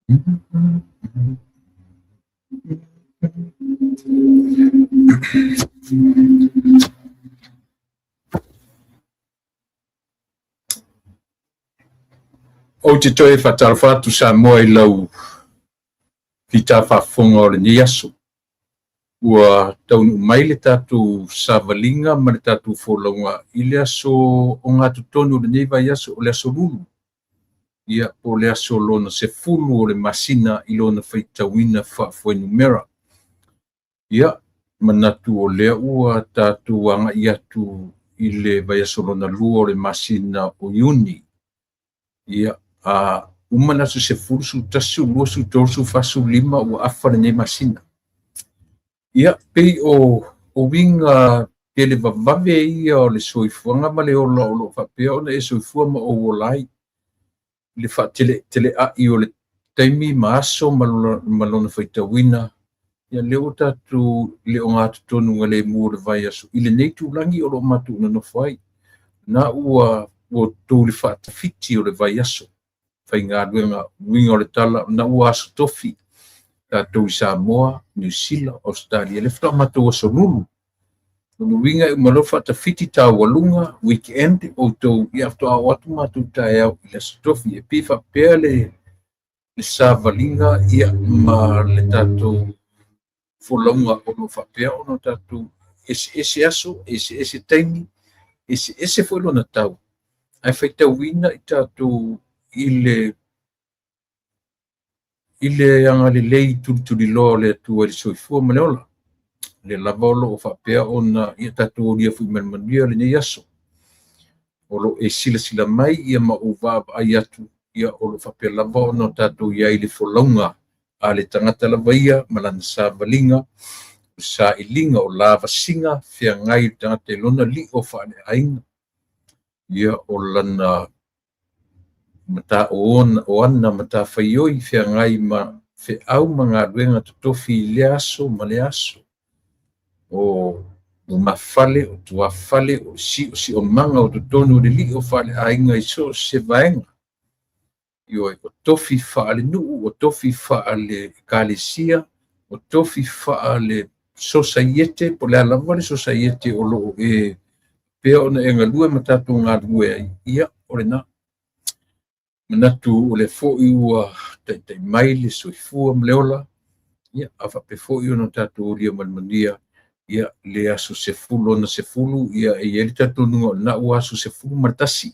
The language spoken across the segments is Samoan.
Ou te toe faatalofa atu Samoa i lau fita faafofoga o lenei aso. Ua taunuu mai le tatou savaliga ma le tatou folauga i le aso ogatotonu o lenei vaiaso, o le aso Lulu, ia po o le aso lona 10 o le masina i lona faitauina faafuainumera. Ia, manatu o lea ua tatou agai atu i le vaiaso lona lua o le masina o Iuni. Ia, a uma le aso 10, 11, 12, 13, 14, 15 ua afa lenei masina. Ia, pei o uiga televavave ia o le soifuaga ma le ola o lo o faapea ona e soifua ma ou ola ai, i le faatele'atele'a'i o le taimi ma aso ma lona faitauina. Ia, lea ua tatou le ogatotonu galemu o le vaiaso i lenei itulagi o lo o matou nonofo ai. Na ua tou le faatafiti o le vaiaso faigaluega, uiga o le tala, na ua aso tofi tatou i Samoa, Niu Sila, Ausetalia, lea faatoa matou aso Lulu. Lona uiga e uma loa faatafiti taualuga weekend outou, ia faatoa oo atu matou taeao i le aso tofi. E pei faapea le savaliga ia ma le tatou folauga o lo o faapea ona tatou eseese aso, eseese taimi, eseese foi lona tau, ae faitauina i tatou i le agalelei tulituliloa o le Atua i le soifua ma le ola. Lea lava o lo o faapea ona ia tatou aulia foi ma le manuia lenei aso. O lo o e silasila mai ia ma ou vaavaai atu, ia o lo o faapea lava ona tatou i ai i le folauga a le tagata lava ia ma lana savaliga, o sailiga, o lavasiga feagai le tagata i lona lio faaleaiga, ia o lana o ana matafaioi feagai ma feau ma galuega totofi i lea aso ma lea aso, o lumafale, o tuafale, o siosiomaga o totonu o le lio faaleaiga i so o se vaega. Ioe, o tofi faalenuu, o tofi faale-ekalesia, o tofi faale-sosaiete, po o le a lava le sosaiete o lo o e pea ona e galue ma tatou galulue ai, ia o lena. Manatu o lea foi ua taitai mai le soifua ma le ola, ia a faapea foi ona tatou aulia ma le manuia ia le aso 10 lona 10, ia e i ai le talitonuga o lena ua aso 11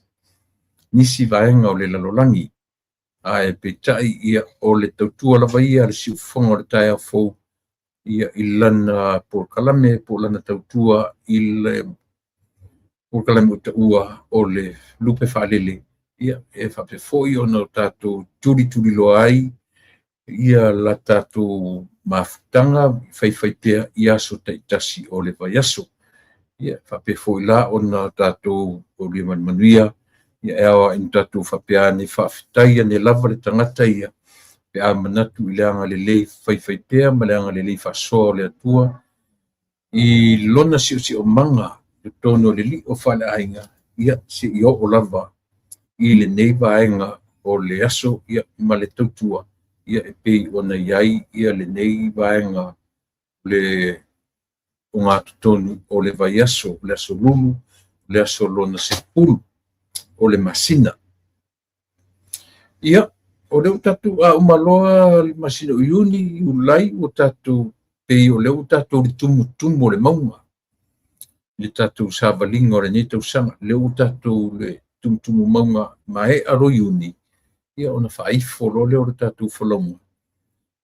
nisi vaega o le lalolagi. Ae peitai ia o le tautua lava ia a le siufofoga o le taeao fou ia i lana polokalame po o lana tautua i le polokalame ua taua o le lupe faalele, ia e faapea foi ona tatou tulituliloa ai ia la tatou mafutaga faifaipea i aso taitasi o le vaiaso. Ia faapea foi la ona tatou aulia ma le manuia, ia e ao ina tatou faapea ane, faafetai ane lava le tagata ia pe a manatu i le agalelei faifaipea ma le agalelei faasoa o le Atua i lona siosiomaga i totonu o le lio faaleaiga, ia seia oo lava i lenei vaega o le aso ia ma le tautua ia e pei ona i ai ia lenei vaega le ogatotonu o le vaiaso, o le aso Lulu, o le aso lona 10 o le masina. Ia, o lea ua tatou a uma loa le masina o Iuni, Iulai, ua tatou pei o lea ua tatou le tumutumu o le mauga i le tatou savaliga o lenei tausaga. Lea ua tatou le tumutumu mauga maea loa Iuni, ia ona faaifo loa lea o le tatou folauga.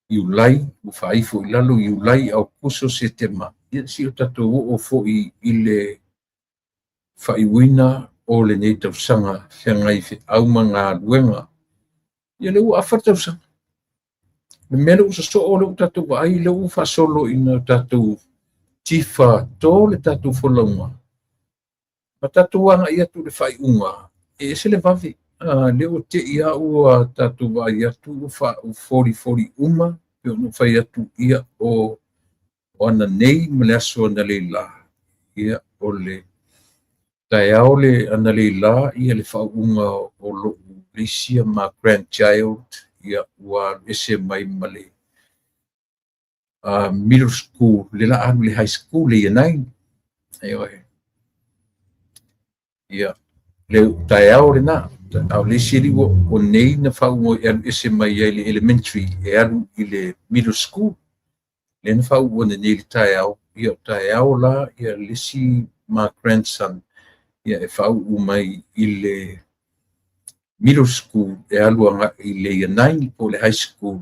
Iulai, ua faaifo i lalo Iulai, Aokuso, Setema, ia seia o tatou oo foi i le faaiuina o lenei tausaga feagai feau ma galuega. Ia lea ua afa le tausaga. Le mea lea ua sosoo, lea ua tatou vaai, lea ua faasolo ina tatou tifa to le tatou folauga, ma tatou agai atu i le faaiuga, e ese le vave. Lea ua tei lava ua tatou vaai atu ua folifoli uma, pe ona fai atu ia o ananei ma le aso analeila, ia o le taeao le analeila ia le faauuga o lou leisia ma grandchild, ia ua alu ese mai ma le middle school, le la alu i le high school le Year 9. Ioe. Ia, le taeao lena, a o le isi alii o nei na faauu e alu ese mai ai le elementary e alu i le middle school. Lea na faauu ananei i le taeao, ia o taeao la ia le isi ma grandson ia e faauu mai i le middle school e alu agai i le Year 9 po o le high school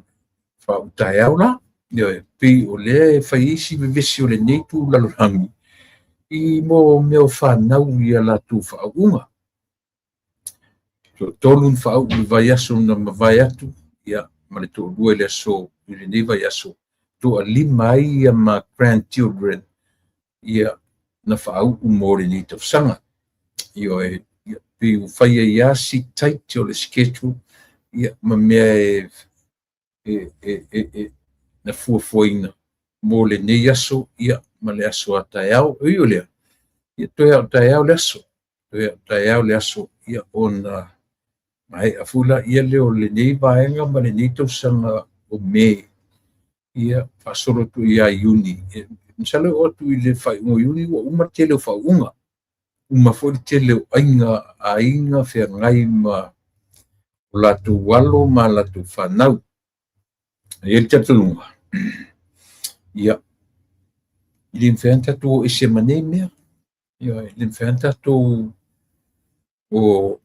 faauu taeao la. Ioe, pei o lea e fai ai si vevesi o lenei itu lalolagi i mo mea o fanau i a latou faauuga. Toatolu na faauu i le vaiaso na mavae atu, ia, ma le toalua i le aso i lenei vaiaso, toalima ai ia ma grandchildren ia na faauu mo lenei tausaga. Ioe, ia, pei ua fai ai lava si tight o le schedule ia ma mea e na fuafuaina mo lenei aso ia ma le aso a taeao. E ui o lea, ia toe lava o taeao le aso, toe lava o taeao le aso ia ona maea foi laia lea o lenei vaega ma lenei tausaga o Me ia faasolo atu ia Iuni. Masalo e oo atu i le faaiuga o Iuni ua uma le tele o faauuga, uma foi le tele o aiga aiga feagai ma o latou alo ma latou fanau. E i ai le talitonuga, ia, e le mafai ona tatou o ese ma nei mea. Ia, e le mafai ona tatou o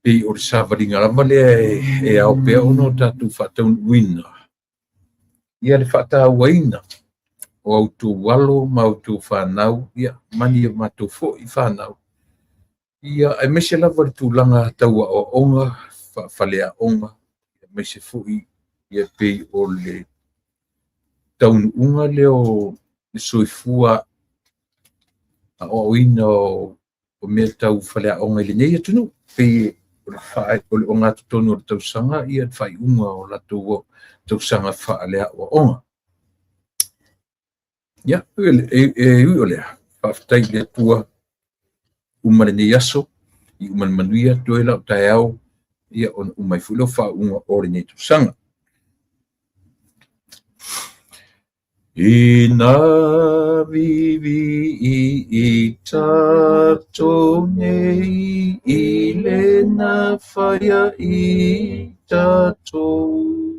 pei o le savaliga lava lea e ao pea ona o tatou faataunuuina ia le faatauaina o a outou alo ma a outou fanau, ia, ma ni a matou foi fanau, ia, aemaise lava le tulaga tau aoaoga, faafaleaoga, aemaise foi ia pei o le taunuuga lea o le soifua aoaoina o mea tau faleaoga i lenei atunuu. Pei o le ogatotonu o le tausaga ia le faaiuga o latou tausaga faaleaoaoga. Ia, e ui o lea, faafetai i le Atua uma lenei aso, i uma le manuia, toe la o taeao, ia ona uma ai foi lea o faauuga o lenei tausaga. Ina viivii tatou nei i le na whaia i tatou.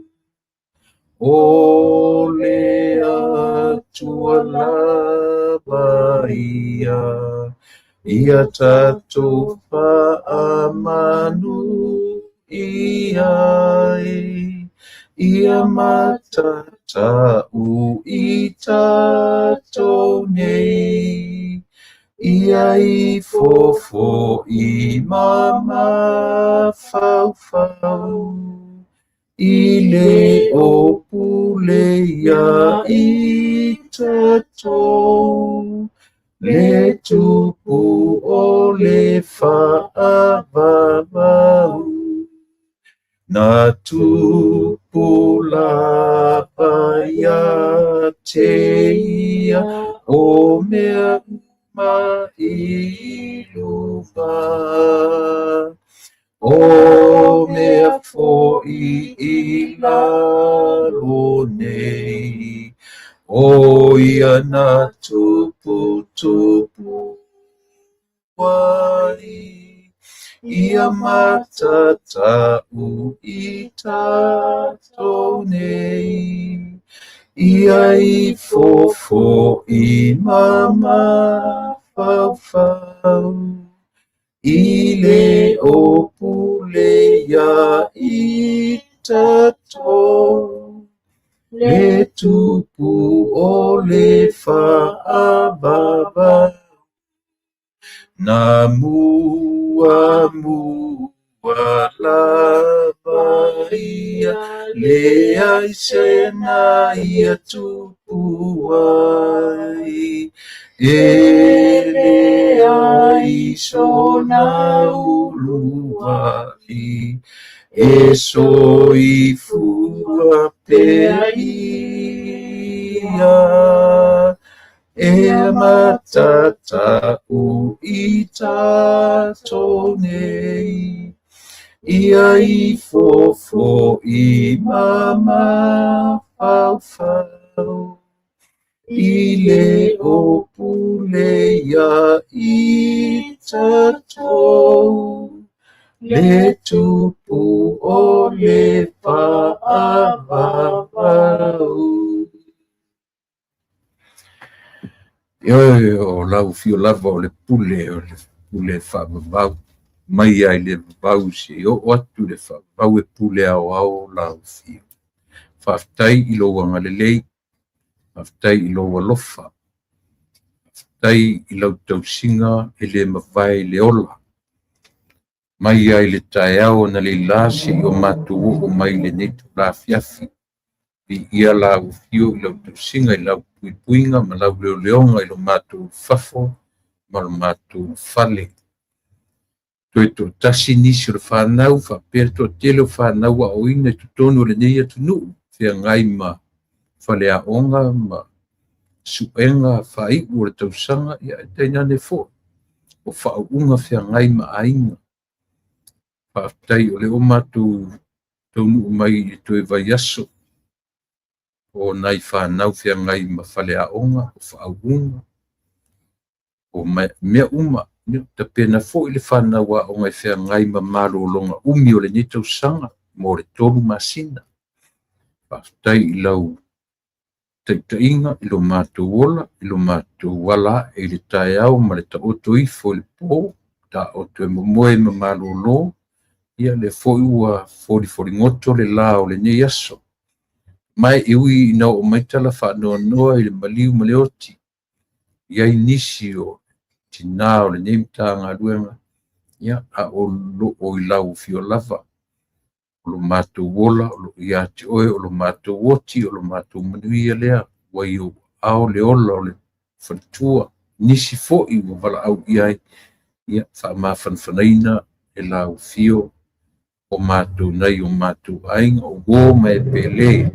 O le Atua lava ia, ia tatou faamanu i ai, ia matatau i tatou nei, ia i fofo i ma mafaufau, i le o pule ia i tatou, le tupu o le faavavau. Na tupu lava ia te ia o mea uma i luga. O mea foi i lalo nei, o ia na tupu tupu ai, ia matatau i tatou nei, ia i fofo i ma mafaufau, i le o pule ia i tatou, le tupu o le faavavau. Na mua mua lava ia, leai se na ia tupu ai, e leai sona uluai, e soifua pea ia, e matatau i tatou nei, Ia ifo fo'i ma mafaufau i le o pule ia i tatou le tupu o le faavavau. Ioe, o lau afio lava o le pule, o le pule faavavau, mai lava i le vavau seia oo atu i le faavavau e pule aoao lau afio. Faafetai i lou agalelei, faafetai i lou alofa, faafetai i lau tausiga e le mavae i le ola. Mai lava i le taeao analeila seia o matou oo mai i lenei itula afiafi. Viia lau afio i lau tausiga i lau puipuiga ma lau leoleoga i lo matou ulufafo ma lo matou ulufale. Toe toatasi nisi o le fanau faapea le toatele o fanau aoaoina i totonu o lenei atunuu, feagai ma faleaoga ma suega faaiu o le tausaga, ia ae tainane foi o faauuga feagai ma aiga. Faafetai o lea ua matou taunuu mai i le toe vaiaso o nai fanau feagai ma faleaoga, o faauuga, o mea uma. Ia tapena foi le fanau aoga e feagai ma malologa umi o lenei tausaga mo le 3 masina. Faafetai i lau taitaiga i lo matou ola, i lo matou ala ae i le taeao ma le taoto ifo i le po, taoto e momoe ma malolo. Ia lea foi ua folifoligoto le la o lenei aso. Ma e ui ina oo mai tala faanoanoa i le maliu ma le oti, i ai nisi o tinā o lenei Matagaluega, ia, a o loo i lau afio lava. O lo matou ola o lo o ia te oe, o lo matou oti, o lo matou manuia lea, ua i ou aao le ola o le faletua. Nisi foi ua valaau i ai, ia faamafanafanaina e lau afio o matou nai o matou aiga, o uo ma e pele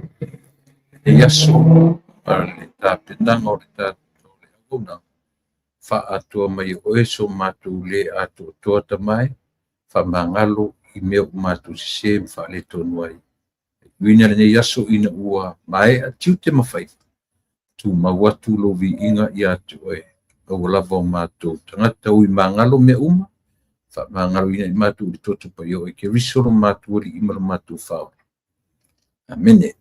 i aso ma le tapenaga o le tatou auaunaga, faaatoa mai e oe so matou le atoatoa Tama e, faamagalo i mea ua matou sese ma faaletonu ai. Faatuina lenei aso ina ua maea tiute ma faiva, tumau atu lou viiga ia te oe. Aua lava o matou tagata ui magalo mea uma, faamagaloina i matou i le toto paia o Keriso lo matou Alii ma lo matou Faaola. Amene.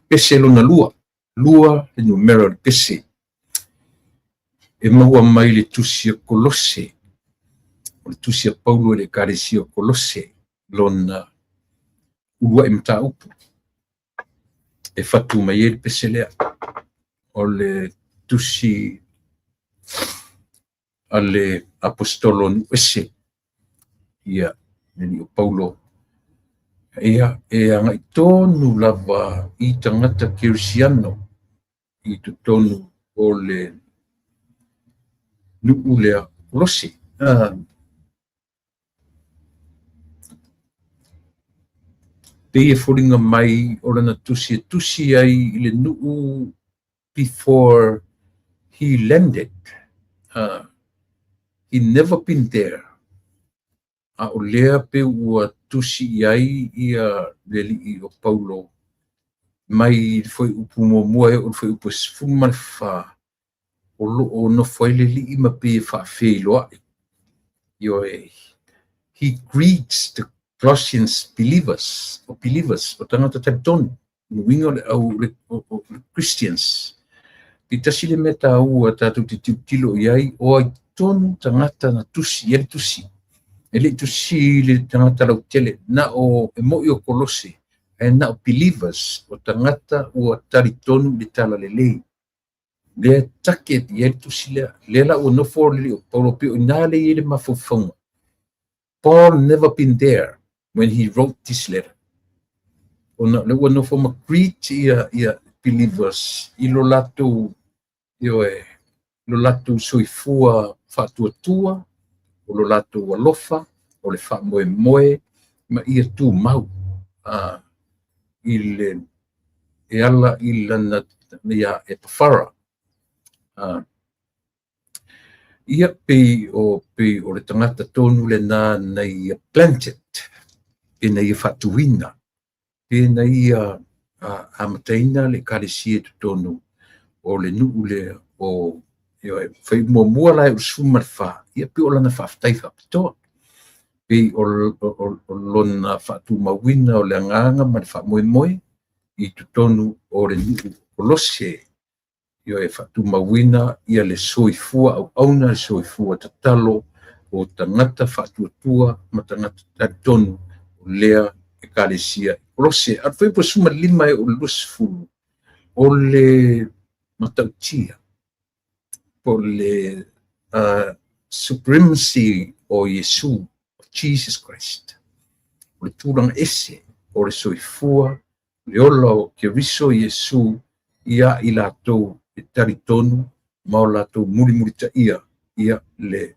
Pese lona lua, lua le numera o le pese. E maua mai le tusi a Kolose, o le tusi a Paulo i le Ekalesia o Kolose, lona uluai mataupu e fatu mai ai le pese lea. O le tusi a le aposetolo nuuese, ia, le alii o Paulo, ia, e agai tonu lava i tagata kerisiano i totonu o le nuu lea o Kolose. Pei e foliga mai o lana tusi e tusi ai i le nuu before he landed. He never been there. A o lea pe ua tusi i ai ia le alii o Paulo mai le fuaiupu muamua e oo i le fuaiupu e 14, o loo nofo ai le alii ma pei e faafeiloai. Ioe, he greets the Colossians believers, o believers, o tagata talitonu, uiga o le au o le Christians. Pe tasi le mea taua tatou te tilotilo i ai, o ai talitonu tagata na tusi i ai le tusi. E le i tusi i le tagata lautele, na o e mo'i o Kolose, ae na o believers, o tagata ua talitonu i le talalelei. Lea e target i ai le tusi lea. Lea la ua nofo le alii o Paulo pei o i ina lea e i ai le mafaufauga. Paul never been there when he wrote this letter. Ona o lea ua nofo ma greet ia believers i lo latou, ioe, lo latou soifua faatuatua, o lo latou alofa, o le faamoemoe ma ia tumau i le e ala i lana ia Epafara. Ia pei o le tagata tonu lena na ia planted, pe na ia faatuina, pe na ia amataina le ekalesia i totonu o le nuu lea o, ioe, fai muamua la e o le 14, ia pei o lana faafetai faapitoa. Pei o lona faatumauina o le agaga ma le faamoemoe i totonu o le nuu Kolose. Ioe, faatumauina ia le soifua auauna, le soifua tatalo o tagata faatuatua ma tagata talitonu o lea ekalesia Kolose. A fuaiupu 15 e oo i le 20, o le matautia po o le supremacy o Iesu, Jesus Christ. O le tulaga ese o le soifua, le ola o Keriso Iesu ia i latou e talitonu ma o latou mulimulitaia ia le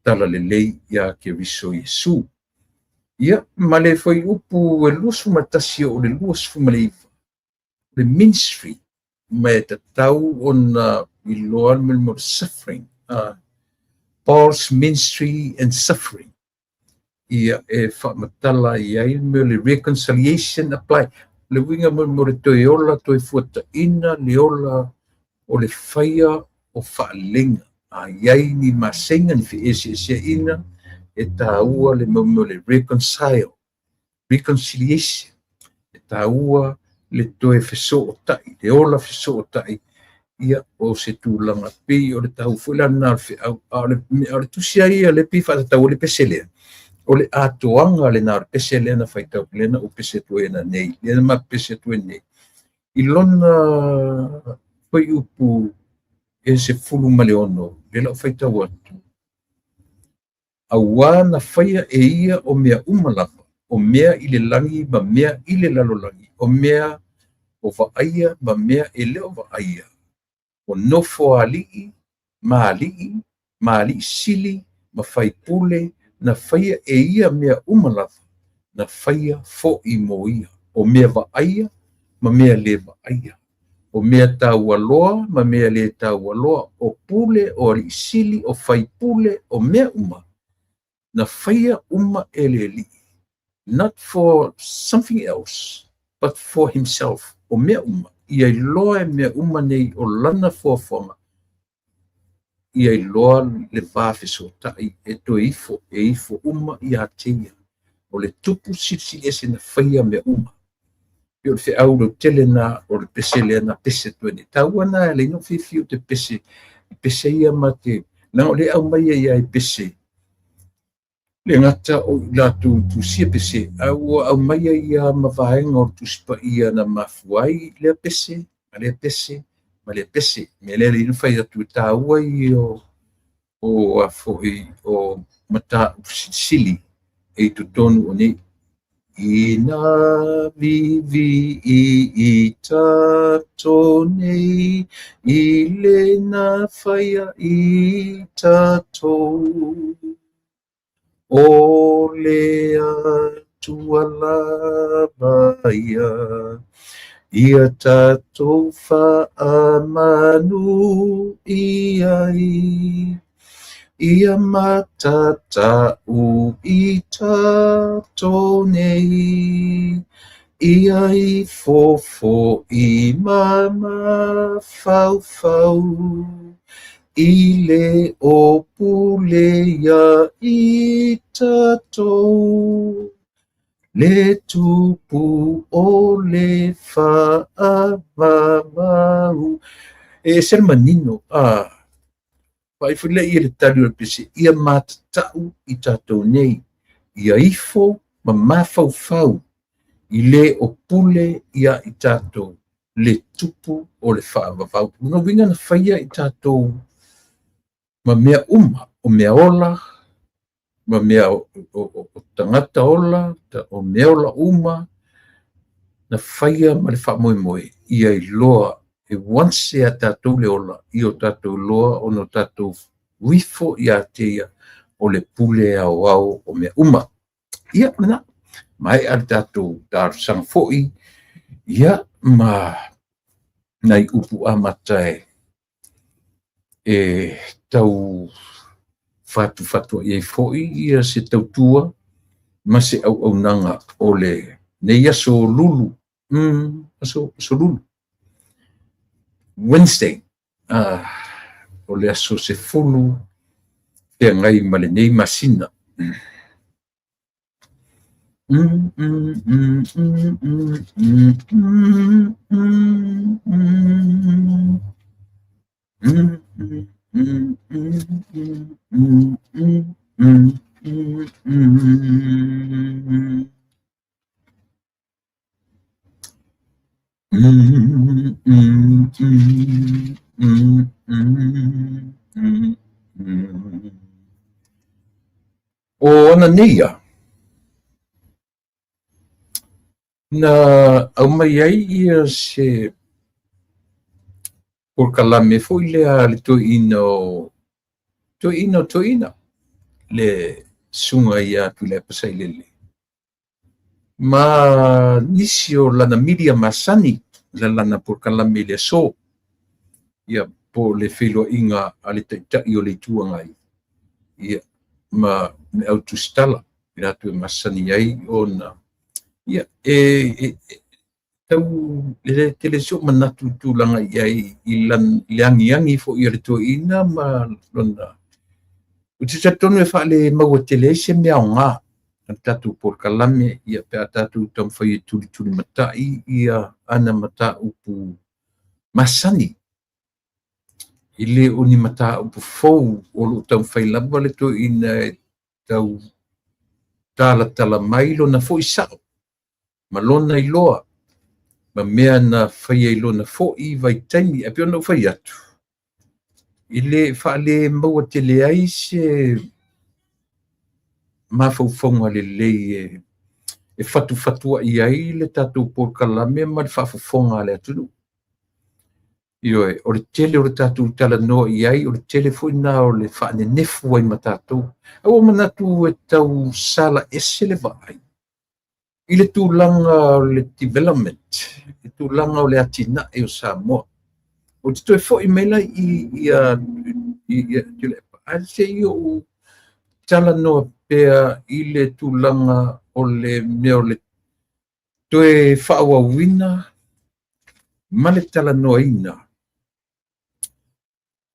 talalelei ia Keriso Iesu. Ia, ma le fuaiupu e 21 oo i le 29, le ministry, ma e tatau ona iloa le mea o le suffering. Paul's ministry and suffering. Ia e faamatala i ai le mea o le reconciliation apply. Le uiga mo le toe ola, toe fuataina le ola o le faia o faaleleiga. A i ai ni maseiga, ni feeseeseaiga, e taua le mea o le reconcile, reconciliation. E taua le toe fesootai, le ola fesootai, ia o se tulaga pei o le tau foi la lena o le feau. A o le tusi ai ia le pei faatatau le pese lea. O le atoaga lena o le pese lea na faitau, lea na ou pese atu ai nei, lea na ma pese atu ai nei. I lona fuaiupu e 16, lea la ou faitau atu. Auā na faia e ia o mea uma lava, o mea i le lagi ma mea i le lalolagi, o mea o vaaia ma mea e le o vaaia, o nofoalii ma alii, ma alii sili, ma faipule, na faia e ia mea uma lava, na faia fo'i mo ia. O mea vaaia ma mea le vaaia. O mea taualoa ma mea le taualoa, o pule, o alii sili, o faipule, o mea uma, na faia uma e le Alii. Not for something else, but for himself. O mea uma, ia iloa e mea uma nei o lana fuafuaga, ia iloa le va fesootai e toe ifo, e ifo uma ia te ia. O le tupu silisili ese na faia mea uma. Pei o le feau lautele na o le pese lea na pese atu ai nei. Taua na e leai no fiafia o te pese, i pese ia ma te, leaga o lea aumai ia i pese, le gata o i latou tusia pese, a ua aumai ia ma vaega o le Tusi Paia na mafua ai lea pese, ma lea pese, ma lea pese. Mea lea leai na fai atu e taua ia o a foi o mataupu silisili e i totonu o nei. Ina vivi i tatou nei i le na faia i tatou. O le Atua lava ia, ia tatou faamanu i ai. Ia matatau i tatou nei, ia i fofo i mafaufau, i le o pule ia i tatou. Le tupu o le faavavau. E ese le manino. Vaai foi lea i le tali o le pese, ia matatau i tatou nei, ia ifo ma mafaufau i le o pule ia i tatou le tupu o le faavavau. Lona uiga na faia i tatou ma mea uma, o mea ola, ma mea o tagata ola, o mea ola uma, na faia ma le faamoemoe ia iloa e once ia tatou le ola, ia o tatou iloa ona o tatou uifo ia te ia o le pule aoao o mea uma. Ia, lena, maea le tatou talosaga foi, ia, ma nai upu amata e tau fatufatuai ai foi ia se tautua ma se auaunaga o lenei aso lulu, aso lulu, Wednesday, o le aso 10 feagai ma lenei masina. O ana nei na aumai ai ia se polokalame foi lea le toeaina o toeaina le susuga ia Tuilaepa Sailele ma nisi o lana milia masani la lana polokalame i le aso, ia po le feiloaiga a le Taitai o le Itu Agai, ia ma le au tusitala i latou e masani ai ona ia e tau le tele se o manatu i tulaga i ai i le agiagi foi a le toeaina ma lona. Ou te talitonu e faale maua tele ai se mea aoga a le tatou polokalame, ia pe a tatou taumafai e tulitulimatai ia ana mataupu masani, e le o ni mataupu fou o loo taumafai lava le toeaina e tau talatala mai lona foi sao ma lona iloa ma mea na faia i lona foi vaitaimi. Ae pei ona ou fai atu, e le faale maua tele ai se mafaufauga lelei e fatufatuai ai le tatou polokalame ma le faafofoga a le atunuu. Ioe, o le tele o le tatou talanoa i ai, o le tele foi na o le faanenefu ai ma tatou. Ae ua manatu e tau sala ese le vaai i le tulaga o le development, le tulaga o le atinae o Samoa. Ou te toe foi mai la i Tuilaepa, ae se i ou talanoa pea i le tulaga o le mea o le toe faaauauina ma le talanoaina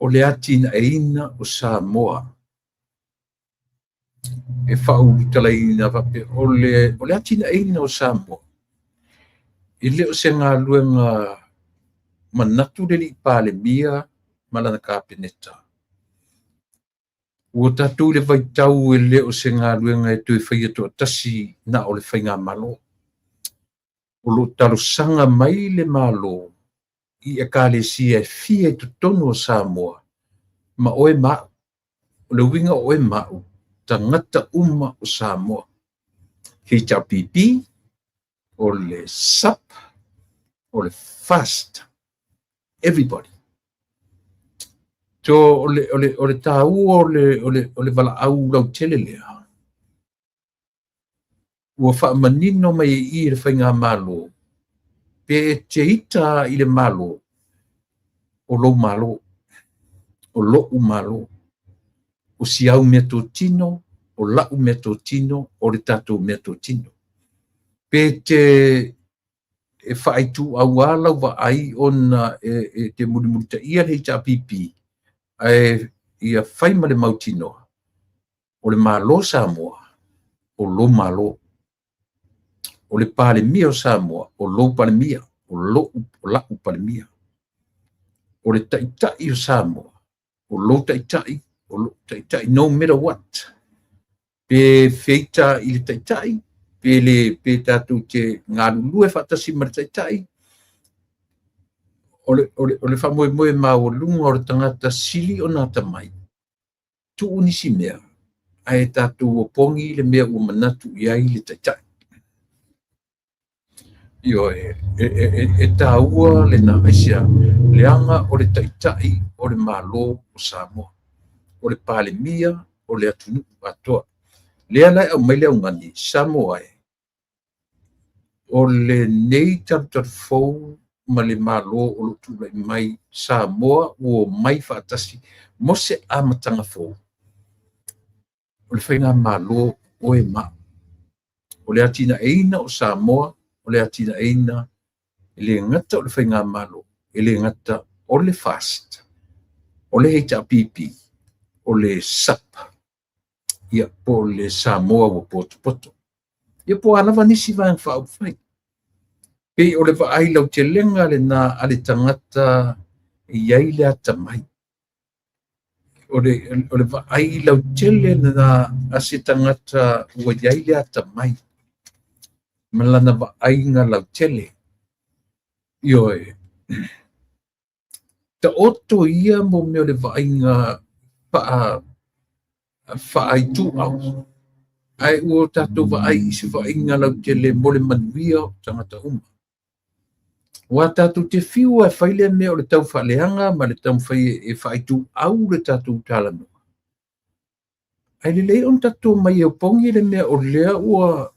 o le atinaeina o Samoa. E faaulutalaina faapea o le atinaeina o Samoa e le o se galuega manatu le alii Palemia ma lana Kapeneta. Ua tatou i le vaitau e le o se galuega e toe faia toatasi na o le faigamalo. O lo o talosaga mai le Malo i ekalesia e fia i totonu o Samoa ma oe ma au. O le uiga o oe ma au, tagata uma o Samoa. HRPP, o le SUP, o le FAST, everybody. So o le tāua o le valaau lautele lea, ua faamanino mai i i le faigamalo, pe te ita i le Malo, o lou Malo, o lo'u Malo, o si au mea totino, o la'u mea totino, o le tatou mea totino. Pe te e faaituau lau vaai ona e te mulimulitaia le HRPP, ae ia fai ma le mautinoa, o le Malo Samoa, o lou Malo. O le Palemia o Samoa, o lou Palemia, o la'u Palemia. O le Taitai o Samoa, O lou taitai, o lou taitai, no matter what. Pe feita i le taitai, pe le pe tatou te galulue faatasi ma le taitai, o le faamoemoe maualuga o le tagata sili ona atamai, tuu nisi mea, ae tatou opogi le mea ua manatu i ai le taitai. Ioe, e taua lena aisea, leaga o le taitai o le Malo o Samoa, o le Palemia o le atunuu atoa. Lea la e aumai le augani, Samoa e, o lenei talutalufou ma le Malo o lo o tulai mai Samoa ua omai faatasi mo se amataga fou. O le faigamalo oe ma au. O le atinaeina o Samoa, o le atinaeina e le gata o le faigamalo, e le gata o le FAST, o le HRPP, o le SAP, ia po o le Samoa ua potopoto. Ia po o a lava nisi vaega faaupufai. Pei o le vaai lautelega lena a le tagata e i ai le atamai. O le vaai lautele lena a se tagata ua i ai le atamai ma lana vaaiga lautele. Ioe, taoto ia mo mea o le vaaiga faaituau, ae ua tatou vaai i se vaaiga lautele mo le manuia o tagata uma. Aua tatou te fiu e fai le mea o le taufaaleaga ma le taumafai e faaituau le tatou talanoa, ae lelei ona tatou omai e opogi le mea o lea ua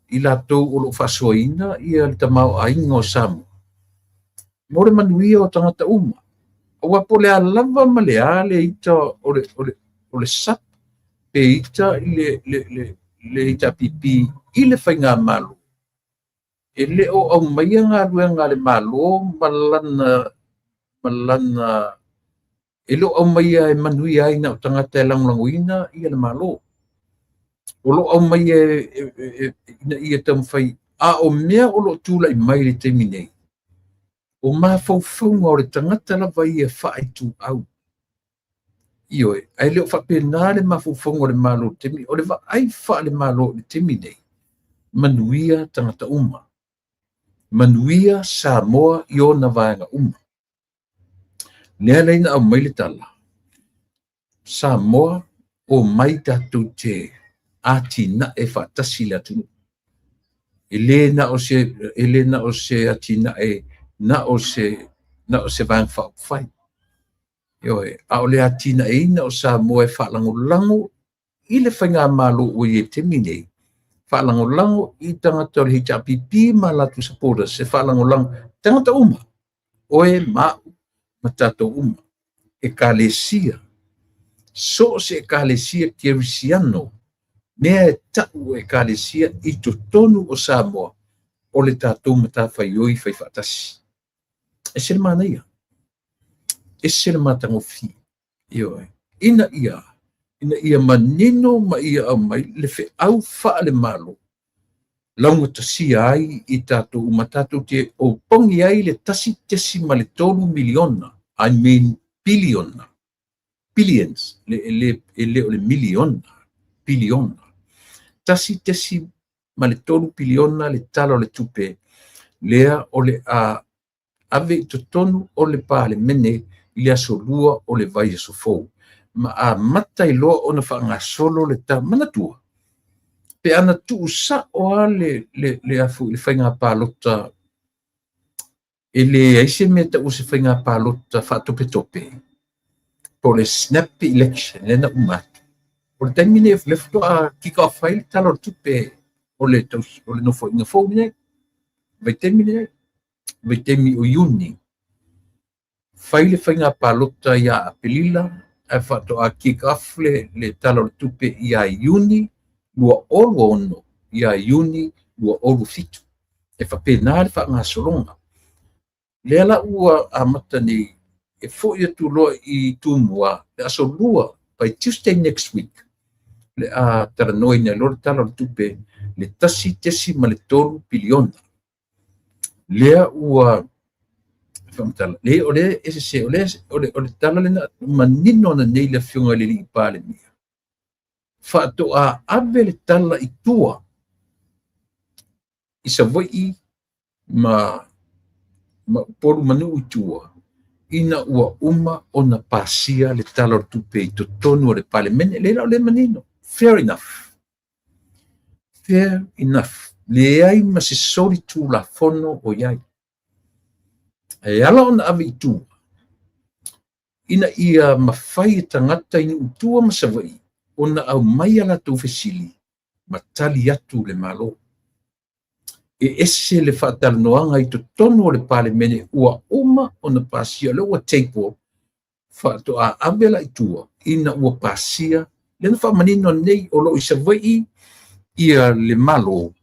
i latou o lo o faasoaina ia le tamaoaiga o Samoa mo le manuia o tagata uma. Aua po o le a lava ma le a le ita o le SAP pe ita i le HRPP i le faigamalo, e le o aumaia galuega a le Malo ma lana e le o aumaia e manuia ai na o tagata e lagolagoina ia le Malo. O lo o aumaia ina ia taumafai, a o mea o lo o tulai mai i le taimi nei, o mafaufauga o le tagata lava ia faaituau. Ioe, ae le o faapena le mafaufauga o le Malo i le taimi. O le vaai faale-Malo i le taimi nei, manuia tagata uma. Manuia Samoa i ona vaega uma. Lea la ina aumai le tala, Samoa, omai tatou te atinae faatasi le atunuu. E le na o se atinae na o se vaega faaupufai. Ioe, a o le atinaeina o Samoa e faalagolago i le faigamalo ua i ai i le taimi nei, faalagolago i tagata o le HRPP ma latou supporters, e faalagolago tagata uma, oe ma au ma tatou uma. Ekalesia, so o se ekalesia kerisiano, mea e tau o ekalesia i totonu o Samoa, o le tatou matafaioi fai faatasi. E se le manaia, ese le matagofie. Ioe, ina ia manino ma ia aumai le feau faale-Malo, laugatasia ai i tatou uma tatou te opogi ai le 1.3 miliona, I mean piliona, billions, le, e le o le miliona, piliona. 1.3 piliona le tala o le tupe, lea o le a ave i totonu o le Palemene i le aso 2 o le vaiaso fou. Ma amata ai loa ona faagasolo le ta manatua. Pe ana tuusao lava le faiga palota, e leai se mea taua se faiga palota faatopetope, po o le snap election lea na uma atu. O le taimi nei le faatoa kick off ai le tala o le tupe o le nofoaiga fou lenei. Vaitaimi lenei, vaitaimi o Iuni. Fai le faiga palota ia Aperila, ae faatoa kick off le tala o le tupe ia Iuni 2026, ia Iuni 2027. E faapena le faagasologa. Lea la ua amata nei e foi atu loa i Tumua, le aso 2, by Tuesday next week, le a talanoaina ai loa le tala o le tupe le 1.3 piliona. Lea ua Faamatala, le o le e sese, o le tala lena manino ananei le afioga i le alii Palemia. Faatoa ave le tala i tua i Savaii ma Upolu ma nuu i tua, ina ua uma ona pasia le Tala o le Tupe i totonu o le Palemene. Lea la o lea e manino. Fair enough. Fair enough. Leai ma se soli tulafono o i ai. E ala ona ave i tua, ina ia mafai e tagata i nuu i tua ma Savaii ona aumai a latou fesili ma tali atu le Malo. E ese le faatalanoaga i totonu o le Palemene ua uma ona pasia, o lea ua table, faatoa ave la i tua ina ua pasia. Lea na faamanino nei o lo o i Savaii ia le Malo,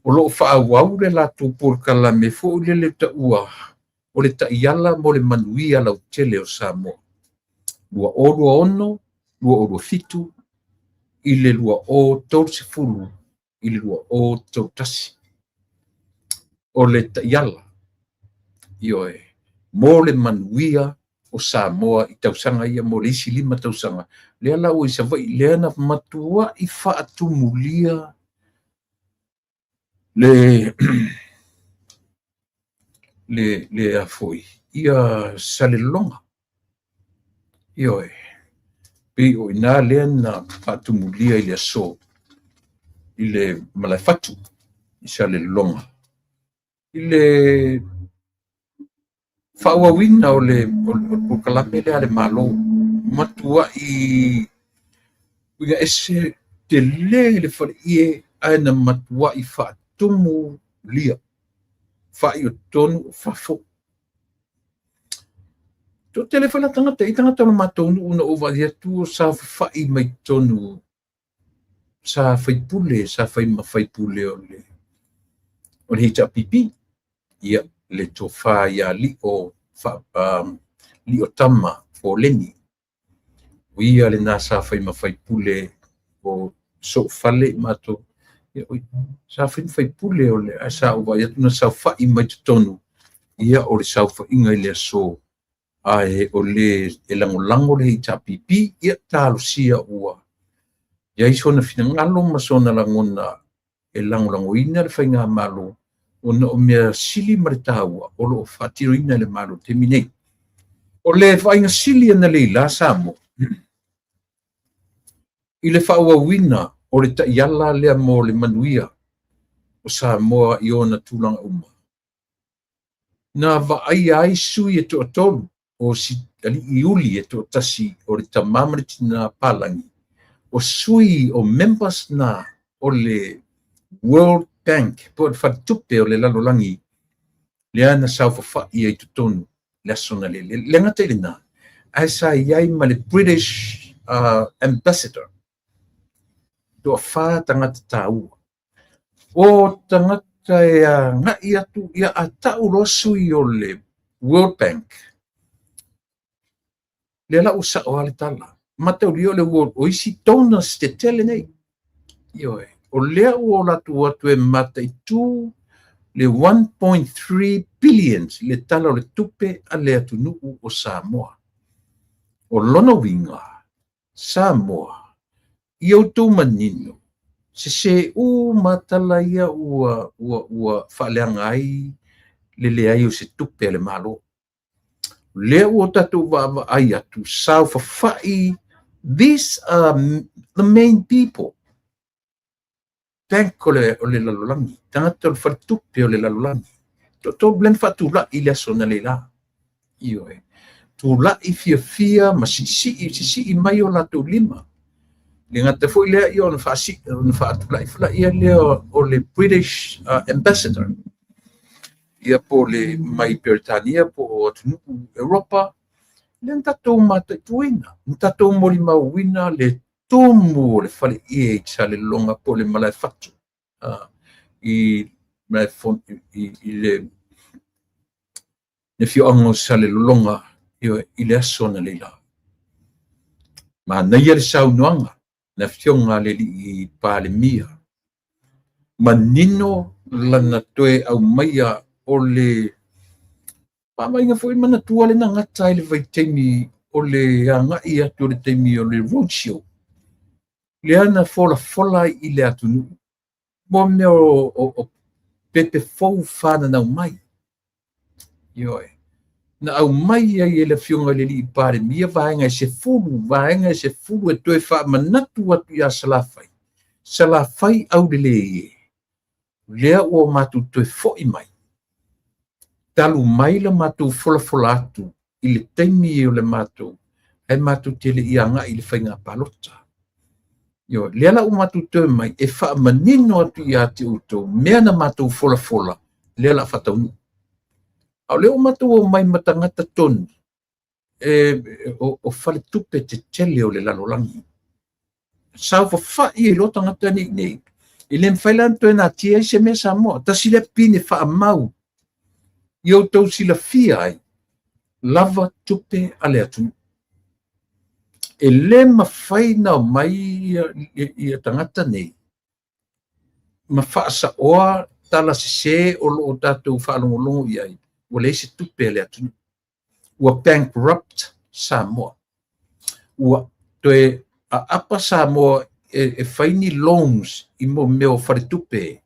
o lo o faaauau le latou polokalame foi lele taua o le taiala mo le manuia lautele o Samoa 2026 2027 i le 2030 i le 2031. O le taiala, ioe, mo le manuia o Samoa i tausaga ia mo le isi 5 tausaga. Lea la ua i Savaii, lea na matuai faatumulia le afoi ia Salelologa. Ioe, pei o ina lea na faatumulia i le aso i le Malaefatu i Salelologa i le faaauauina o le polokalame lea a le Malo. Matuai uiga ese tele le faleie, ae na matuai faatumulia faaiotonu o fafo. Toatele foi la tagata, i tagata o le matou nuu na ou vaai atu sa fafai mai totonu, sa faipule, sa fai ma faipule o le HRPP, ia le tofa ia Lio, Lio Tama Foleni. O ia lena sa fai ma faipule o Soofale matou, sa fai ma faipule o le, ae sa ou vaai atu na saofai mai totonu, ia o le saofaiga i le aso, ae o le e lagolago le HRPP, ia talosia ua i ai sona finagalo ma sona lagona e lagolagoina le faigamalo, ona o mea sili ma le taua o lo o faatinoina e le Malo i le taimi nei. O le vaaiga sili analeila Samoa i le faaauauina o le taiala lea mo le manuia o Samoa i ona tulaga uma, na vaaia ai sui e toatolu o si alii uli e toatasi o le tama ma le tina Palangi, o sui o members na o le World Bank po o le faletupe o le lalolagi, lea na saofafai ai totonu le aso na lele. Le gata i lena, ae sa i ai ma le British Ambassador, toafa tagata taua. O tagata e agai atu, ia a tau loa sui o le World Bank, lea la ua sao lava le tala. Mataulia o le World, o isi donors tetele nei. Ioe, o lea ua o latou atu e mataitu le 1.3 billion le tala o le tupe a le atunuu o Samoa. O lona uiga, Samoa, ia outou manino, sese uma tala ia ua faaleaga ai le leai o se tupe a le Malo. Lea ua tatou vaavaai atu, saofafai, these are the main people. Bank o le lalolagi, tagata o le faletupe o le lalolagi. Toatolu lea na faatulai i le aso analeila. Ioe, tulai fiafia ma sisii mai o latou lima. Le gata foi lea ia ona faatulai foi ia lea o le British Ambassador. Ia po le mai Peretania po o atunuu Europa, lea na tatou mataituina, na tatou molimauina le tumu o le faleie i Salelologa po o le Malaefatu, i le afioaga o Salelologa i le aso analeila. Manaia le saunoaga le afioga a le alii Palemia, manino lana toe aumaia o le Vaavaaiga foi manatua le na gata ai le vaitaimi o le agai atu o le taimi o le road show. Lea na folafola ai i le atunuu mo mea o pepe fou fananau mai. Ioe. Na aumai ai e le Afioga i le Alii Palemia vaega e 10, vaega e 10 e toe faamanatu atu ia Salafai. Salafai aulelei e. Lea ua matou toe foi mai. Talu mai la matou folafola atu i le taimi o le matou, ae matou te le i agai i le faiga palota. Ioe, lea la ua matou toe mai e faamanino atu ia te outou mea na matou folafola, lea la faataunuu. A o lea ua matou omai ma tagata tonu o faletupe tetele o le lalolagi. Saofafai ai loa tagata nei nei. E le mafai la ona toe natia ai se mea Samoa. Tasi lea pine faamau i outou silafia ai lava tupe a le atunuu. E le mafai na omai ia tagata nei ma faasaoa tala sese o lo o tatou faalogologo i ai, ua leai se tupe a le atunuu. Ua bankrupt Samoa. Ua toe aapa Samoa e fai ni loans i mo mea o faletupe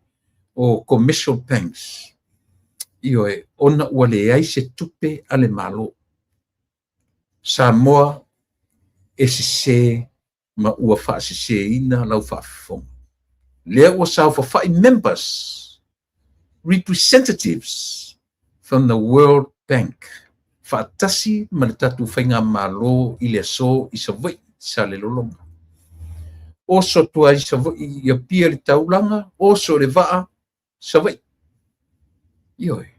o commercial banks. Ioe, ona ua leai se tupe a le Malo. Samoa e sese ma ua faaseseina lau faafofoga. Lea ua saofafai members, representatives from the World Bank, faatasi ma le tatou faigamalo i le aso i Savaii, Salelologa. Oso atu ai Savaii i Apia le taulaga, oso le vaa, Savaii. Ioe,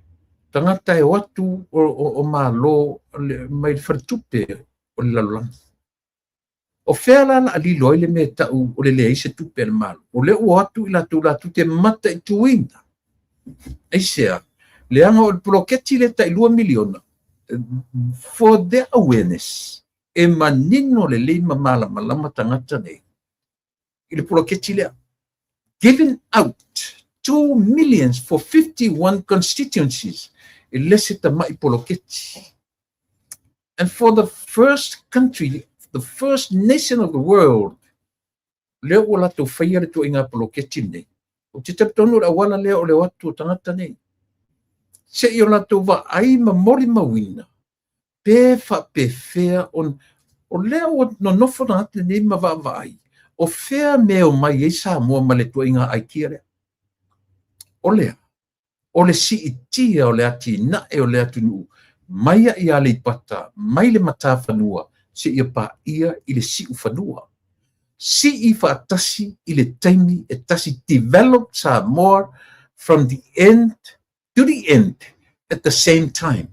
tagata e o atu o malo mai le faletupe o le lalolagi. O fea la la lilo ai le mea tau o le leai se tupe a le Malo. O lea ua atu i latou latou te mataituina. Aisea, leaga o le poloketi le tai 2 miliona for their awareness, e manino lelei ma malamalama tagata nei i le poloketi lea. Given out 2 millions for 51 constituencies. E le se tamai poloketi. And for the first country, the first nation of the world, lea ua latou faia le tuaiga poloketi nei. O te talitonu le auala lea o le o atu o tagata nei. Se i o latou vaai ma molimauina, pe faapefea on, o lea ua nonofo tagata nei ma vaavaai, o fea mea o mai ai Samoa ma le tuaiga aikia lea. O lea, o le siitia o le atinae o le atunuu, mai ia i Aleipata, mai le matafanua, se ia paia i le siufanua. Sii faatasi i le taimi e tasi, develop Samoa from the end to the end at the same time.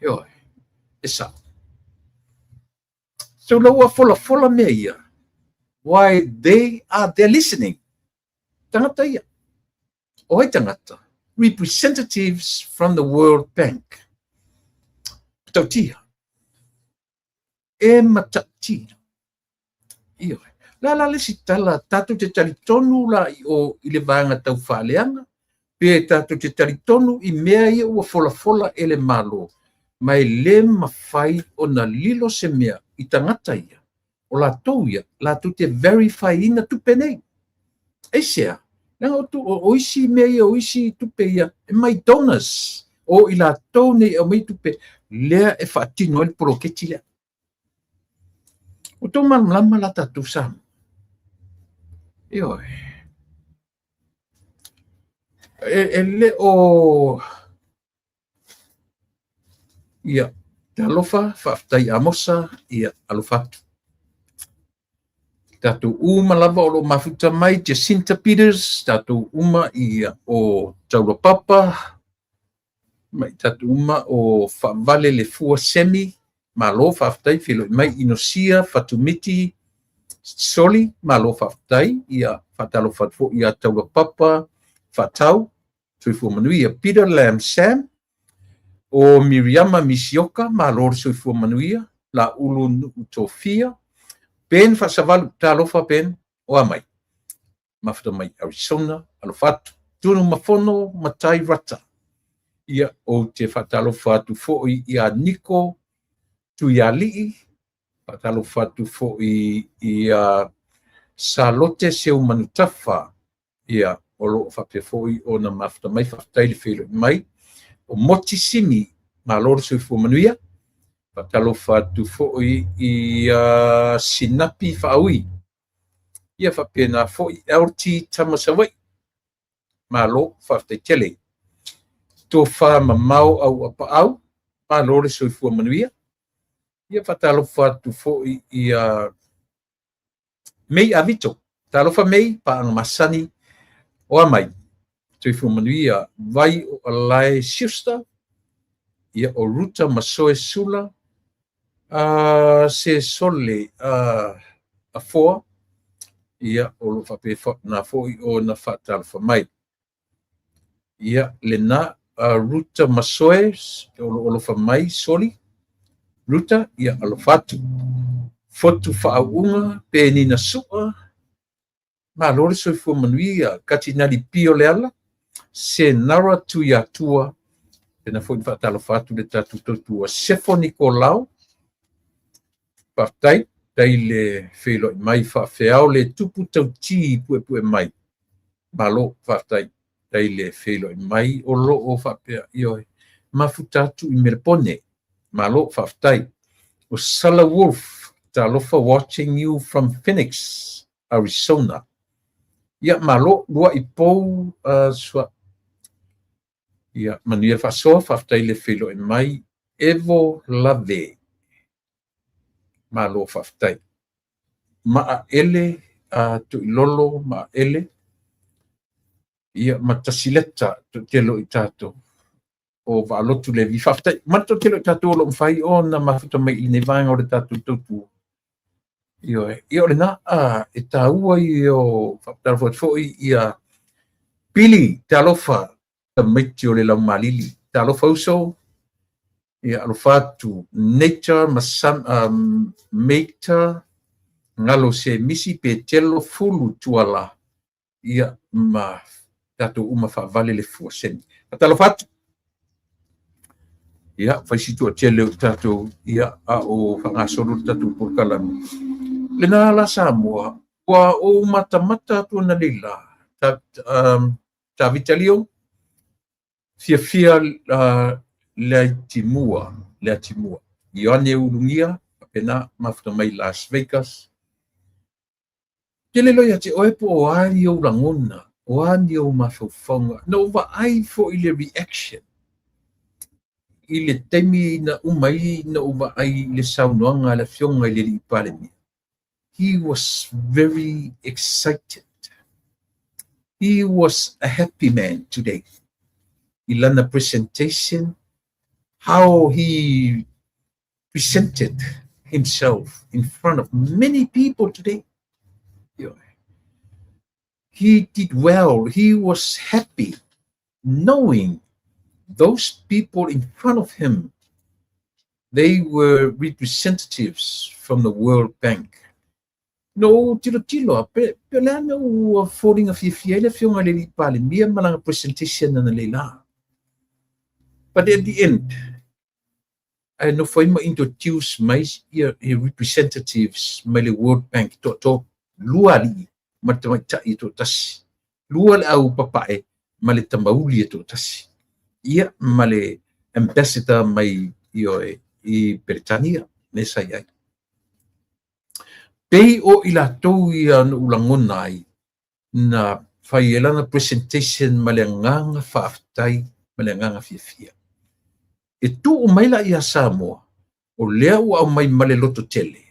Ioe, e sao. So la ua folafola mea ia, why they are there listening. Tagata ia. O ai tagata? Representatives from the World Bank. Matautia. E matautia. Ioe. La la le si tala, tātou te talitonu la i o i le vaega tau faaleaga, pe tātou te talitonu i mea ia ua folafola e le Malo, ma e le mafai ona lilo se mea i tagata ia, o latou ia, latou te verify ina tupe nei. Aisea, leaga o isi mea ia, o isi tupe ia, e mai donors, o i latou nei e aumai tupe, lea e faatino ai le poloketi lea. O tō malamalama la tātou Samoa. Ioe. E le o... Ia, te alofa, faafetai Amosa, ia, alofa atu. Tātou uma lava o lo mafuta mai, Jacinta Peters, tātou uma ia o Taulapapa, mai tātou uma o Faavale le Fua Semi, malo faafetai, feiloai mai Inosia, Fatumiti, Soli, malo faafetai, ia faatalofa atu foi ia Taulapapa, Faatau, soifua manuia, Peter Lam Sam, o Miriama Misioka, malo le soifua manuia, la ulu nuu tofia, Ben Faasavalu, talofa Ben, o a mai, mafuta mai Arizona, alofa atu, Tunu Mafono, Matai Rata, Ia, ou te faatalofa atu foi ia Niko Tuialii, faatalofa atu foi ia Salote Seumanutafa, ia, o loo faapea foi ona mafuta mai, faafetai le feiloai mai. O Moti Simi, malo le soifua manuia. Faatalofa atu foi ia Sinapi Faaui, ia faapena foi LT Tamasawai, malo faafetai tele. Tofa mamao au apaau, malo le soifua manuia. Ia faatalofa atu foi ia Mei Avito, talofa Mei, paaga masani o a mai, soifua manuia. Vai o Alae Schuster, ia o Ruta Masoe Sula, se Sole Afoa, ia o lo faapena foi ona faatalofa mai. Ia lena Ruta Masoe, o lo alofa mai Soli, Ruta, ia alofa atu. Fotu faauuga, Penina Sua, malo le soifua manuia. Katinali Pio Leala, Senara Tuiatua, pena foi faatalofa atu le tatou tautua Sefo Nikolao, faafetai, tai le feiloai mai faafeao le tupu tauti puepue mai, malo faafetai, tai le feiloai mai o loo faapea ioe mafuta atu i Melepone, malo faafetai. O Sala Wolf, talofa, watching you from Phoenix, Arizona. Ia malo luai pou sua. Ia manuia faasoa, faafetai le feiloai mai. Evo Lave, malo faafetai. Maaele Tuilolo Maaele, ia matasileta toatele i tatou o Vaalotu Levi, faafetai. Ma le toatele o tatou o lo o mafai ona mafuta mai i lenei vaega o le tatou tautua. Ioe, ia o lena e taua ia o faatalofa atu foi ia Pili, talofa, tamaiti o le laumalili, talofa uso, ia alofa atu Nature Masam, Mater Galo Semisi Petelo Fulu Tuala, ia ma tatou uma faavale le fuaseni. Faatalofa atu. Ia, fai si toatele o tatou, ia, a o faagasolo le tatou polokalame. Lena la Samoa, ua ou matamata atu ana leila, Tavita Leo, fiafia le aitimua, le atimua. Ioane Ulugia, faapena mafuta mai Las Vegas. Tele loa ia te oe po o a ni ou lagona, o a ni ou mafaufauga. Na ou vaai foi le reaction i le taimi na uma ai na ou vaai i le saunoaga a le afioga i le alii Palemia. He was very excited. He was a happy man today. I lana presentation, how he presented himself in front of many people today. He did well. He was happy knowing those people in front of him, they were representatives from the World Bank. No tilo tilo, pe le ana ua foliga fiafia ai le afioga i le alii Palemia ma lana presentation ana leila. But at the end, ae nofo ai ma introduce mai ia representatives mai le World Bank toatolu, lua alii ma le tamaitai e toatasi, lua le au papae ma le tamauli e toatasi, ia ma le ambassador mai ioe i Peretania le sa i ai. Pei o i latou ia na ou lagona ai na fai ai lana presentation ma le agaga faafetai ma le agaga fiafia. E tuu mai la ia Samoa, o lea ua aumai ma le lototele,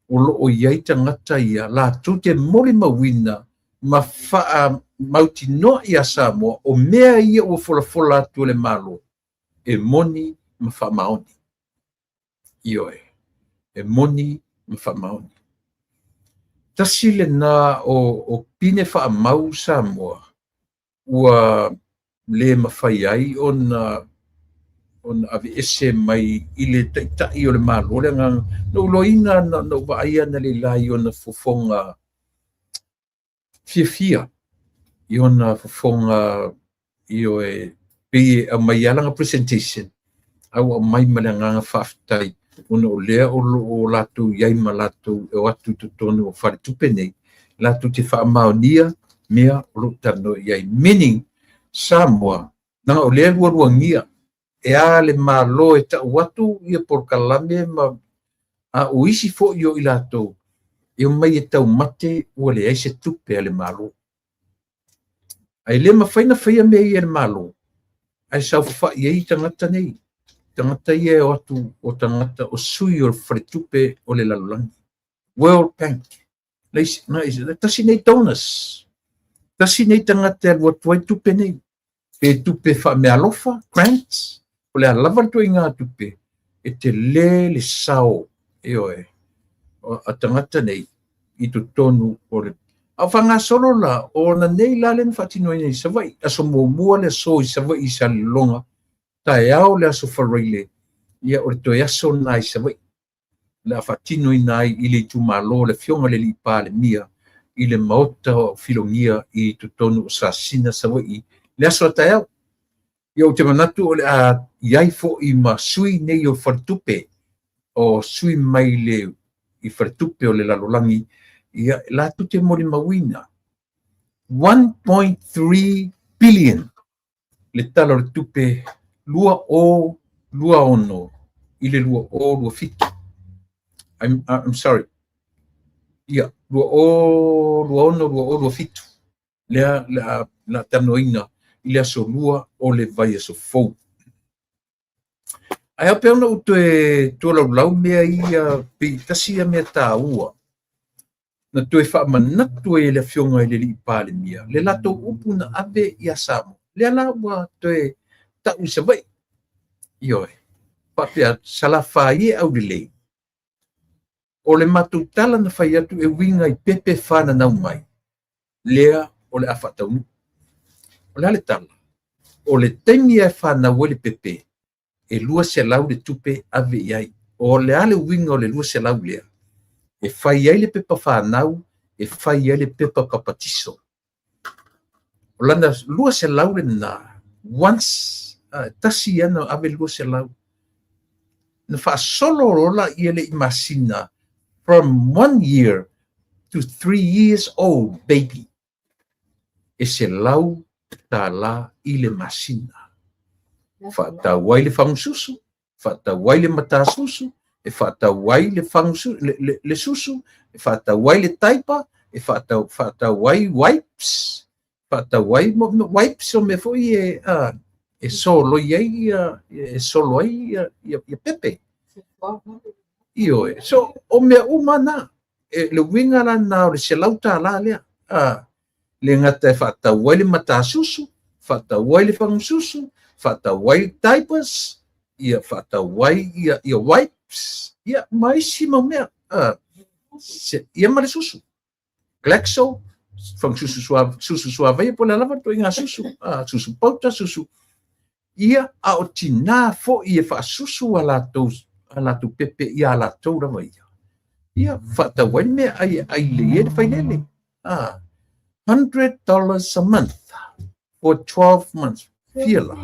o loo i ai tagata ia latou te molimauina ma faamautinoa ia Samoa o mea ia ua folafola atu e le Malo e moni ma faamaoni. Ioe, e moni ma faamaoni. Tasi lena o pine faamau Samoa ua le mafai ai ona aveese mai i le taitai o le Malo le agaga. Na ou loaina na ou vaai ana leila i ona fofoga fiafia, i ona fofoga ioe Pei e aumai lava lana presentation, a ua aumai ma le agaga faafetai ona o lea o lo o latou i ai ma latou e o atu i totonu o faletupe nei, latou te faamaonia mea o lo o talanoa i ai. Meaning, Samoa, leaga o lea e lualuagia e a le Malo e tau atu ia polokalame ma a o isi foi o i latou e omai e taumate ua leai se tupe a le Malo. Ae le mafai ona faia mea ia e le Malo ae saofafai ai tagata nei, tagata ia e o atu o tagata o sui o le faletupe o le lalolagi, World Bank. Tasi nei donors, tasi nei tagata e alu atu ai tupe nei, pe tupe faameaalofa, grants, o le a lava le ituaiga tupe, e tele le sao, ioe, a tagata nei i totonu o le. A o faagasolo la, o ona nei la lea na faatinoina i Savaii, aso muamua le aso i Savaii i Salelologa, taeao le aso Faraile, ia o le toe aso lena i Savaii, le a faatinoina ai i le itumalo o le Afioga i le Alii Palemia i le Maota o Filogia i totonu o Sasina, Savaii, le aso a taeao. Ia ou te manatu o le a i ai foi ma sui nei o faletupe, o sui mai le i faletupe o le lalolagi, ia latou te molimauina 1.3 billion le Tala o le Tupe 2026 i le 2027. I'm sorry. Ia, 2026 2027 lea le a talanoaina i le aso 2 o le vaiaso fou. Ae ao pea ona ou toe tualaulau mea ia, pei tasi ia mea taua na toe faamanatu ai e le Afioga i le Alii Palemia le latou upu na ave ia Samoa. Lea la ua toe tau i Savaii. Ioe, faapea atu, Salafai e aulelei. O le matou tala na fai atu e uiga i pepe fananau mai, lea o le a faataunuu. O le a le tala? O le taimi e fanau ai le pepe, e 200 le tupe ave i ai. O le a le uiga o le 200 lea? E fai ai le pepa fanau, e fai ai le pepa papatiso. O lana 200 lena, once, tasi ia na ave 200. Na faasolo loa ia le i masina from 1 year to 3 years old baby. E $100 i le masina. Faatau ai le fagususu, faatau ai le matasusu, e faatau ai le fagususu, le susu, e faatau ai le taipa, e faatau ai wipes, faatau ai wipes o mea foi e soloi ai ia, e solo ai ia pepe. Ioe, so o mea uma na, e le uiga la na o le $100 lea. Le gata e faatau ai le matasusu, faatau ai le fagususu, faatau ai diapers, ia faatau ai ia wipes, ia ma isi mau mea. Ia ma le susu. Glaxo, fagususu susu suavaia po o le a lava le ituaiga susu, susu pauta, susu. Ia, a o tina foi e faasusu a latou pepe ia latou lava ia. Ia, faatau ai le mea ai ai le ia le failele. $100 a month for 12 months. Fia la,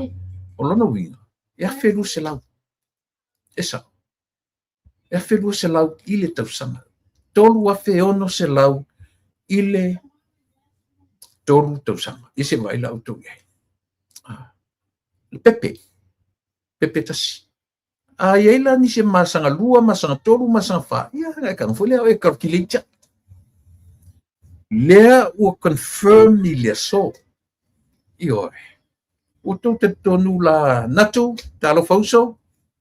o lona uiga, e 1,200. E sao. E 1,200 i le tausaga. 3,600 i le 3 tausaga. Ia se vaai la outou i ai. Le pepe. Pepe tasi. A i ai la nisi masaga 2, masaga 3, masaga 4, ia e tago foi lea e calculate. Lea ua confirm i le aso. Ioe. Ua tou talitonu la natu, talofa uso,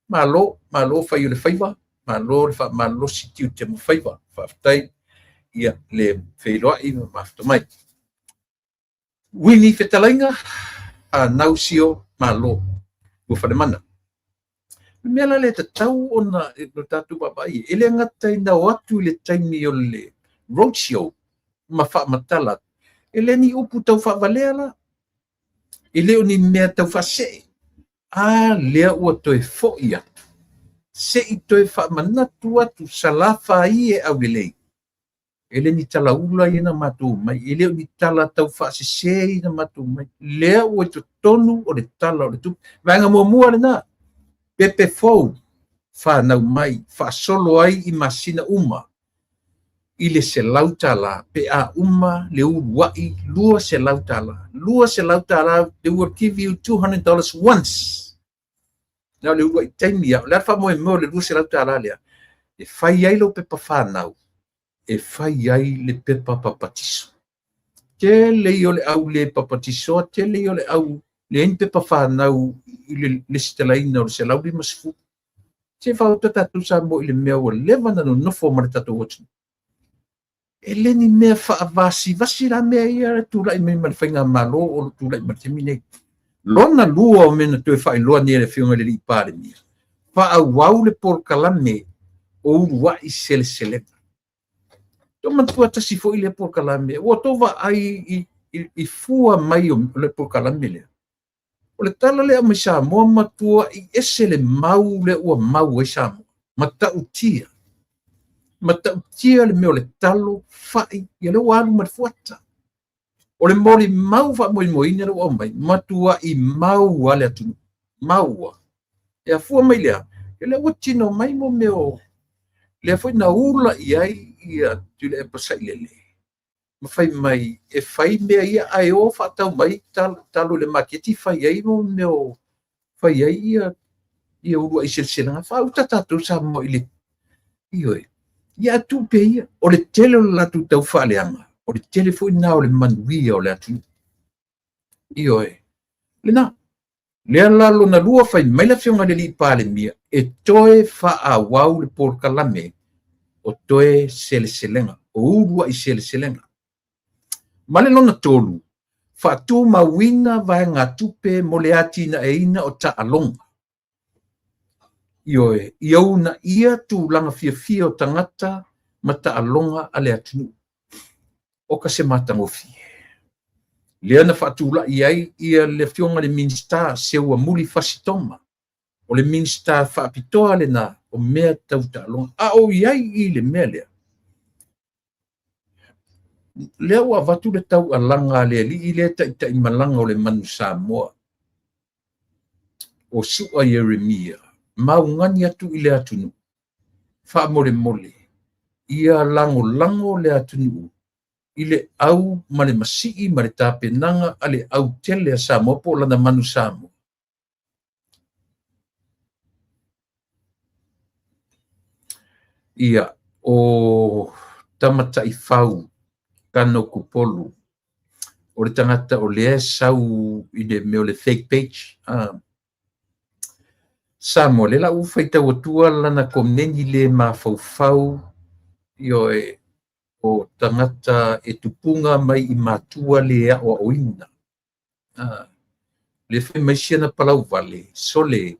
malo, malo fai o le faiva, malo le faamalolosi tiute ma faiva. Faafetai ia le feiloai ma mafuta mai. Uini fetalaiga, hanau sio, malo, ua falemana. Le mea la le tatau ona o tatou vaavaai, e le gata ina o atu i le taimi o le roadshow ma faamatala, e le ni upu tau faavalea la, e le o ni mea tau faasee, a lea ua toe foi atu, se i toe faamanatu atu Salafai e aulelei. E le ni talaula ia na matou mai, e le o ni tala taufaasese ia na matou mai. Lea ua i totonu o le Tala o le Tupe. Vaega muamua lena, pepe fou fanau mai, faasolo ai i masina uma i le $100 pe a uma le uluai $200. $200, they will give you $200 once. Na o le uluai taimi lava. O le a le faamoemoe o le $200 lea? E fai ai lau pepa fanau, e fai ai le pepa papatiso. Tele ia o le au le papatisoa, tele ia o le au leai ni pepa fanau i le lesitalaina o le 150. Se faaauta tatou Samoa i le mea ua leva ona nonofo ma le tatou atunuu. E le ni mea faavasivasi la mea ia e tulai mai ma le faigamalo o lo o tulai mai i le taimi nei. Lona lua o mea na toe faailoa nei e le Afioga i le Alii Palemia, faaauau le polokalame o uluai seleselega. Tou manatua tasi foi lea polokalame, ua outou vaai i fua mai o le polokalame lea. O le tala lea aumai Samoa, matuai ese le mau lea ua mau ai Samoa. Matautia. Matautia le mea o le talo, fai, ia lea ua alu ma le fuata. O le molimau faamoemoeina lea ua aumai, matuai mau lava le atunuu. Mau lava. E afua mai lea, ia lea ua tino mai mo mea o lea foi na ula i ai ia Tuilaepa Sailele ma fai mai e fai mea ia ae o faatau mai talo i le maketi fai ai mo mea o fai ai ia uluai seleselega. Faauta tatou Samoa i le ioe. Ia tuu pea ia. O le tele o le latou taufaaleaga, o le tele foi lena o le manuia o le atunuu. Ioe. Lena. Lea la lona lua fai mai le Afioga i le Alii Palemia e toe faaauau le polokalame o toe seleselega, o uluai seleselega. Ma le lona tolu, faatumauina vaegatupe mo le atinaeina o taaloga. Ioe, ia uunaia tulaga fiafia o tagata ma taaloga a le atunuu. O ka se matagofie. Lea na faatulai ai ia le Afioga i le Minisita Seuamuli Fasi Toma. O le Minisita faapitoa lena o mea tau taaloga. A o i ai i le mea lea, lea ua avatu le taualaga a le alii lea taitaimalaga o le manu Samoa, o Su'a Ieremia, maugani atu i le atunuu, faamolemole, ia lagolago le atunuu i le au ma le masii ma le tapenaga a le autele a Samoa po o lana manu Samoa. Ia, o Tamataifau Kanokupolu, o le tagata o lea e sau i le mea o le fake page. Samoa, lea la ua faitau atua lana komeni le mafaufau, ioe, o tagata e tupuga mai i matua le aoaoina. Le fai mai siana palauvale, sole,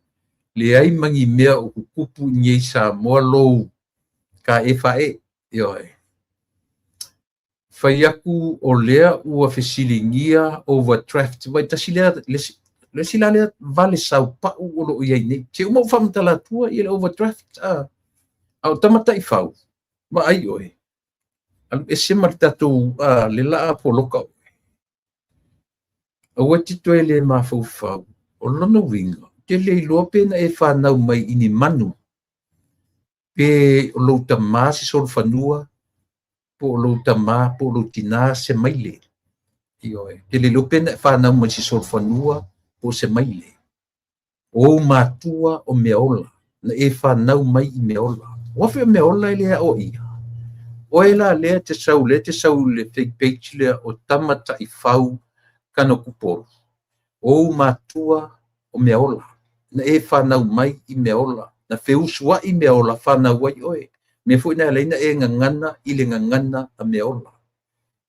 leai ma ni mea o tutupu i nei Samoa lou ka e fae, ioe. Fai atu o lea ua fesiligia overdraft, vai tasi lea, le isi la lea vale saupau o lo o i ai nei. Se uma ou faamatala atua ia le overdraft, a o Tamataifau, vaai oe, alu ese ma le tatou, le laa poloka oe. Aua e te toe le mafaufau, o lona uiga, te le iloa pe na e fanau mai i ni manu, pe o lou tamā se solofanua, po o lou tamā, po o lou tinā se maile. Ioe, te le iloa pe na e fanau mai se solofanua, po o se maile. O ou matua o mea ola, na e fanau mai i mea ola. Ua foi o mea ola e le aoaia. Oe la lea te sau, lea te sau i le fake page lea o Tamataifau Kanokupolu. O ou matua o mea ola, na e fanau mai i mea ola, na feusuai mea ola fanau ai oe. Mea foi na e ala ai na e gagana i le gagana a mea ola.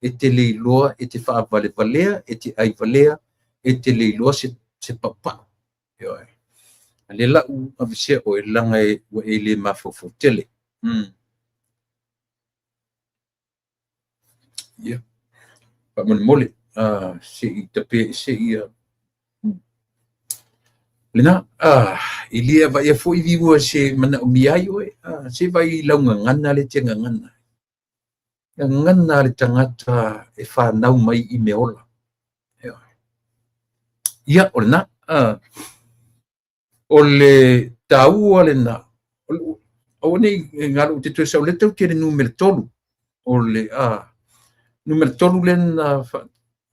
E te le iloa, e te faavalevalea, e te aivalea, e te le iloa se paupau. Ioe. A le lau avesea oe, leaga e ua e le mafaufau tele. Ia. Faamolemole, se i tape ese ia. Lena, e le avaea foi viewers e manaomia ai oe. Se vai i lau gagana le te gagana. Gagana a le tagata e fanau mai i meaola. Ia, o lena. O le taua lena. Aua ne i galo ou te toe sau lea tatou te i le numera 3. O le numera 3 lea na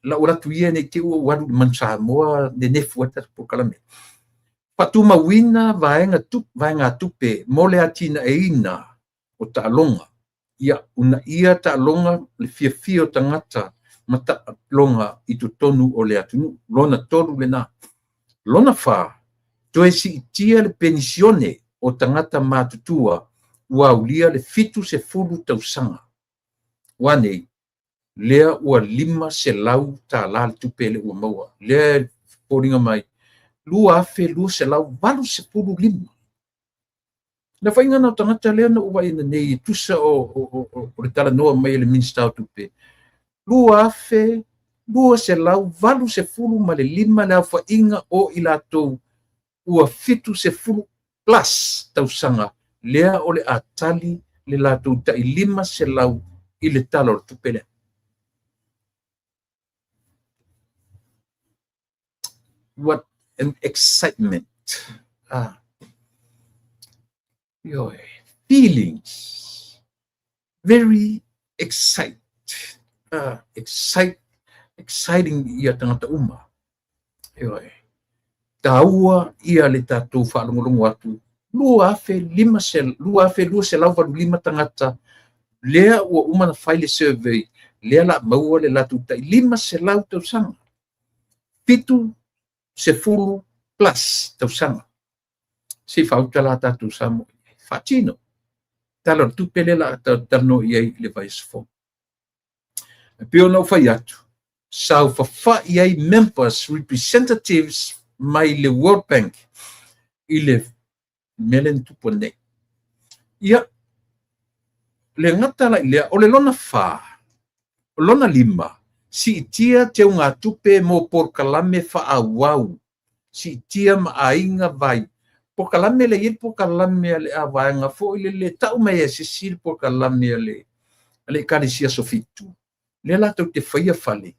lau atu ia nei te i ua ou alu i le Manu Samoa nenefu ai le tatou polokalame. Faatumauina vaegatupe mo le atinaeina o taaloga. Ia uunaia taaloga le fiafia o tagata ma taaloga i totonu o le atunuu. Lona 3 lena. Lona 4, toe siitia le penisione o tagata matutua ua aulia le 70 tausaga. Ua nei, lea ua $500 le tupe le ua maua. Lea e foliga mai 2,285. Le faiga na o tagata lea na ou vaai nei e tusa o le talanoa mai e le Minisita o Tupe, 2,285 le aofaiga o i latou ua 70 plus tausaga lea o le a tali le latou tai 500 i le tala o le tupe lea. What an excitement. Feelings. Very excited. Exciting ia tagata uma. Taua ia le tatou faalogologo atu 2,285 tagata lea ua uma na fai le survey lea la maua le latou tai 500 tausaga. 70 plus tausaga. Se faauta la tatou Samoa. Faatino. Tala o le tupe lea la talanoa i ai i le vaiaso fou. E pei ona ou fai atu, saofafai ai members, representatives mai le World Bank i le mea lea na tupu nei. Ia, le gata la i lea, o le lona 4, o lona 5, siitia teugatupe mo polokalame faaauau, siitia ma aiga vai. Polokalame le i polokalame a le avaega foi le tau mai e sisi le polokalame a le Ekalesia Sofitu. Lea latou te faia fale.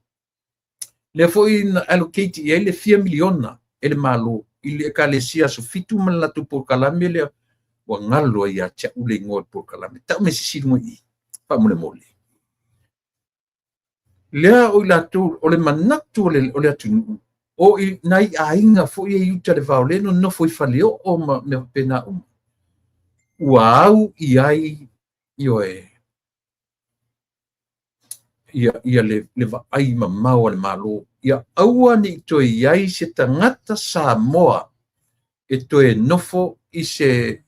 Lea foi na allocate i ai le fia miliona e le Malo i le Ekalesia Sofitu ma le latou polokalame lea ua galo ai ia te au le igoa o le polokalame. Tau mai sisi luga i faamolemole. Lea o i latou, o le manatu o le atunuu, o i nai aiga foi e i uta le vao le nonofo i faleoo ma mea faapena uma. Ua au i ai ioe ia le vaai mamao a le Malo. Ia aua ne i toe i ai se tagata Samoa e toe nofo i se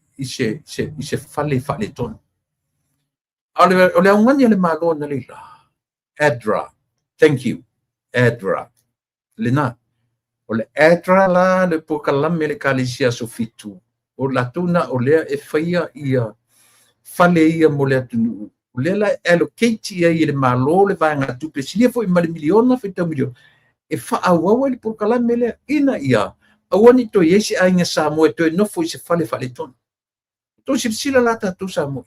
fale faaletonu. O le augani a le Malo na leila. ADRA. Thank you. ADRA. Lena. O le ADRA la le polokalame le Ekalesia Sofitu. O latou na o lea e faia ia fale ia mo le atunuu. O lea la allocate ia i le Malo le vaegatupe silia foi ma le miliona faitau miliona e faaauau ai le polokalame lea ina ia aua ne i toe i ai se aiga Samoa e toe nofo i se fale faaletonu. Toe silasila la tatou Samoa.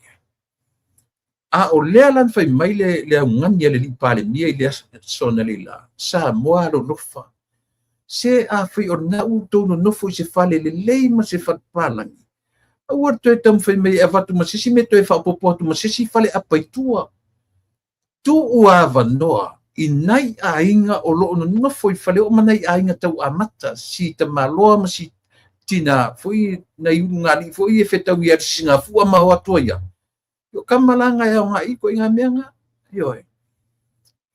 A o lea la na fai mai le augani a le alii Palemia i le aso na leila, Samoa alolofa. Se a fai o lena ua outou nonofo i se fale lelei ma se fale papalagi, aua le toe taumafai mai e avatu ma se isi mea toe faaopoopo atu ma se isi fale apa i tua. Tuu avanoa i nai aiga o loo nonofo i faleoo ma nai aiga tau amata, si tamaloa ma si tina foi nai ulugalii foi e fetau i le sigafua ma o atu ia. O kamalanga e aoga i ko inga mea nga. Ioe.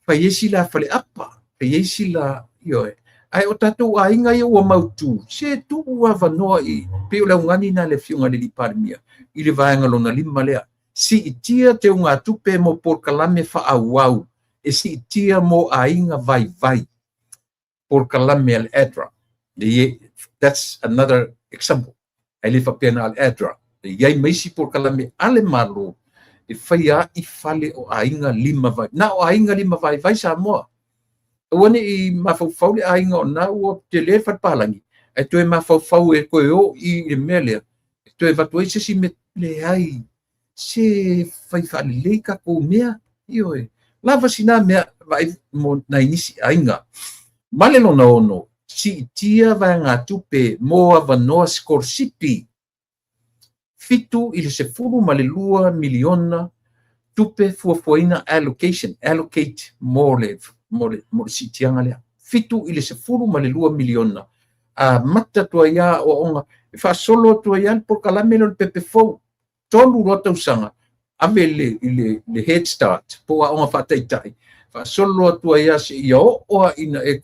Fai esi la fale apa, fai esi la ioe. Ai o tatou aiga ia ua mautu, se tuu avanoa i pei o le augani na le afioga i le alii Palemia i le vaega lona 5 lea. Siitia teugatupe mo polokalame faaauau e siitia mo aiga vaivai. Polokalame a le ADRA. That's another example. Ai le faapea na le ADRA. E iai maisi polokalame a le Malo e faia i fale o aiga lima vai. Na o aiga lima vaivai Samoa. Aua ne i mafaufau le aiga o na ua tele fale palagi. Ai toe mafaufau e koe o i le mea lea. E toe avatu ai se isi mea leai. Se fai faalelei tatou mea. Ioe, lava sina mea vaai mo nai nisi aiga. Ma le lona ono, siitia vaegatupe mo avanoa sikolasipi. 7 i le 12 miliona tupe fuafuaina, allocation, allocate mo le siitiaga lea. 7 i le 12 miliona. Amata atu ai aoaoga, e faasolo atu ai le polokalame lea o le pepe fou. 3 loa tausaga, ave i le Head Start po o aoga faataitai, faasolo atu ai seia oo ina e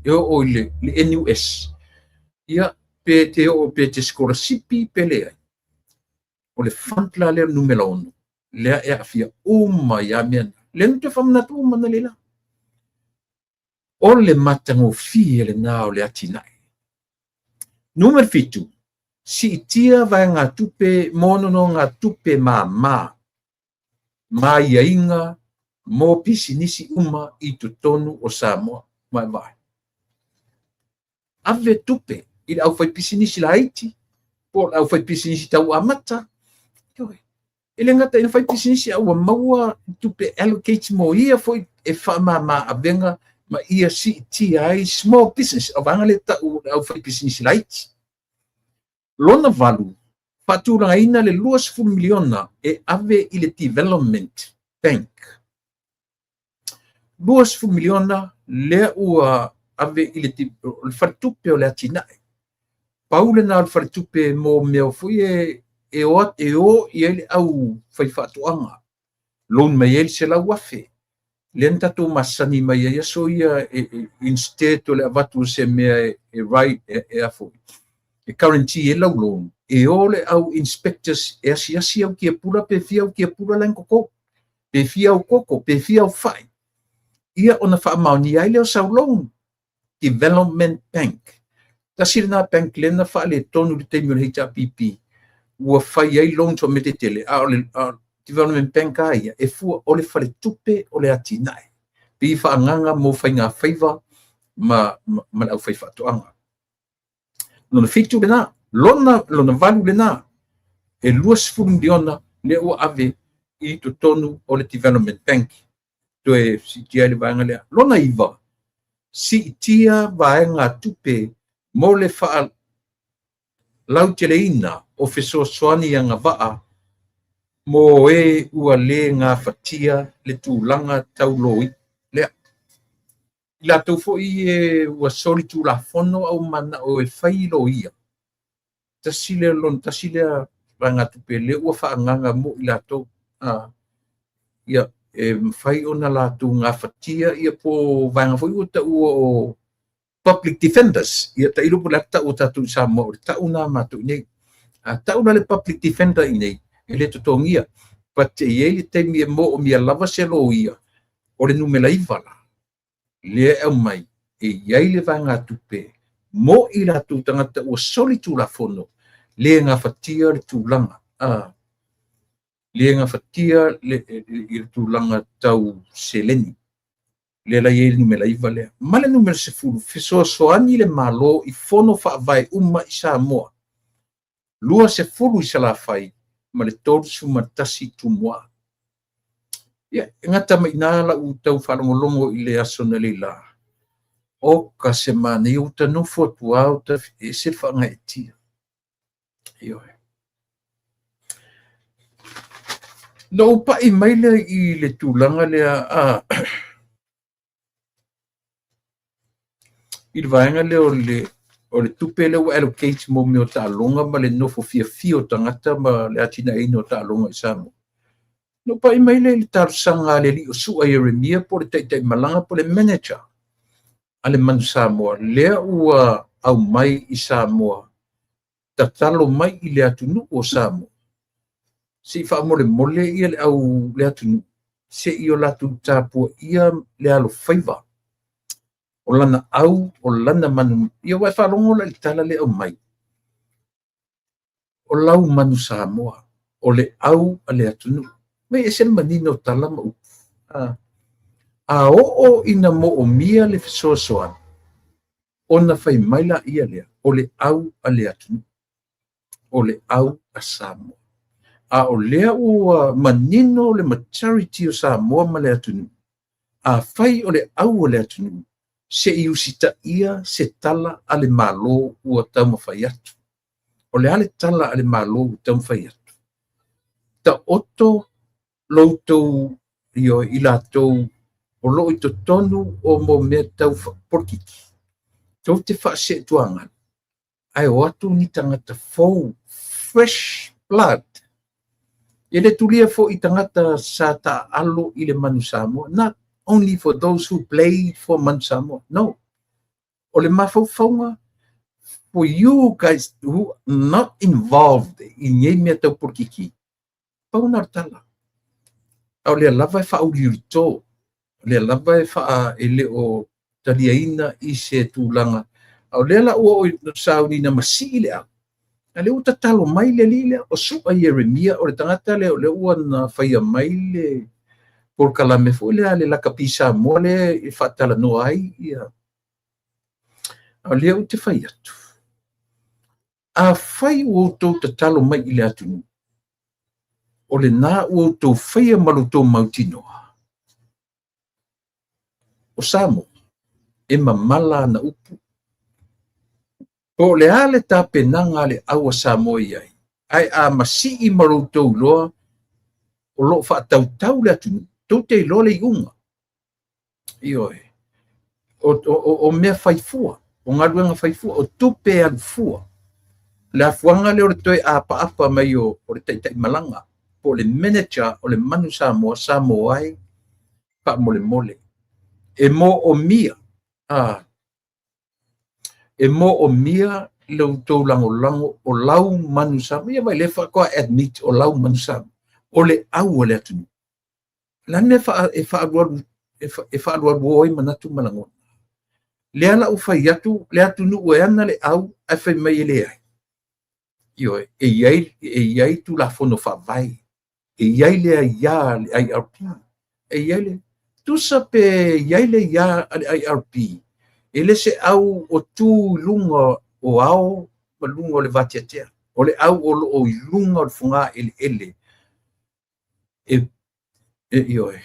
oo i le NUS. Ia, pe te oo pe te sikolasipi pe leai. O le fund la lea numera 6, lea e aafia uma ia mea. Lea na toe faamanatu uma na leila. O le matagofie lena o le atinae. Numera 7, siitia vaegatupe mo nonogatupe māmā ma aiaiga mo pisinisi uma i totonu o Samoa. Vaevae. Ave tupe i le aufaipisinisi laiti, po o le aufaipisinisi tau amata. E le gata ina fai pisinisi a ua maua tupe allocate mo ia foi e faamama avega ma ia siitia ai small business, o vaega lea tau le aufaipisinisi laiti. Lona 8, faatulagaina le 20 miliona e ave i le Development Bank. 20 miliona lea ua ave i le faletupe o le atinae. Pau lena o le faletupe mo mea foi e o i ai le au fai faatoaga. Loan mai ai le 100,000. Lea na tatou masani mai ai aso ia instead o le avatu o se mea e right e afo e guarantee e lau loan, e o le au inspectors e asiasi au kiapula pe fia au kiapula la koko, pe fia au koko, pe fia au fai. Ia ona faamaonia ai lea o sau loan. Development Bank. Tasi lena bank lea na faaletonu i le taimi o le HRPP, ua fai ai loans o mea tetele, a o le Development Bank a ia, e fua o le faletupe o le atinae. Pe faaagaga mo faiga faiva ma le au faatoaga. Lona 7 lena, lona 8 lena, e 20 miliona lea ua ave i totonu o le Development Bank. Toe siitia ai le vaega lea. Lona 9, siitia vaegatupe mo le faalauteleina o fesoasoani agavaa mo e ua le gafatia le tulaga tau loi lea. I latou foi e ua solitulafono au manao e fai loia. Tasi lea lona tasi lea vaegatupe lea ua faaagaga mo i latou. Ia, e mafai ona latou gafatia ia po vaega foi ua taua o public defenders. Ia tailo po o le a tau o tatou i Samoa, o le tau na matou i nei. A tau la le public defender i nei, e le totogia. But e i ai le taimi e moomia lava se loia, o le numera 9 la, lea e aumai, e i ai le vaegatupe mo i latou tagata ua solitulafono, le gafatia le tulaga. Le gafatia le tulaga tau seleni. Lea la i ai le numera 9 lea. Ma le numera 10, fesoasoani le Malo i fono faavae uma i Samoa. 20 i Salafai ma le 31 i Tumua. Ia, e gata mai ina lau tau faalogologo i le aso na leila. O ka se manaia uta nofo atu au ta e se whaangaetia. Ioe. Na ou pai mai lea i le tulaga lea i le vaega lea o le tupe lea ua allocate mo mea o taaloga ma le nofo fiafia o tagata ma le atinaeina o taaloga i Samoa. Na ou pai mai lea i le talosaga a le alii o Sua Ieremia po o le taitaimalaga po o le manager a le Manu Samoa lea ua aumai i Samoa, tatalo mai i le atunuu o Samoa se i faamolemole ia le au le atunuu se i o latou tapuaia le alofaiva o lana au o lana manu. Ia ua e faalogo la i le tala lea aumai. O lau Manu Samoa, o le au a le atunuu. Mai e se manino o tala ma upu. A oo ina moomia le fesoasoani, ona fai mai la ia lea, o le au a le atunuu. O le au a Samoa. A o lea ua manino le majority o Samoa ma le atunuu, afai o le au a le atunuu, se i usitaia se tala a le Malo ua taumafai atu. O le a le tala a le Malo ua taumafai atu? Taoto lo outou i latou o loo i totonu o mo mea tau polokiki, tou te faaseetuaga, ae o atu ni tagata fou, fresh blood. E le tulia foi tagata sa taaalo i le Manu Samoa. Not only for those who played for Manu Samoa. No. O le mafaufauga for you guys who not involved i nei mea tau polokiki, pau na o le tala. A o lea lava e faauliulito, o lea lava e faa e le o taliaina i se tulaga. A o lea la ua oo i sauniga masii le au, a lea ua tatalo mai le alii lea, o Su'a Ieremia, o le tagata lea o lea ua na faia mai le polokalame foi lea a le Lakapi Samoa lea e faatalanoa ai ia. A o lea ou te fai atu, afai ua outou tatalo mai i le atunuu, o lena ua outou faia ma lo outou mautinoa, o Samoa e mamala ana upu. Po o le a le tapenaga a le au a Samoa i ai, ae a masii ma lo outou iloa o loo faatautau le atunuu, tou te iloa le iuga. Ioe, o mea faifua, o galuega faifua, o tupe alu fua. Le afuaga lea o le toe apaapa mai o le taitai malaga, po o le manager o le Manu Samoa, Samoa ai faamolemole. E moomia, e moomia le outou lagolago o lau Manu Samoa. Ia vai le faatoa admit o lau Manu Samoa, o le au o le atunuu. La mea e faalualu e faalualu ai manatu ma lagona. Lea la ua fai atu le atunuu e ana le au ae fai mai e leai. Ioe, e i ai Tulafono Faavae, e i ai le aia a le IRP, e i ai le tusa pe i ai le ia a le IRP, e le se au o tu i luga o ao ma luga o le vateatea. O le au o loo i luga o le foga eleele. E ioe,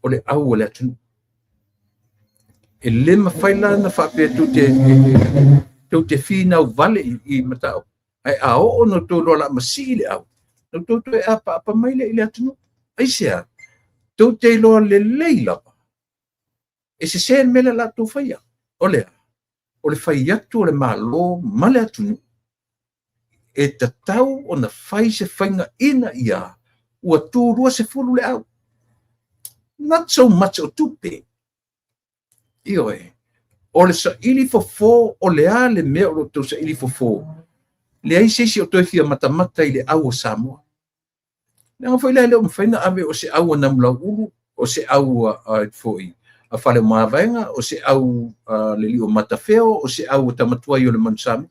o le au o le atunuu. E le mafai la ona faapea tou te finau vale i mataupu. Ae a oo ona outou iloa o le a masii le au, na outou toe apaapa mai lea i le atunuu. Aisea? Tou te iloa lelei lava e sese le mea lea o le a outou faia. O le a? O le fai atu o le Malo ma le atunuu e tatau ona fai se faiga ina ia ua tu 20 le au. Not so much o tupe. Ioe, o le saili fofo, o le a le mea o lo outou saili fofo? Leai se isi o toe fia matamata i le au o Samoa. Leaga foi lea e le o mafai ona ave o se au a Namulauulu, o se au a foi a Faleomavaega, o se au a le Lio Matafeo, o se au a Tamatuai o le Manu Samoa.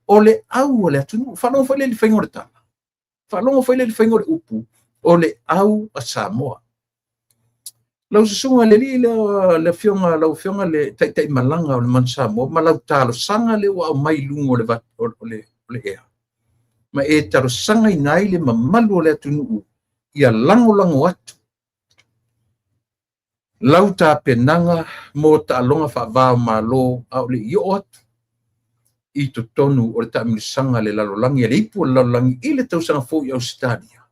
O le au o le atunuu. Faalogo foi lea i le faiga o le tala. Faalogo foi lea i le faiga o le upu, o le au a Samoa. Lau susuga le alii lea, le afioga, lau afioga le taitai malaga o le Manu Samoa, ma lau talosaga lea ua aumai i luga o le ea. Ma e talosagaina ai le mamalu o le atunuu ia lagolago atu lau tapenaga mo taaloga faava o Malo a o le i oo atu i totonu o le taamilosaga le lalolagi a le ipu o le lalolagi i le tausaga fou i Ausetalia.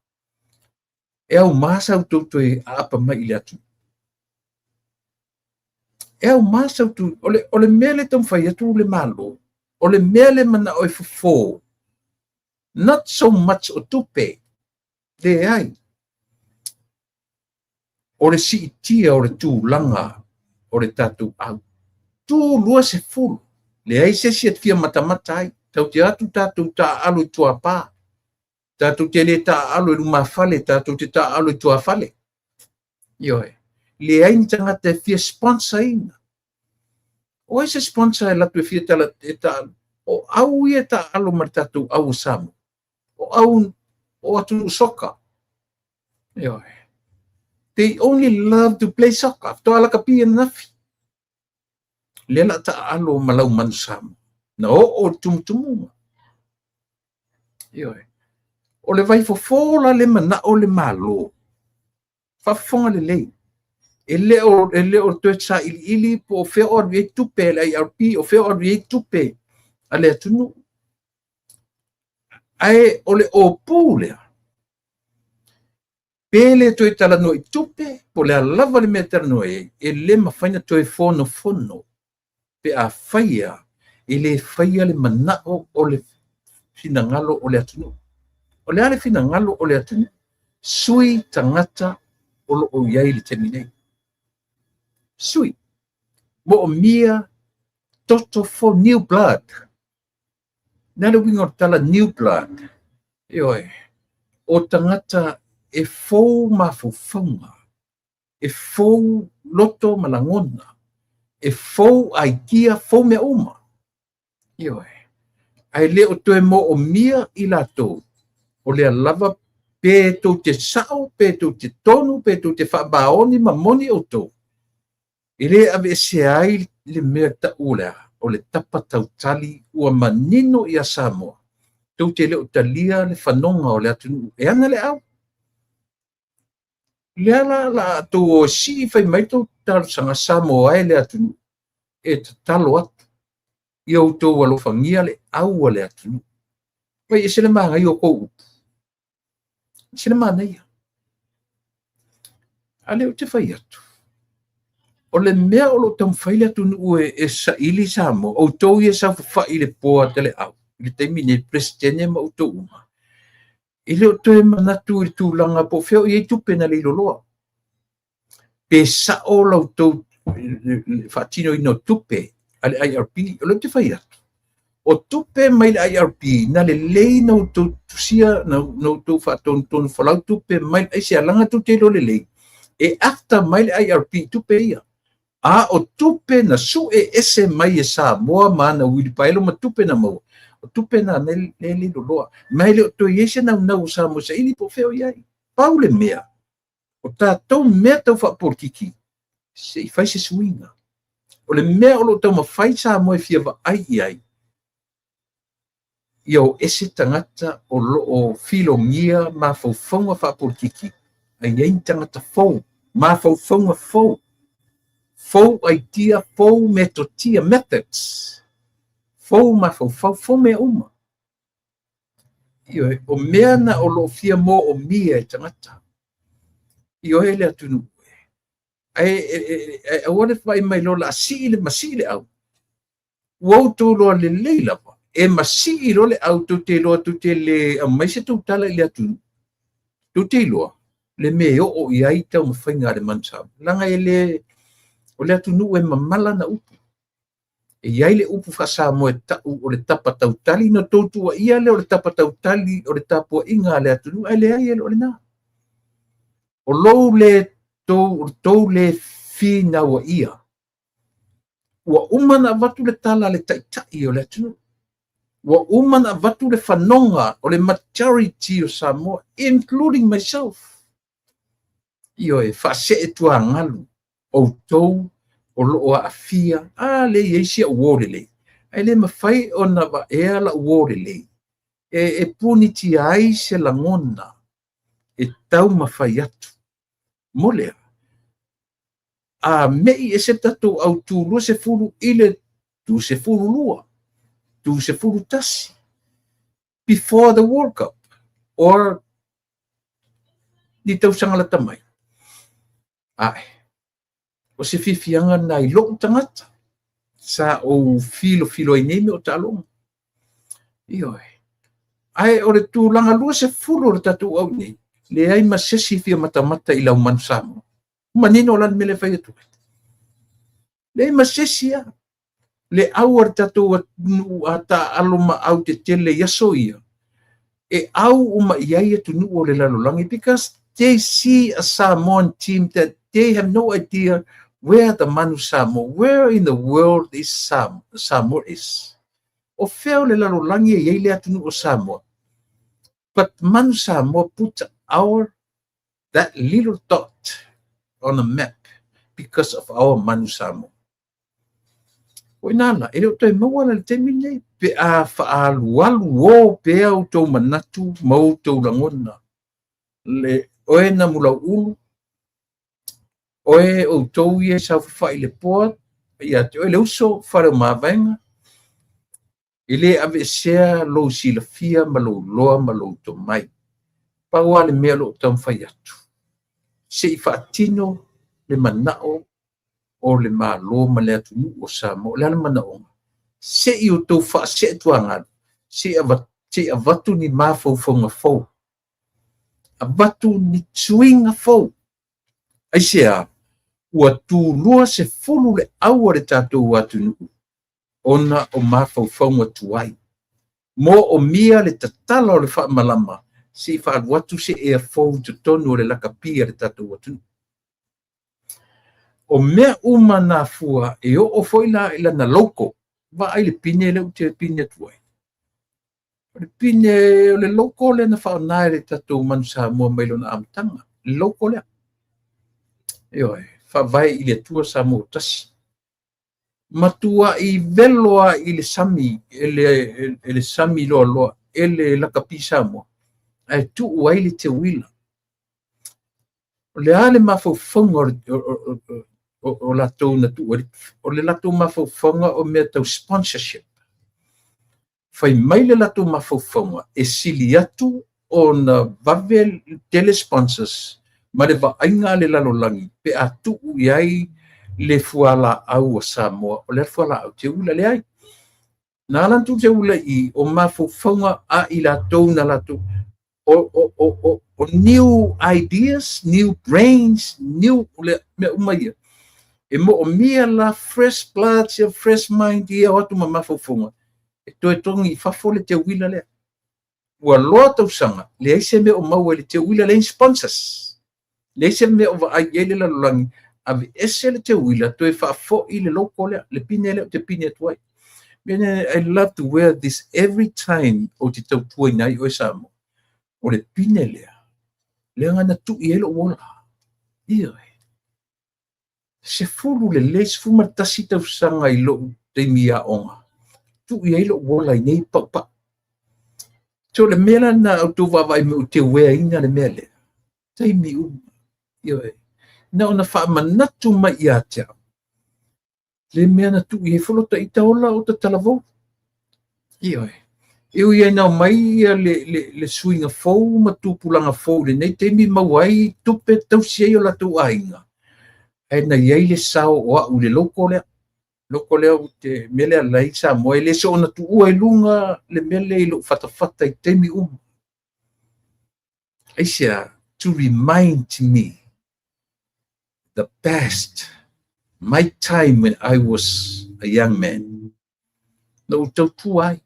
E aumā sa outou toe aapa mai i le atunuu. E aumā sa outou, o le mea le taumafai atu le Malo, o le mea le manao e fofo, not so much o tupe, leai. O le siitia o le tulaga o le tatou au. Tu 20, leai se isi e fia matamata ai. Tau te atu tatou taaalo i tuapā. Tatou te le taaalo i lumafale, tatou te taaalo i tuafale. Ioe, leai ni tagata e fia sponsor ina. O ai se sponsor e latou e fia tala e ta o au ia taaalo ma le tatou au o Samoa. O au o atunuu soka. Ioe. They only love to play soccer. Faatoa lakapi ananafi. Lea la taaalo ma lau Manu Samoa. Na oo le tumutumuga. Ioe. O le vaifofo la le manao le Malo, faafofoga lelei, e le o toe sailiili po o fea o alu i ai tupe a le IRP, o fea o alu i ai tupe a le atunuu. Ae o le opu lea, pe le toe talanoa i tupe, po o le a lava le mea e talanoa ai, e le mafai ona toe fonofono pe a faia e le faia le manao o le finagalo o le atunuu. O le a le finagalo o le atunuu? Sui tagata o lo o i ai i le taimi nei. Sui. Moomia toto fou, new blood. O le a le uiga o le tala new blood? Ioe, o tagata e fou mafaufauga, e fou loto ma lagona, e fou aikia, fou mea uma. Ioe. Ae le o toe moomia i latou, o lea lava pe tou te sao, pe tou te tonu, pe tou te faamaoni ma moni outou, e le aveesea ai le mea tau o le a, o le tapa tautali ua manino ia Samoa, tou te le o talia le fanoga o le atunuu e ana le au. Lea la la tou o sii fai mai tou talosaga Samoa e le atunuu, e tatalo atu ia outou alofagia le au a le atunuu. Vai ese le manaia o tou upu. Ese le manaia. A lea ou te fai atu, o le mea o lo o taumafai le atunuu e saili Samoa, outou ia e saofafai i le board a le au, i le taimi nei, Peresetene ma outou uma, e le o toe manatu i le tulaga po o fea o i ai tupe na leiloloa. Pe sao la outou faatinoina o tupe a le IRP, o lea ou te fai atu, o tupe mai le IRP, na lelei na outou tusia, na outou faatonutonu folau tupe mai aisea, leaga tou te iloa lelei, e after mai le IRP tupe ia. A o tupe na sue ese mai e Samoa ma ana uilipaelo ma tupe na maua, o tupe na le leiloloa. Ma e le o toe i ai se naunau o Samoa saili po o fea o i ai. Pau le mea, o tatou mea tau faapolitiki, se i fai se suiga. O le mea o lo o taumafai Samoa e fia vaai i ai, ia o ese tagata o lo o filogia mafaufauga faapolitiki, ae i ai ni tagata fou, mafaufauga fou, fou idea, fou metotia, methods, fou mafaufau, fou mea uma. Ioe, o mea na o lo o fia moomia e tagata. Ioe le atunuu. Ae aua le fai mai loa la sii le masii le au. Ua outou loa lelei lava, e masii loa le au, tou te iloa tou te le aumai se tou tala i le atunuu. Tou te iloa le mea e oo i ai taumafaiga a le Manu Samoa. Leaga e le, o le atunuu e mamala na upu. E i ai le upu faa-Samoa e tau o le tapa tautali, na tou tuuaia lea o le tapa tautali o le tapuaiga a le atunuu, ae leai e le o lena. O lou le tou le finauaia, ua uma na avatu le tala a le taitai o le atunuu. Ua uma na avatu le fanoga o le majority o Samoa, including myself. Ioe, faasee tuagalu outou o lo o aafia, a le i ai si au uo lelei. Ae le mafai ona vaea lau uo lelei, e punitia ai se lagona e taumafai atu. Mo lea, a mei ese tatou autu 20 i le 22, 21, before the World Cup, or ni tausaga lata mai. Ae, o se fiafiaga na i lou tagata, sa ou filofilo ai nei me o taaloga. Ioe. Ae o le tulaga 20 o le tatou au nei, leai ma se isi fia matamata i lau Manu Samoa. Manino la le mea le fai atu ai. Leai ma se isi a. Le au a le tatou atunuu a taalo ma au tetele i aso ia, e au uma i ai atunuu o le lalolagi, because they see a Samoan team that they have no idea where the Manu Samoa, where in the world is Samoa is. O fea o le lalolagi e i ai le atunuu o Samoa. But Manu Samoa put our, that little dot on a map because of our Manu Samoa. O ina la, e le o toe maua la le taimi nei. Pe a faaalualu o pea outou manatu ma outou lagona, le oe Namulauulu, oe outou ia e saofafai i le poa, ia te oe le uso Faleomavaega, e le aveesea lou silafia ma lou iloa ma lou tomai. Pau lava le mea o lo o taumafai atu, se i faatino le manao o le Malo ma le atunuu o Samoa. O le a le manaoga? Se i outou faaseetuagalu, se i avatu ni mafaufauga fou, avatu ni suiga fou. Aisea? Ua tulua sefulu le au a le tatou atunuu ona o mafaufauga tuai. Moomia le tatala o le faamalama se i faalu atu se ea fou i totonu o le lakapi a le tatou atunuu. O mea uma na fua e oo foi la i lana logo. Vaai le pine lea ou te pine atu ai. O le pine o le logo lea na faaaoga e le tatou Manu Samoa mai lona amataga. Le logo lea. Ioe, faavae i le Atua Samoa tasi. Matuai velo lava i le sami, e le sami loaloa, e le lakapi Samoa, ae tuu ai le teuila. O le a le mafaufauga o latou na tuu ai? O le latou mafaufauga o mea tau sponsorship. Fai mai le latou mafaufauga e sili atu ona vave tele sponsors ma le vaaiga a le lalolagi pe a tuu i ai le fualaau a Samoa. O le fualaau teuila leai. Na ala tuu teuila i o mafaufauga a i latou na latou o new ideas, new brains, new le mea uma ia. E moomia la fresh blood, fresh mind ia o atu ma mafaufauga. E toe togi i fafo le teuila lea. Ua loa tausaga, leai se mea o maua i le teuila, leai sponsors. Leai se mea o vaai i ai le lalolagi, aveese le teuila, toe faafoi le logo lea, le pine lea o te pine atu ai. I love to wear this every time o te tautuaina ai oe Samoa. O le pine lea, leaga na tui ai lou ola. Ioe. 11 lelei, 11 tausaga i lou taimi aoga. Tui ai lou ola i nei paupau. So le mea la na outou vaavaai mai ou te ueaina le mea lea. Taimi uma. Ioe. Na ona faamanatu mai ia te au. Le mea na tui ai folo ta ita ola o tatalavou. Ioe. E ui ai nao mai ia le suiga fou ma tupulaga fou i lenei taimi maua ai tupe tausi ai o latou aiga. Ae na i ai le sao o au i le logo lea. Logo lea ou te mea lea lai Samoa e le soona tuua i luga le mea lea i lou fatafata i taimi uma. Aisea, to remind me the past, my time when I was a young man. Na ou tautua ai.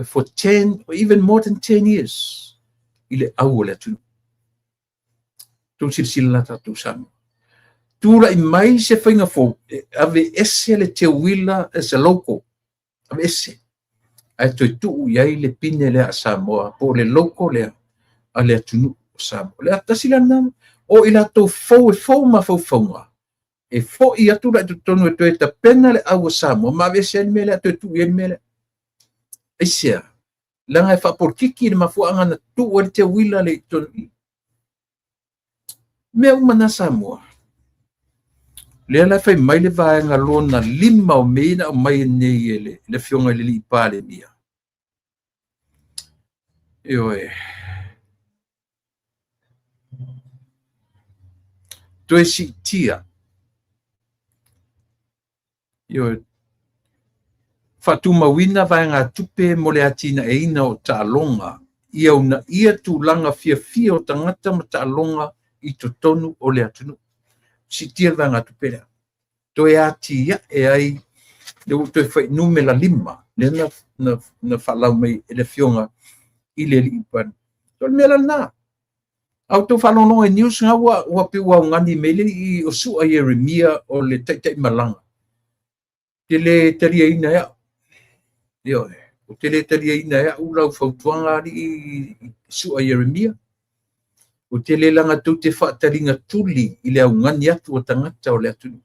For 10 or even more than 10 years i le au o le atunuu. Tou silasila la tatou Samoa. Tulai mai se faiga fou, aveese le teuila as a logo. Aveese. Ae toe tuu i ai le pine lea a Samoa, po o le logo lea a le atunuu o Samoa. O le atasi la lena, o i latou fou e fou mafaufauga, e foi atu la i totonu e toe tapena le au o Samoa, ma aveese ai le mea lea, toe tuu i ai le mea lea. Aisea, leaga e faapolitiki le mafuaaga na tuu ai le teuila le i totonu i. Mea uma na Samoa. Lea la fai mai le vaega lona 5 o mea na aumai nei e le afioga i le alii Palemia. Ioe. Toe siitia. Ioe. Faatumauina vaega tupe mo le atinaeina o taaloga ia una ia tulaga fiafia o tagata ma taaloga i totonu o le atunuu. Siitia le vaega tupe lea. Toe ati e ai le ua toe fai numera 5 lea na faalau mai e le afioga i le alii Palemia. O le mea la lena. Au tau faalogologo i news nga ua pe ua augani mai le alii o Sua Ieremia o le taitai malaga. Te le taliaina e au. Ioe. O te le taliaina e au lau fautuaga alii Sua Ieremia. O te le langa tou te faataliga tuli i le augani atu o tagata o le atunuu.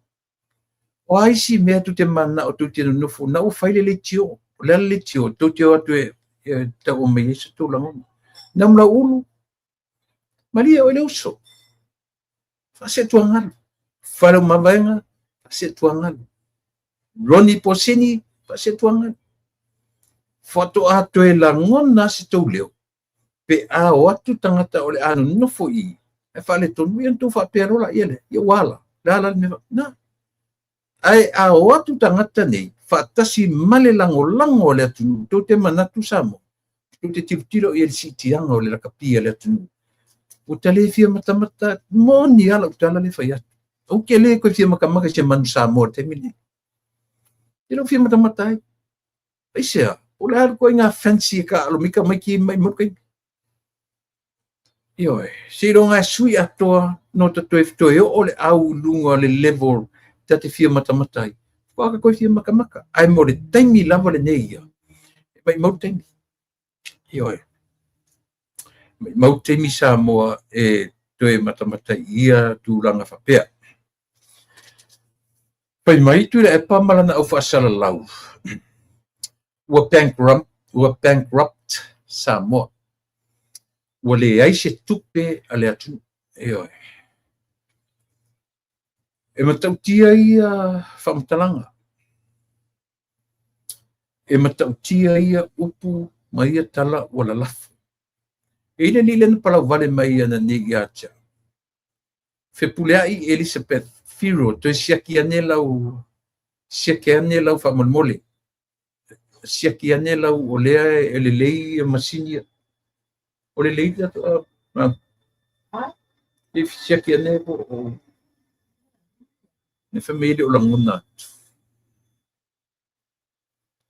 O ai si mea tu te mana o tu te nonofo na ua fai le leitio. O le a le leitio, tou te o atu e tau aumai ai so tou lagona. Namulauulu, malie oe le uso. Faasetuagalu. Faleomavaega, faasetuagalu. Ronnie Posini, faasetuagalu. Faatoa toe lagona se tou leo, pe a o atu tagata o le a nonofo i i, ae faaletonu, ia ona tou faapea loa laia lea, ia ua ala, le a la le mea, na. Ae a o atu tagata nei, faatasi ma le lagolago a le atunuu, tou te manatu Samoa, tou te tilotilo i ai i le siitiaga o le lakapi a le atunuu, ua ta le fia matamata, moni lava lau tala lea e fai atu. Ou te le toe fia matamata i se manu Samoa i le taimi lenei. E le o fia matamata ai. Aisea? O le a le ituaiga fancy e taaalo mai tamaiti mai mau taimi. Ioe, seiloga e sui atoa no ta toe toe oo le au i luga o le level ta te fia matamata ai. Faatoa ta toe fia matamata. Ae mo le taimi lava lenei ia, e maumau le taimi. Ioe. Maumau le taimi Samoa e toe matamata i ia tulaga faapea. Fai mai Tuilaepa ma lana au faasalalau, ua bankrupt, ua bankrupt Samoa. Ua leai se tupe a le atunuu. Ioe. E matautia ia faamatalaga. E matautia ia upu ma ia tala ua lalafo. E i ai le alii lea na palauvale mai ananei ia te au. Fepuleai Elizabeth Firo, toe siaki ane lau, siaki ane lau faamolemole. Siaki ane lau, o lea e lelei ia masini ia. O lelei le tatou, a, siaki ane po o, ne fai mai e le o lagona atu.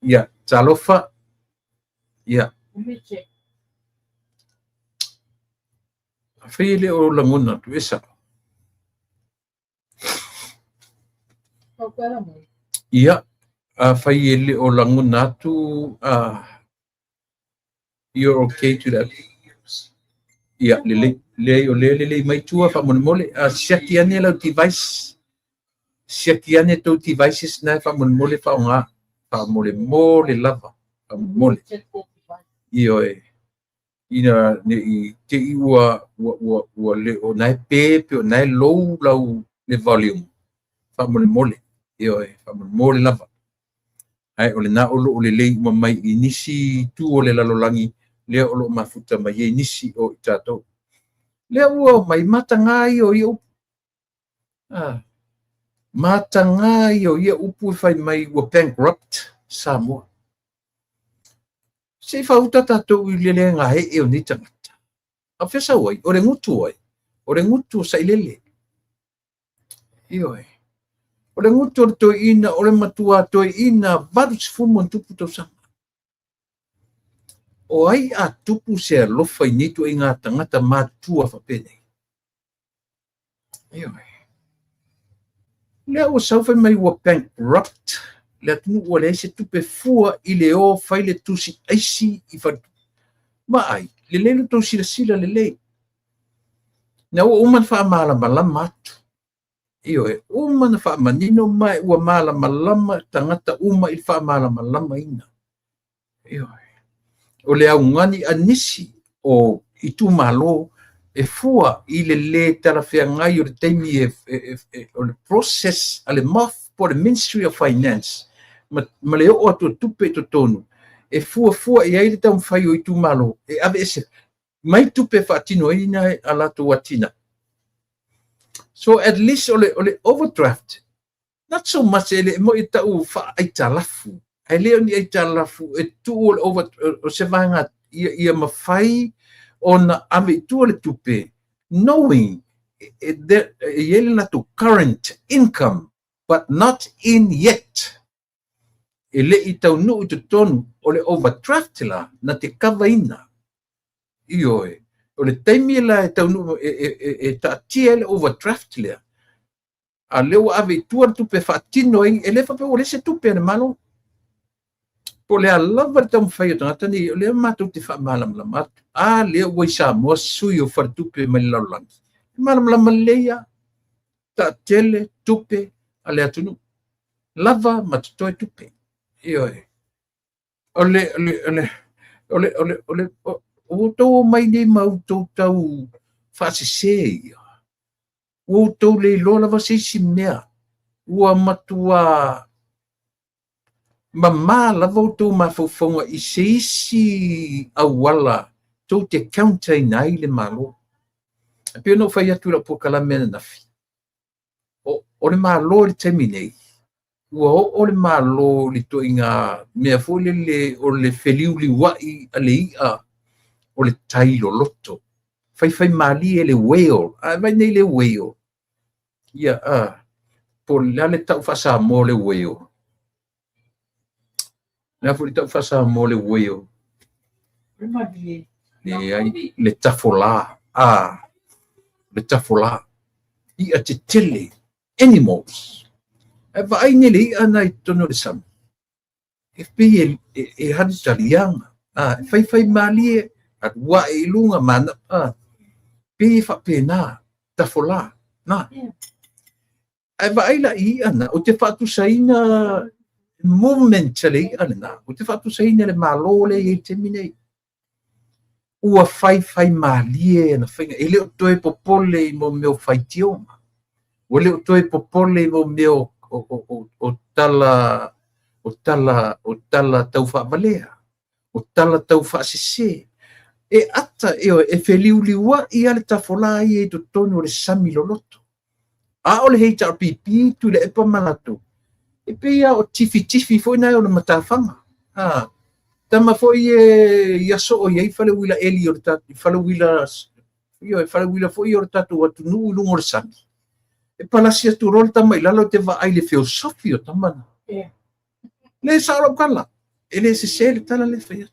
Ia, talofa. Ia. Afai e le o lagona atu, e sao. Ia, afai e le o lagona atu, you're okay to that. Ia, lelei, leai o lea lelei mai tua faamolemole. Siaki ane lau device. Siaki ane tou devices na e faamolemole faaaoga. Faamolemole lava. Faamolemole. Ioe. Ina ne i te i ua, ua, ua, ua le o na e pe, pe o na e low lau le volume. Faamolemole. Ioe, faamolemole lava. Ae o lena o lo o lelei uma mai i nisi itu o le lalolagi, lea o lo o mafuta mai ai nisi o i tatou. Lea ua omai mataga ia o ia upu. Mataga ia o ia upu e fai mai ua bankrupt Samoa. Se i faauta tatou i le le gaee o nei tagata. A o fea sau ai? O le gutu ai. O le gutu o Sailele. Ioe. O le gutu o le toeaina, o le matua toeaina 80+ tausaga. O ai a tupu se alofa i nei ituaiga tagata matutua faapenei? Ioe. Lea ua sau fai mai ua bankrupt le atunuu, ua leai se tupe fua i le o fai le tusi aisi i faletupe. Vaai, lelei lo tou silasila lelei. Na ua uma ona faamalamalama atu. Ioe, uma ona faamanino ma ua malamalama tagata uma i le faamalamalamaina. Ioe. O le augani a nisi o itumalo e fua i le lē talafeagai o le taimi o le process a le MOF po o le Ministry of Finance ma le oo atu o tupe i totonu, e fuafua i ai le taumafai o itumalo e aveese mai tupe e faatinoina a latou atinae. So at least o le overdraft, not so much e le moi e tau faaaitalafu, ae le o ni aitalafu e tuu o le over, o se vaega ia mafai ona ave i tua le tupe, knowing e i ai le latou current income but not in yet. E le i taunuu i totonu o le overdraft la na te kavaina. Ioe, o le taimi la e taunuu e taatia ai le overdraft lea, a lea ua ave i tua le tupe e faatino ai, e le faapea ua leai se tupe a le Malo. Po o le a lava le taumafai o tagata nei, o lea matou te faamalamalama atu. A lea ua i Samoa sui o faletupe mai le lalolagi. E malamalama lelei lava. Taatele tupe a le atunuu. Lava ma totoe tupe. Ioe. O le, o le, o le, o le, o le, o le, ua outou omai nei ma outou tau faasese ia. Ua outou le iloa lava se isi mea. Ua matua mamā lava outou mafaufauga i se isi auala tou te counter-ina ai le Malo. E pei ona ou fai atu i lau polokalame ananafi, o le Malo i le taimi nei, ua oo le Malo i le ituaiga mea foi lele o le feliuliuai a le i'a o le tai loloto. Faifaimalie le whale. A vaai nei le whale. Ia, a, po o le a le tau faa-Samoa o le whale? O le a foi le tau faa-Samoa o le whale? Leai, le tafolā. A, le tafolā. I'a tetele, animals. Ae vaai nei le i'a na i totonu o le sami. E pei e, e, e alu taliaga. A, e faifaimalie, alu ae i luga, mana, a, pei e faapena, tafolā. Na. Ae vaai la i i'a na, ou te faatusaina movement a le i'a lena, ou te faatusaina le Malo lea e i ai i le taimi nei. Ua faifaimalie ana faiga, e le o toe popole i mo mea o faitioga, ua le o toe popole i mo mea o, o, o, o, o tala o tala o tala tau faavalea, o tala tau faasese. E ata, ioe, e feliuliuai lava le tafolā ia i totonu o le sami loloto. A o le HRPP, Tuilaepa ma latou, e pei lava o tifitifi foi na o le matafaga. A, tama foi e i aso o i ai faleuila eli o le tatou, faleuila, ioe, faleuila foi o le tatou atunuu i luga o le sami. E palasi atu loa le tama i lalo te vaai i le feosofi o tama na. Le sao lau tala, e le sese le tala lea e fai atu.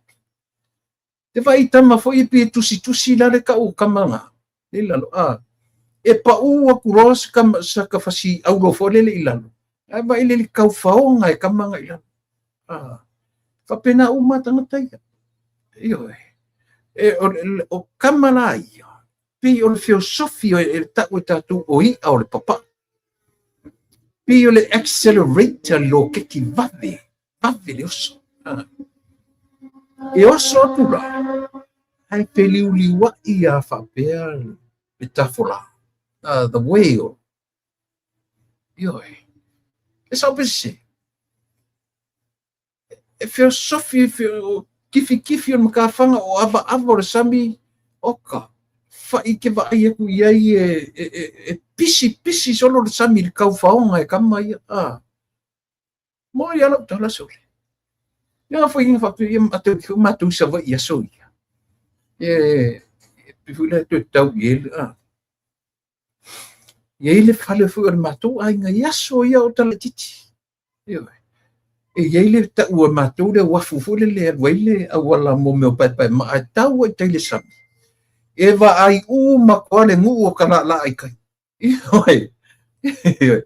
Te vaai i tama foi e pei e tusitusi la le tau o kama na, le i lalo, a, e paū atu loa se kama, saka fasi aulo foi lele i lalo, ae vaai le kaufaoga e kama na i lalo. A, faapena uma tagata ia. Ioe. E, o, o kama la ia, pei o le feosofi e tau e tatou o i'a o le papaʻu. Pei o le accelerator le loketi vave, vave le oso. E oso atu la, ae feliuliuai a faapea le tafolā. The whale. Ioe. E sao pe sese. E feosofi, kifikifi o le matafaga o avaava o le sami, oka, fa'i ke vaai atu i ai e, e, e, e pisi pisi solo le sami i le kaufaoga e kama ia. A. Mo ia lau tala sole. Ia foi ina faapea ia matou i matou i Savaii i aso ia. E, e pei foi lea toe tau i ai a. I ai le fale foi o le matou aiga i aso ia o talaitiiti. Ioe. E i ai le tau a matou le uafu foi lele e alu ai le auala mo mea o paepaemaa e tau ai i tai le sami. E vaai uma atu lava le nuu o Kalalaa i tai. Ioe. Ioe.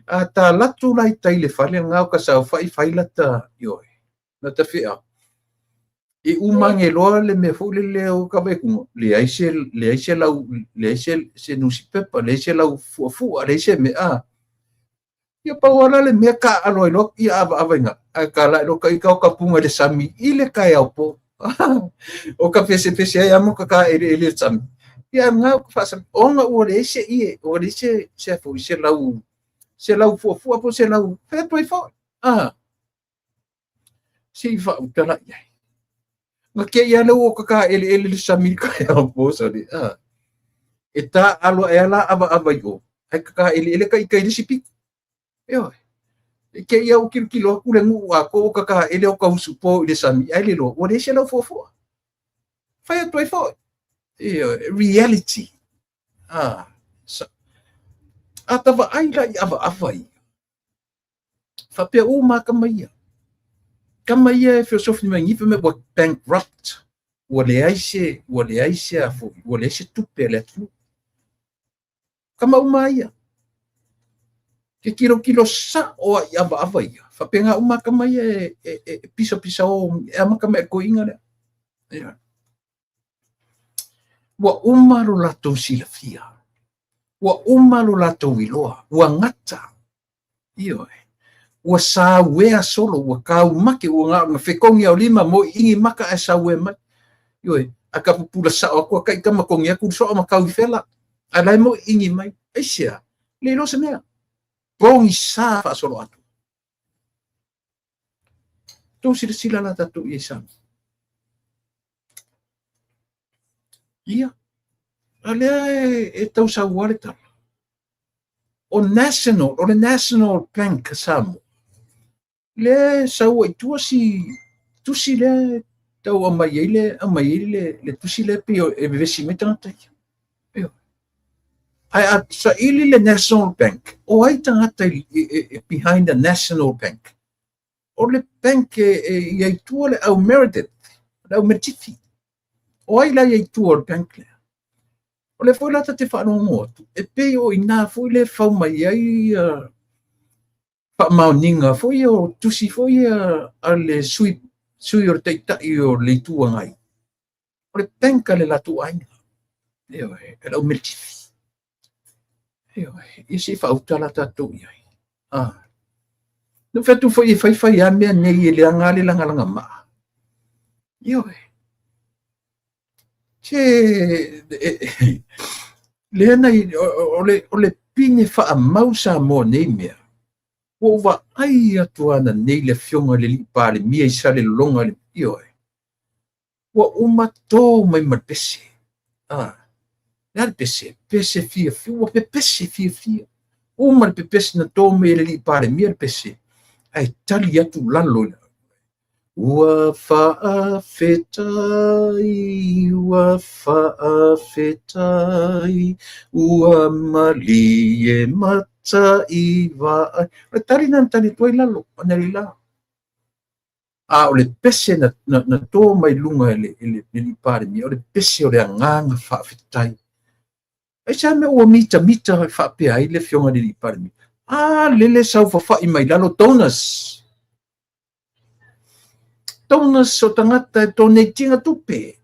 A ta alu atu la i tai i le fale lena o ka saofai fai lata, ioe, lata feau. E uma ane loa le mea foi lele o ka vaai atu, leai se, leai se lau, leai se, se nusipepa, leai se lau fuafua, leai se mea. A, ia pau lava la le mea taaalo ai loa ia avaava i ina, ae talai loa ta ita o ka puga i le sami i le taeao po. O ka pesepese ai lava ma ka taeleele i le sami. Ia ae lena o ka faasami, ona ua leai se ie, ua leai se, se a foi, se lau, se lau fuafua po o se lau fai atu ai foi. Ah, se i faautala i ai. Na te i lava lea ua tataeleele le sami i le taeao po, sole. Ah. E taaalo ae lava la avaava i o, ae tataeleele ta ita i le isi pito. Ioe. E te i lava ua tilotilo atu le nuu atoa ua tataele o ta usupo i le sami, ae le iloa, ua leai se lau fuafua. Fai atu ai foi. Ioe, reality. Ah. Sa, a ta vaai la i avaava ia, Faapea uma kama ia. Kama ia e feosofi mai nifa me ua bankrupt. Ua leai se, ua leai se a foi, ua leai se tupe a le atunuu. Kama uma ia. Ke kilokilo sa'o a i avaava ia. Faapena uma kama ia e, e, e, e pisapisa o, e amata mai i le toeaina lea. Ia. Ua uma lo latou silafia. Ua uma lo latou iloa. Ua gata. Ioe. Ua sauea solo, ua kaumake, ua na ona fekogi au lima, moiiigi maka ae sauea mai. Ioe, a ka pupula sao atu a kai tama kogi atu soa ma kau i fela. Ae la e moiiigi mai. Aisea? Le iloa se mea. Pogisa faasolo atu. Tou silasila la tatou i ai Samoa. Ia, a lea e tausaua le tala. O National, o le National Bank Samoa, lea e sau ai tua si tusi lea tau aumai ai le aumai ai le tusi lea pei e vevesi mai tagata ia. Ioe. Ae a saili le National Bank, o ai tagata e behind the National Bank? O le bank e i ai tua le au Meredith, le au Meritifi. O ai la i ai tua o le bank lea? O lea foi la ta te faalogo atu, e pei o i ina foi le fau mai ai faamaoniga foi o tusi foi a le sui o le taitai o le Itu Agai. O le bank a le latou aiga. Ioe, e le au Meritifi. Ioe, ia se i faauta la tatou i ai. Ah. Na fai atu foi e faifai lava mea nei e leaga le lagalaga maa. Ioe. Se lea na o le pine faamau Samoa nei mea. Ua ou vaai atu ana nei le afioga i le alii Palemia i Salelologa le ioe. Ua uma tō mai ma le pese. Ah. Le a le pese? Pese fiafia, ua pepese fiafia. Uma le pepese na tō mai e le alii Palemia le pese. Ae tali atu lalo i Ua faafetai, ua faafetai, ua malie mata i vaai. O le tali na na tali atu ai lalo, ana le la. A o le pese na tō mai luga e le alii Palemia, o le pese o le agaga faafetai. Ai se mea ua mitamita faapea ai le afioga i le alii Palemia? A lele saofafai mai lalo donors. Donors o tagata e donate tupe.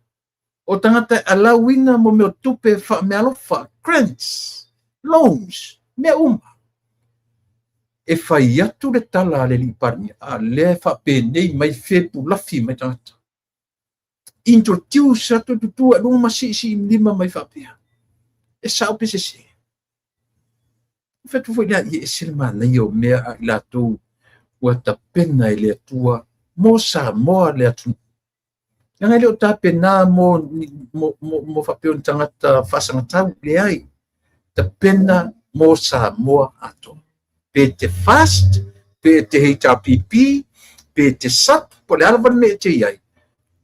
O tagata e alauina mo mea o tupe faameaalofa, grants, loans, mea uma. E fai atu le tala a le alii Palemia, a lea e faapenei mai fepulafi mai tagata. Introduce atu tutu e luga ma siisii lima mai faapea. E sao pe sese. Fai atu foi lea ia ese le manaia o mea a i latou ua tapena e le Atua mo Samoa le atunuu. Leaga e le o tapena mo faapea o ni tagata faasagatau, leai. Tapena mo Samoa atoa. Pe te FAST, pe te HRPP, pe te SUP, po le a lava le mea e te i ai,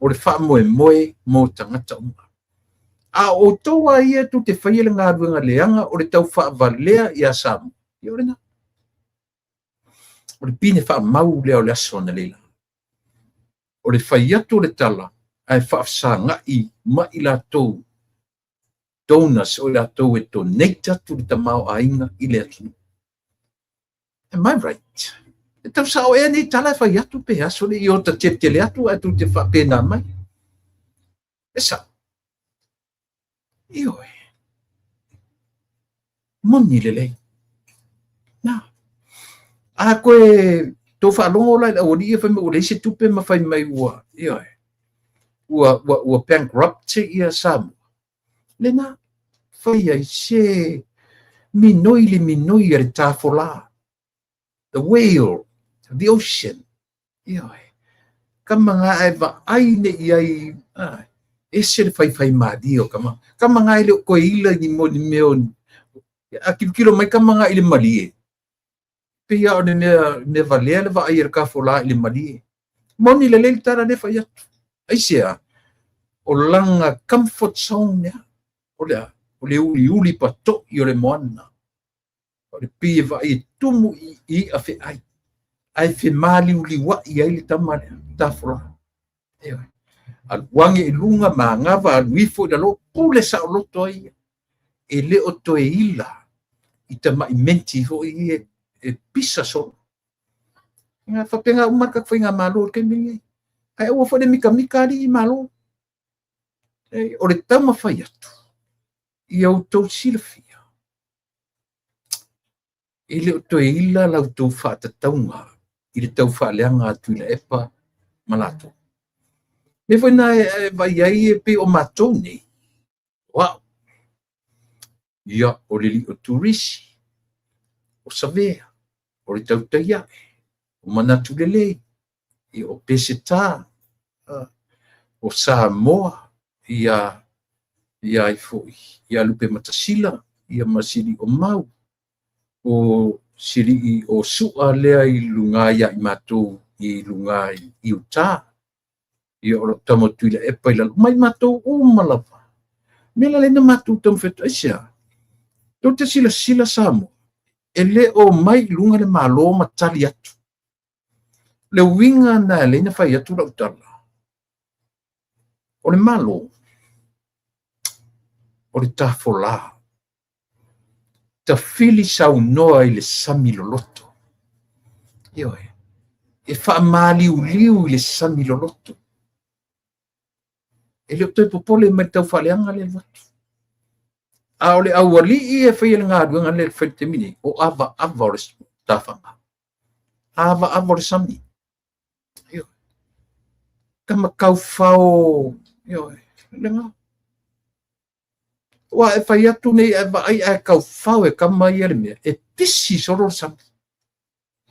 o le faamoemoe mo tagata uma. A o outou a ia tou te faia le galuega leaga o le tau faavalea ia Samoa, ia o lena. O le pine faamau lea o le aso analeila. O le fai atu o le tala ae faafesagai ma i latou donors o i latou e donate atu le tamaoaiga i le atunuu. Am I right? E tau sao ea nei tala e fai atu pe aso le i ota teletele atu ae tou te faapena mai. E sao. Ioe. Moni lelei. Na. A koe tou faalogo la i le aualii ia fai mai ua leai se tupe ma fai mai ua, ioe, ua bankrupt ia Samoa. Lena, fai ai se minoi le minoi a le tafolā. The whale, the ocean. Ioe. Kama ngā e vaai nei i ai, ese le faifai malie o kama. Kama ngā e le o koe ila ni mo ni mea o a kilokilo mai kama ngā i le malie. Pei a o le mea valea le vaai e le tafolā i le malie. Moni lelei le tala le fai atu. Aisea, o lana comfort zone lea. O le a, o le uliuli pato'i o le moana. O le pei e vaai e tumu i i'a feai. Ae femaliuliua'i ai le tama lea, tafolā. Ioe. Alu age i luga manava, alu ifo i lalo, pule saoloto ai ia. E le o toe ila i tama'i menti foi ia e pisa solo. Nga faapena uma le tatou faigamalo i le taimi lenei. Ae aua foi le mitamita alii malo. E, o le taumafai atu ia outou silafia e le o toe ila la outou faatatauga. i le taufaaleaga a Tuilaepa ma latou. Mea foi na e vaai ai e pei o matou nei, o au, ia, o le alii o Turisi, o Savea, o le Tautaiae, o Manatu Lelei, ia, o Peseta, o Samoa, ia, ia ai foi, ia Lupematasila, ia ma Siliomau, o Silii o Sua lea i luga ia i matou i luga i uta, ia o lou tama o Tuilaepa i lalo, mai matou uma lava. Mea la lea na matou taumafai atu ai sea, tou te silasila Samoa, e le o mai i luga le Malo ma tali atu. Le uiga na lea na fai atu lau tala, o le Malo, o le tafolā, tafili saunoa i le sami loloto. Ioe, e faamaliuliu i le sami loloto. E le o toe popole mai le taufaaleaga lea atu. A o le aualii e faia le galuega lea e fai i le taimi nei, o avaava o le tafaga, avaava o le sami. Ioe. Tamakaufao, ioe, lena. Ua e fai atu nei ae vaai ae taufao e kama ia le mea, e pisi solo le sami.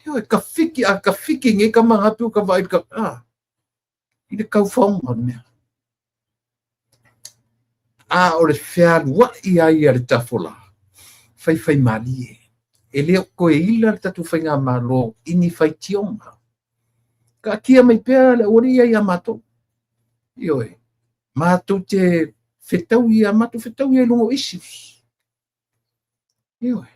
Ioe, kafiki, a kafiki nei kama gatu ka vaai ka, i le taufaoga o le mea. A o le fealuai ai a le tafola, faifaimalie. E le o toe ila le tatou faigamalo i ni faitioga. Taatia mai pea le aualii ia ia matou. Ioe, matou te fetaui ia, matou fetaui ia i luga o issues. Ioe.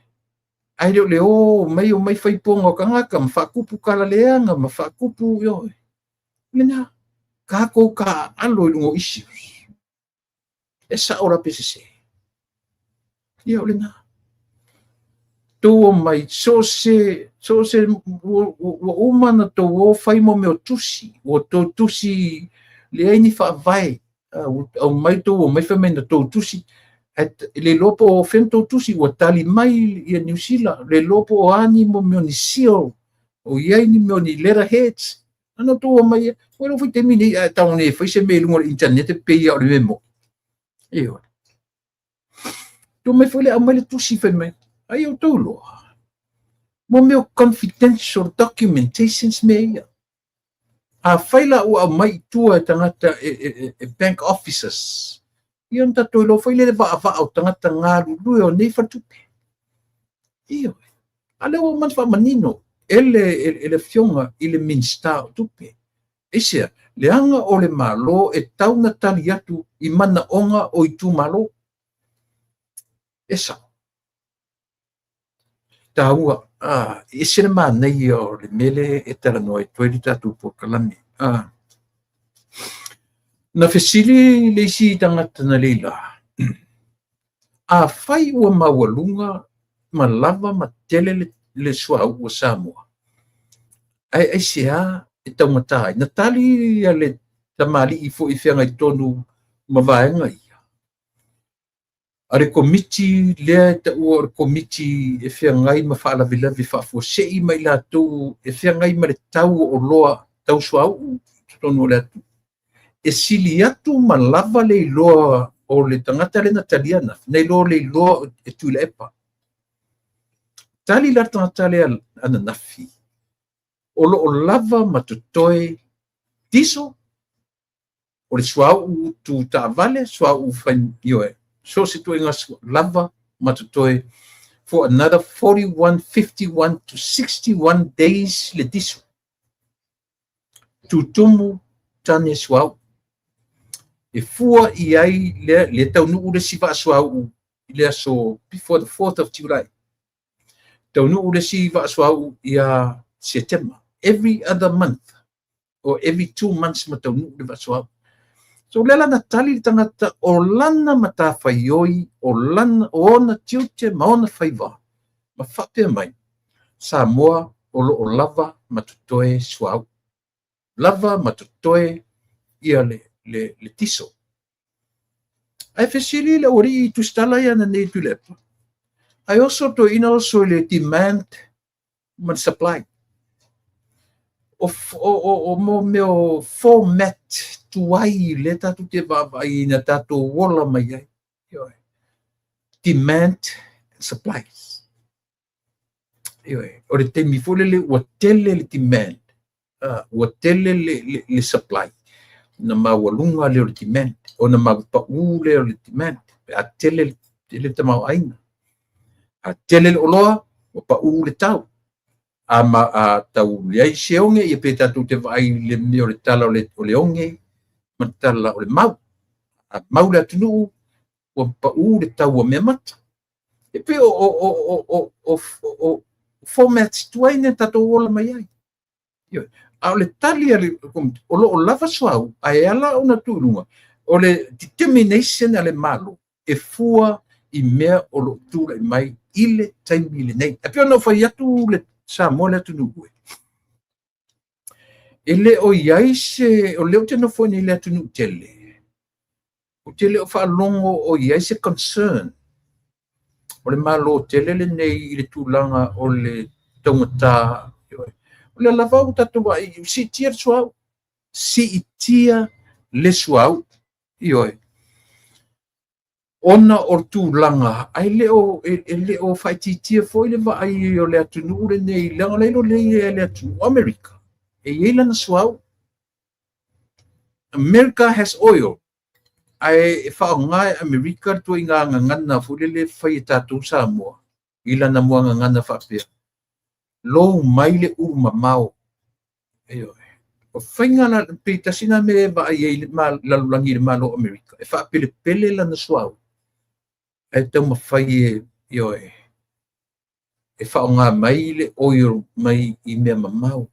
Ae le o le o mai o mai faipoga o tagata ma faatupu tala leaga ma faatupu, ioe. Lena, tatou taaalo i luga o issues. E sao la pe sese. Ia o lena. Tou o mai, so se, so se, ua uma na tou o fai mo mea o tusi, ua tou tusi leai ni faavae, ua aumai tou omai fai mai na tou tusi, ae le iloa po o fea na tou tusi, ua tali mai ia Niu Sila, le iloa po o a ni mo mea o ni seal, o i ai ni mea o ni letterheads, ana tou omai, ua iloa foi taimi nei a e tago nei e fai se mea i luga o le internet e pei lava o le mea moni. Ioe. Tuu mai foi le aumai le tusi fai mai, ai outou iloa, mo mea o confidential documentations mea ia. Afai la ua aumai i tua e tagata e bank officers, ia ona tatou iloa foi lea le vaavaa o tagata galulue o nei faletupe. Ioe. A lea ua uma ona faamanino e le afioga i le Minisita o Tupe. Aisea? Leaga o le Malo e tau na tali atu i manaoga o itumalo. E sao. Taua, e ese le manaia o le mea lea e talanoa atu ai le tatou polokalame. Na fesili le isi tagata na leila, afai ua maualuga ma lava ma tele le suauu o Samoa, ae aisea e taugata ai? Na tali ia le tamalii foi e feagai tonu ma vaega ia, a le komiti lea e taua o le komiti e feagai ma faalavelave faafuasei ma i latou e feagai ma le tau o oloa tau suauu i totonu o le atunuu. E sili atu ma lava le iloa o le tagata lea na talia na, na iloa le iloa e Tuilaepa. Tali la le tagata lea ananafi, o lo o lava ma totoe diesel, o le suauu tu taavale, suauu fai, ioe, so se ituaiga lava ma totoe for another 41, 51 to 61 days le diesel. Tutumu tane suauu. E fua i ai le taunuu le isi vaa suauu i le aso before the 4th of July. Taunuu le isi vaa suauu ia Setema. Every other month or every 2 months ma taunuu le vaa suauu. So lea la na tali le tagata o lana matafaioi, o lana, o ona tiute ma ona faiva, ma faapea mai, Samoa o lo o lava ma totoe suauu. Lava ma totoe ia le diesel. Ae fesili le aualii i tusitala ia na nei Tuilaepa. Ae oso toeaina oso i le demand ma le supply. O mo mea o format tuai lea tatou te vaavaai ina tatou ola mai ai. Ioe. Demand and supplies. Ioe. O le taimi foi lele ua tele le demand, ua tele le supply, ona maualuga lea o le demand, ona pau lea o le demand, pe a tele le tamaoaiga. A tele le oloa, ua pau le tau. A tau leai se oge, ia pe tatou te vaai i le mea o le tala o le oge ma le tala o le mau. A mau le atunuu, ua pau le tau o mea mata. E pei o formats tuai na tatou ola mai ai. A o le tali a le Komiti, o lo o lava suauu, ae ala ona tuu i luga, o le determination a le Malo e fua i mea o lo o tulai mai i le taimi lenei. E pei ona ou fai atu le Samoa le atunuu e le o i ai se, o lea ou te nofo nei i le atunuu tele, ou te le o faalogo o i ai se concern o le Malo tele lenei i le tulaga o le taugata. O lea lava ua tatou vaai, siitia le suauu, siitia le suauu, ioe, ona o le tulaga, ae le o faaitiitia foi le vaai o le atunuu lenei, leaga o la e iloa lelei e le atunuu o Amerika, e i ai lana suauu. America has oil, ae faaaoga e Amerika le ituaiga gagana foi lele e fai e tatou Samoa, i lana muagagana faapea, lou mai le ulu mamao. Ioe. O faiga la, pei tasi na mea e vaai ai le lalolagi i le Malo o Amerika, e faapelepele lana suauu, ae taumafai e, ioe, e faaaoga mai le oil mai i mea mamao.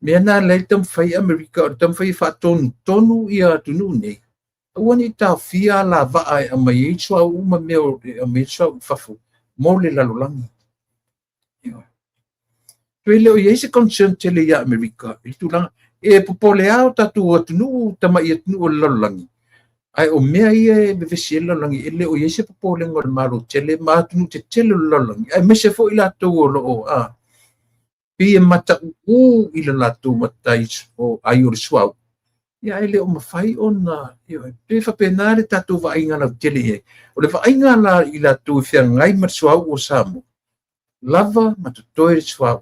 Mea na lea e taumafai Amerika, o le taumafai e faatonutonu ia atunuu nei, aua ne i taofia alavaa e aumai ai suauu ma mea e aumai ai suauu i fafo mo le lalolagi. Ioe. Pe le o i ai se concern tele ia Amerika i le tulaga, e popole lava o tatou atunuu, tamai atunuu o le lalolagi, ae o mea ia e vevesi ai le lalolagi, e le o i ai se popolega o le Malo tele ma atunuu tetele o le lalolagi, aemaise foi latou o lo o pei e matauu i le latou matai o ai o le suauu, ia ae le o mafai ona, ioe, pe faapena le tatou vaaiga lautele i ai. O le vaaiga la i latou e feagai ma le suauu o Samoa, lava ma totoe le suauu,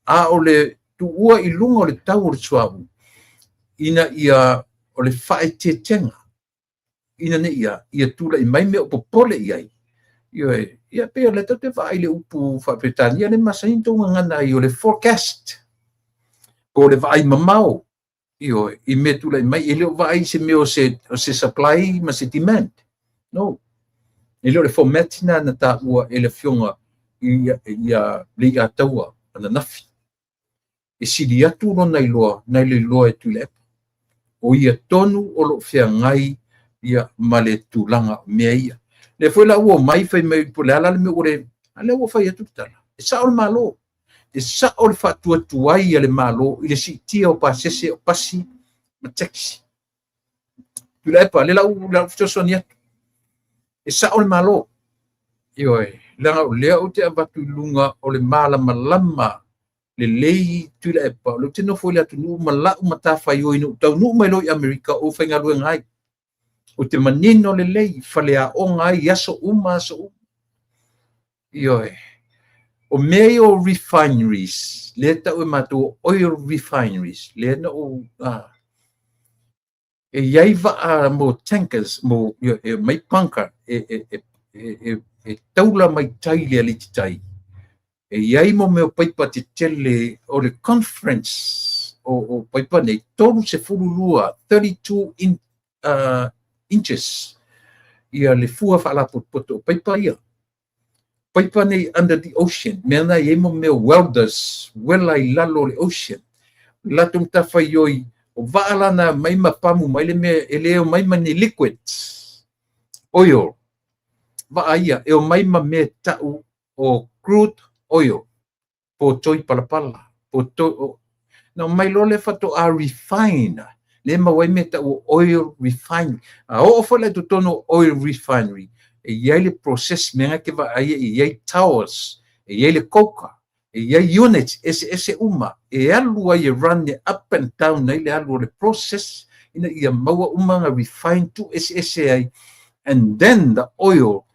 a o le tuua i luga o le tau o le suauu, ina ia o le faaeteetega, ina ne i ia tulai mai mea o popole i ai. Ioe, ia pei o lea tatou te vaai i le upu faa-Peretania lea e masani ona outou gagana ai, o le forecast, po o le vaai mamao, ioe, i mea tulai mai, e le o vaai i se mea o se supply ma se demand. No. E le o le format na na taua e le afioga ia Leiataua ananafi. E sili atu lona iloa nai le iloa e Tuilaepa. O ia tonu o lo o feagai ia ma le tulaga o mea ia. Lea foi la ua omai fai mai po o le a la le mea ua le... A lea ua fai atu le tala. E sao le Malo. E sao le faatuatuai a le Malo i le siitia o pasese o pasi ma taxi. Tuilaepa, lea la ua fesoasoani atu. E sao le Malo. Ioe, leaga o lea ou te avatu i luga o le malamalama lelei Tuilaepa, o lea ou te nofo i le atunuu ma lau matafaioi na ou taunuu mai loa i Amerika o ou faigaluega ai. Ou te manino lelei, faleaoga ai i aso uma, aso uma. Ioe. O mea ia o refineries, lea tau e matou oil refineries, lea na ou... e i ai vaa mo tankers, mo, e mai bunker, e taula mai tai le aliti tai. E i ai mo mea o paipa tetele o le conference o paipa nei, 32, 32 inches, ia le fua faalapotopoto o paipa ia. Paipa nei under the ocean, mea na i ai mo mea welders, wela i lalo o le ocean. Latou matafaioi, o vaa la na mai ma pamu mai le mea, e le o mai ma ni liquids, oil. Vaa ia, e o mai ma mea tau o crude oil, po toi palapala, po toi, na mai loa le faatoa refine, le maua ai mea tau oil refinery. A oo foi la i totonu o oil refinery, e i ai le process mea na te vaai e i ai towers, e i ai le coker, E i ai units eseese uma e alu ai e run e up and down ai le alu o le process ina ia maua uma na refine tuueseese ai, and then the oil,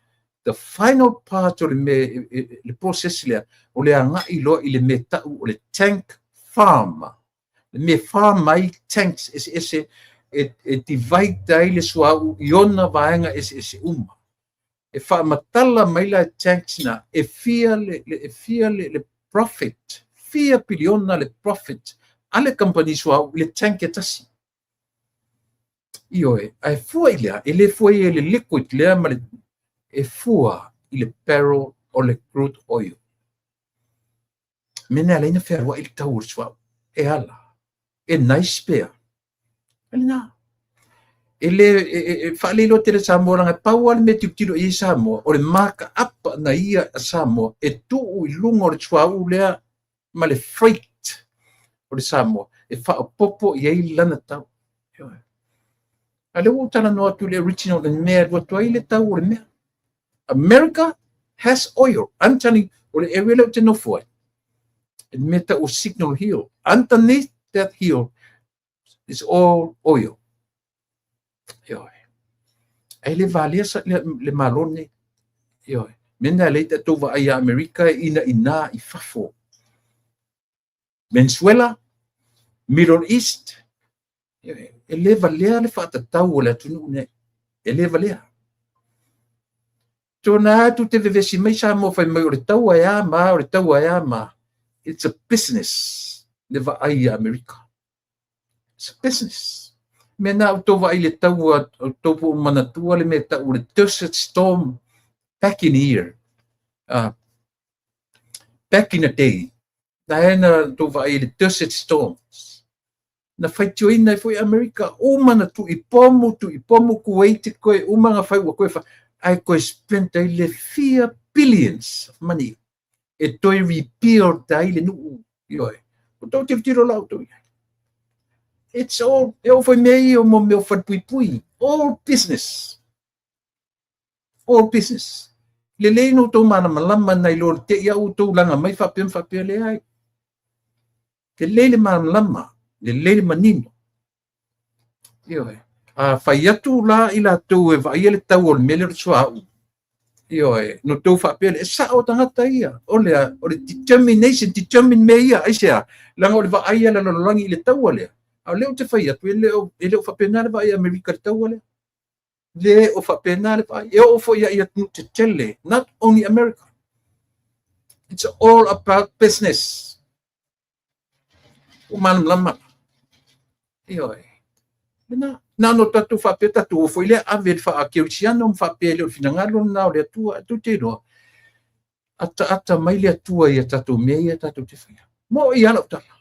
the final part o le mea, le process lea o le agai loa i le mea tau o le tank farm, le mea farm ai tanks eseese e divide ai le suauu i ona vaega eseese uma. E faamatala mai la tanks na e fia le profit, fia piliona le profit a le company suauu i le tank e tasi. Ioe, ae fua i lea, e le fua i le liquid lea ma le, e fua i le barrel o le crude oil. Mea na fealuai le tau o le suauu. E ala, e nice pea. Lena. E le e faaleiloa tele Samoa laga pau lava le mea tilotilo i ai Samoa, o le makaapa na ia a Samoa e tuu i luga o le suauu lea ma le freight o le Samoa e faaopopo i ai lana tau. A lea ua ou talanoa atu i le original le mea e alu atu ai le tau o le mea. America has oil. I'm telling you, o le area lea ou te nofo ai, e mea tau o Signal Hill. Underneath that hill is all oil. Ioe. Ai le valia sa le malo nei. Ioe. Mea na le tatou vaai ia Amerika ina ina i fafo. Venezuela, Middle East, e le valea le faatatau o le atunuu nei. E le valea. Tona atu te vevesi mai Samoa fai mai o le taua e a ma, o le taua e a ma. It's a business le vaai i Amerika. It's a business. Mea na outou vaai le taua, outou po manatua le mea tau le Desert Storm back in year. Back in the day, na e na outou vaai le Desert Storms. Na faitioina ai foi Amerika, uma na tuu i pomu Kuwait koe, uma na fai ua koe fa, ai koe spend ai le fia billions of money e toe rebuild ai le nuu. Ioe. O tau tilotilo la outou i ai. It's all, e o foi mea ia o mo mea o falepuipui. All business. All business. Lelei no outou malamalama nai lo te ia outou laga mai faapea ma faapea le ai. Lelei le malamalama, lelei le manino. Ioe. A fai atu la i latou e vaaia le tau o le mea lea o le suauu. Ioe, no tou faapea le, e sao tagata ia. O le determination, determine mea ia, aisea, laga o le vaai a le lalolagi i le taua lea. A o lea ou te fai atu, e le o faapena le vaai a Amerika i le taua lea. Le o faapena le vaai. E oo foi ia atunuu tetele, not only America. It's all about business. O malamalama. Ioe. Lena, na no tatou faapea tatou o foi lea ave le faakerisiano ma faapea le o le finagalo lena o le Atua, tou te iloa. Ataata mai le Atua ia tatou mea ia tatou te faia. Mo i ala o tala.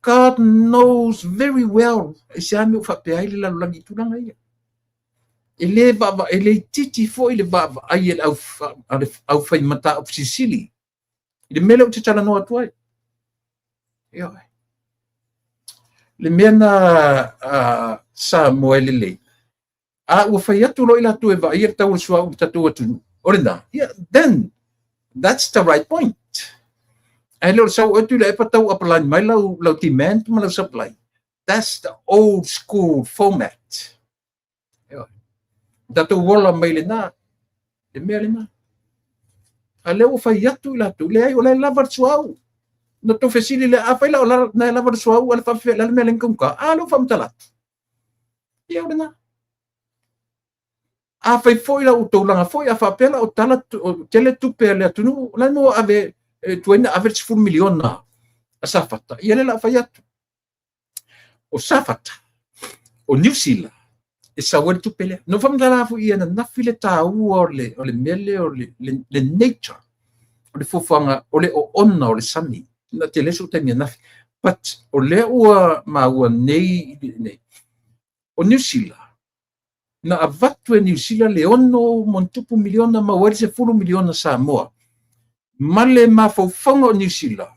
God knows very well e se ame o faapea ai le lalolagi i tulaga ia. E le vaava, e le itiiti foi le vaavaai e le au fai mataupu silisili i le mea lea ou te talanoa atu ai. Ioe. Le mea na Samoa e lelei, a ua fai atu loa i latou e vaaia le tau o le suauu i le tatou atunuu, o lena, yeah, then that's the right point. Ae le o le sau atu i le epa tau apalani mai lau demand ma lau supply. That's the old school format. Ioe. Tatou ola mai lena, le mea lena. A lea ua fai atu i latou, leai o la e lava le suauu. Na tou fesili le, a fai la o la na e lava le suauu, a le faafefea la le mea le kaugata, a lea ua faamatala atu. Ia o lena. A fai foi la outou laga foi, a faapea la o tala o tele tupe a le atunuu, la mo ave, e tuai na ave le 10 miliona a Safata, ia le la fai atu. O Safata, o Niu Sila, e sau ai le tupe lea. No faamatala foi ia nanafi le taua o le mea lea o le nature, o le fuafuaga, o le oona o le sami. Na tele so taimi anafi. But o lea ua maua nei, nei. O Niu Sila, na avatu e Niu Sila le 6+ miliona maua ai le 10 miliona Samoa. Ma le mafaufauga o Niu Sila,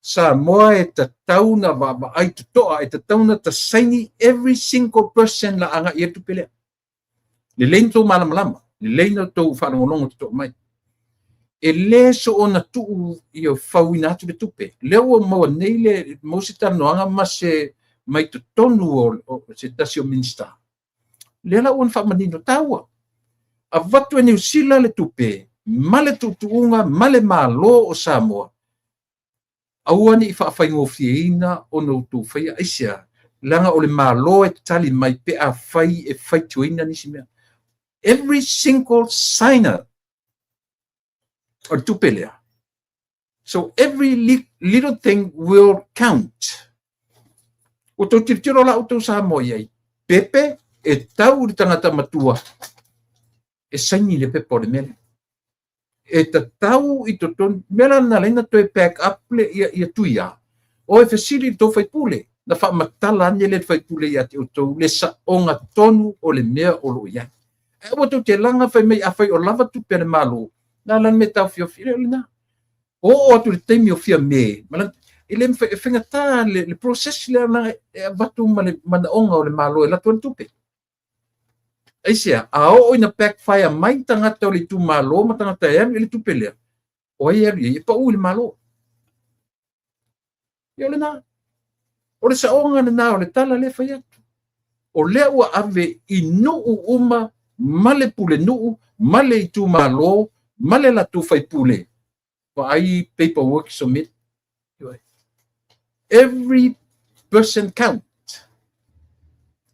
Samoa e tatau na vaavaai totoa, e tatau na tasaini every single person la agai i tupe lea. Lelei na tou malamalama, lelei na tou faalogologo totoa mai. E lē soona tuu ia fauina atu le tupe. Lea ua maua nei le maua se talanoaga ma se mai totonu o se tasi o Minisita. Lea la ua na faamanino taua. Avatu e Niu Sila le tupe ma le tuutuuga ma le Malo o Samoa, aua ne i faafaigofieina ona outou faia. Aisea? Leaga o le Malo e tali mai pe afai e faitioina nisi mea. Every single signer o le tupe lea. So every little thing will count. Ua tou tilotilo la outou Samoa i ai. Pepe e tau i le tagata matua e saini le pepa o le mea lea. E tatau i totonu, mea la na ala ai ona toe back up le ia Tuia. O e fesili i le tou faipule, na faamatala ane le faipule ia te outou le saoga tonu o le mea o lo o i ai. Ae aua tou te laga fai mai afai o lava tupe a le Malo, na ala le mea taofiofi, e le o lena. Oo atu i le taimi o fia me, e le mafai, e faigata le process lea leaga e avatu ma le manaoga o le Malo e alu atu ai le tupe. Aisea? A oo ina backfire mai tagata o le itumalo ma tagata e alu i le tupe lea, o ai e alu i ai? E pau i le Malo. Ia o lena. O le saoga lena o le tala lea e fai atu. O lea ua ave i nuu uma ma le pulenuu ma le itumalo ma le latou faipule. Vaai paperwork submit. Every person count.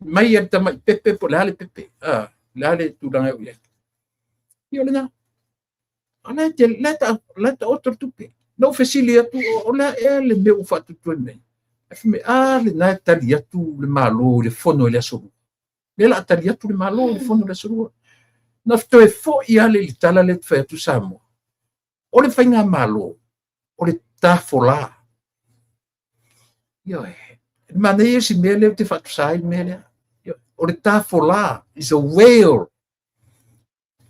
Mai a le tamai pepe po o le a le pepe. Le a le tulaga e oo i ai. Ia o lena. A la e la taoto le tupe. Na ou fesili atu, o le a ea le mea ua faatuatuai mai? Ae fai mai, a lena e tali atu le Malo i le fono i le aso Lua. Lea o le a tali atu le Malo i le fono i le aso Lua. Na toe foi lava le i le tala lea e fai atu Samoa. O le faigamalo, o le tafolā. Ioe. E manaia si mea lea ou te faatusa ai le mea lea. O le tafolā is a whale.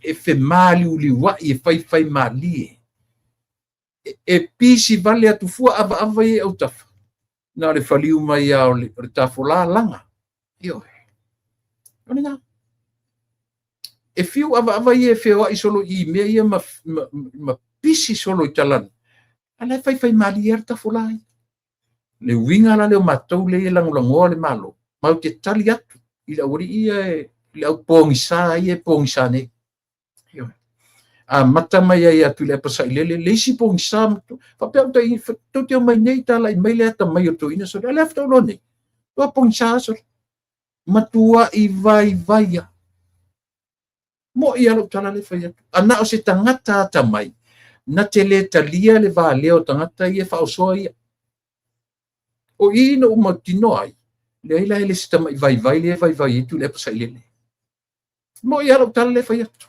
E femāliuliuai, e faifaimalie. E pisi vale atu fua avaava ia i autafa. Na o le faliu mai lava o le tafolā laga. Ioe. O lena. E fiu avaava ia e feoai solo i mea ia ma pisi solo i talana. A la e faifaimalie lava le tafolā ia. Le uiga la lea o matou lea e lagolagoa le Malo, matou te tali atu i le aualii ia, i le au pogisa ia e pogisa nei. Ioe. Amata mai ai atu i le Apasailele, le isi pogisa, faapea au tai, tou te omai nei talai mai le atamai o le toeaina sole, a o le a faatoa ou iloa nei? Ua pogisa sole. Matuai vaivai lava. Mo'i lava lau tala lea e fai atu. A na o se tagata atamai, na te le talia le valea o tagata ia e faaosoa ia. O i na ou mautinoa ai, leai la e le se tamai vaivai lea e vaivai ai Tuilaepa Sailele. Mo'i lava lau tala lea e fai atu.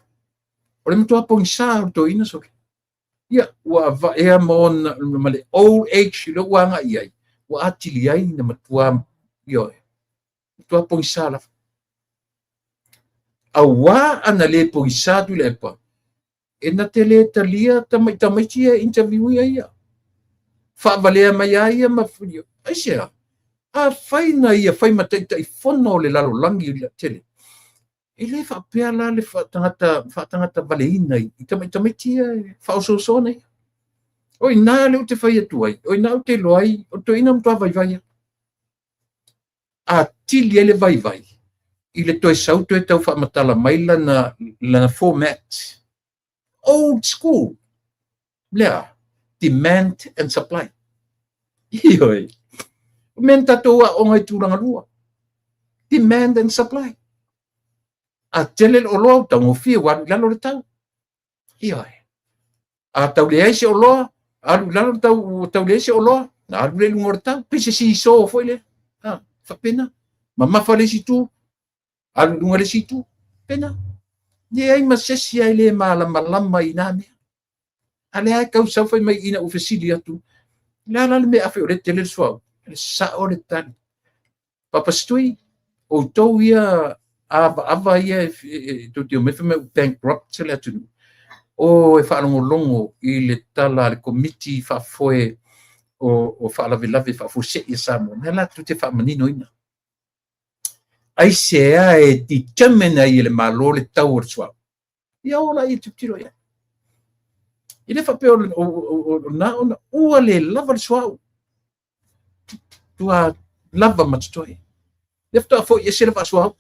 O le matua pogisa o le toeaina sole. Ia, ua avaea ma ona, ma le old age lea ua agai i ai, ua atili ai na matua, ioe, matua pogisa lava. Auā ana le pogisa Tuilaepa, e na te le talia tamai tamaiti ia e interview ia ia. Faavalea mai a ia ma aisea? Afai na ia fai ma Taitaifono o le lalolagi tele, e le faapea la le faatagata, faatagata valeina i tamai tamaiti ia e faaosoosoa nei. O i ina lea ou te fai atu ai, o i ina ou te iloa ai, o le toeaina matua vaivai lava. Atili ai le vaivai i le toe sau toe tau faamatala mai lana format. Old school. Lea, demand and supply. Ioe. O mea na tatou aoga i tulaga lua. Demand and supply. A tele le oloa, ua taugofie, ua alu i lalo le tau. Ioe. A tau leai se oloa, alu i lalo le tau, ua tau leai se oloa, na alu lea i luga o le tau. Pei se seesaw foi lea. Ha, faapena. Mamafa le isi itu, alu i luga le isi itu. Faapena. Leai ma se isi e le malamalama i nā mea. A lea e tau sau fai mai ina ua fesili atu, le a la le mea afe o lea e tele le suauu? E sao le tali. Papasitui, outou ia avaava ia e tou te omai fai mai ua bankrupt le atunuu. O e faalogologo i le tala a le Komiti Faafoe o Faalavelave Faafuasei a Samoa, mea latou te faamaninoina. Aisea e determine ai e le Malo le tau o le suauu? Ia o laia e tilotilo i ai. E le faapea o na ona ua le lava le suauu. Tua lava ma totoe. Lea faatoa foi ese le vaa suauu.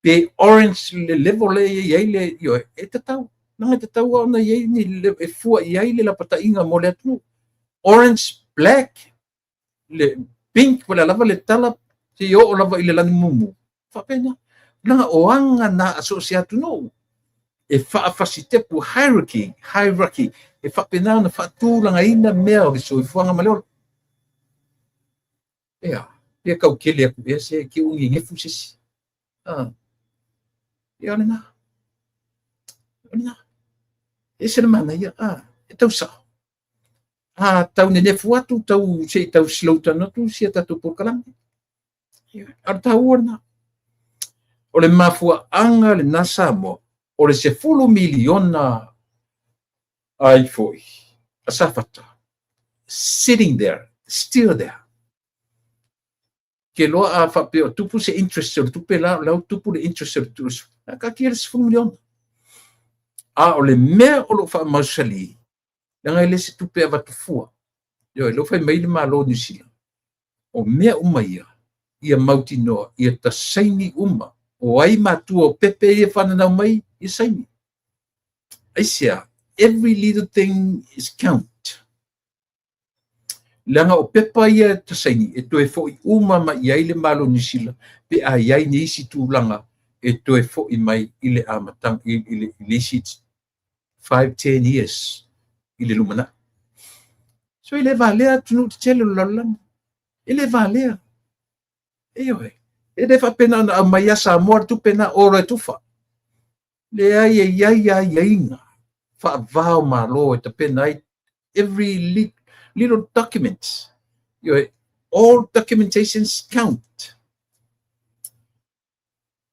Pe orange le level lea e i ai le, ioe, e tatau. Leaga e tatau lava ona i ai ni e fua i ai le lapataiga mo le atunuu. Orange, black, le pink, po o le a lava le tala, seia oo lava i le lanu mumu. Faapena. Leaga o aga na a so o se atunuu e faafasitepu, hierarchy, hierarchy, e faapena ona faatulagaina mea o le soifuaga ma le ola. Ea, pe tau tele atu ea se te ua nenefu se isi. Ah. Ia o lena. O lena. E ese le manaia, ah, e tau sao. A tau nenefu atu, tau se i tau slow down atu si a tatou polokalame. Ia, a o le taua lena. O le mafuaaga lena Samoa, o le $10 miliona ai foi a Safata, sitting there, still there. Ke loa a faapea o tupu se interest o le tupe la, o la ua tupu le interest o le tupe, a taatia le $10 miliona. A o le mea o lo o faamausali, leaga e le se tupe e avatu fua. Ioe, lea ua fai mai le Malo o Niu Sila, o mea uma ia, ia mautinoa, ia ta saini uma. O ai matua o pepe ia fananau mai, ia saini. Aisea, every little thing is count. Leaga o pepa ia e ta saini, e toe foi uma mai i ai le Malo o Niu Sila, pe a i ai nisi tulaga e toe foi mai i le amataga, i le isi 5, 10 years i le lumanai. So e le valea atunuu tetele o le lalolagi. E le valea. Ioe. E le faapena ona aumai ia Samoa le tupe na olo e tufa. Leai, e i ai aiaiga faava o Malo e tapena ai every little document. Ioe, all documentations count.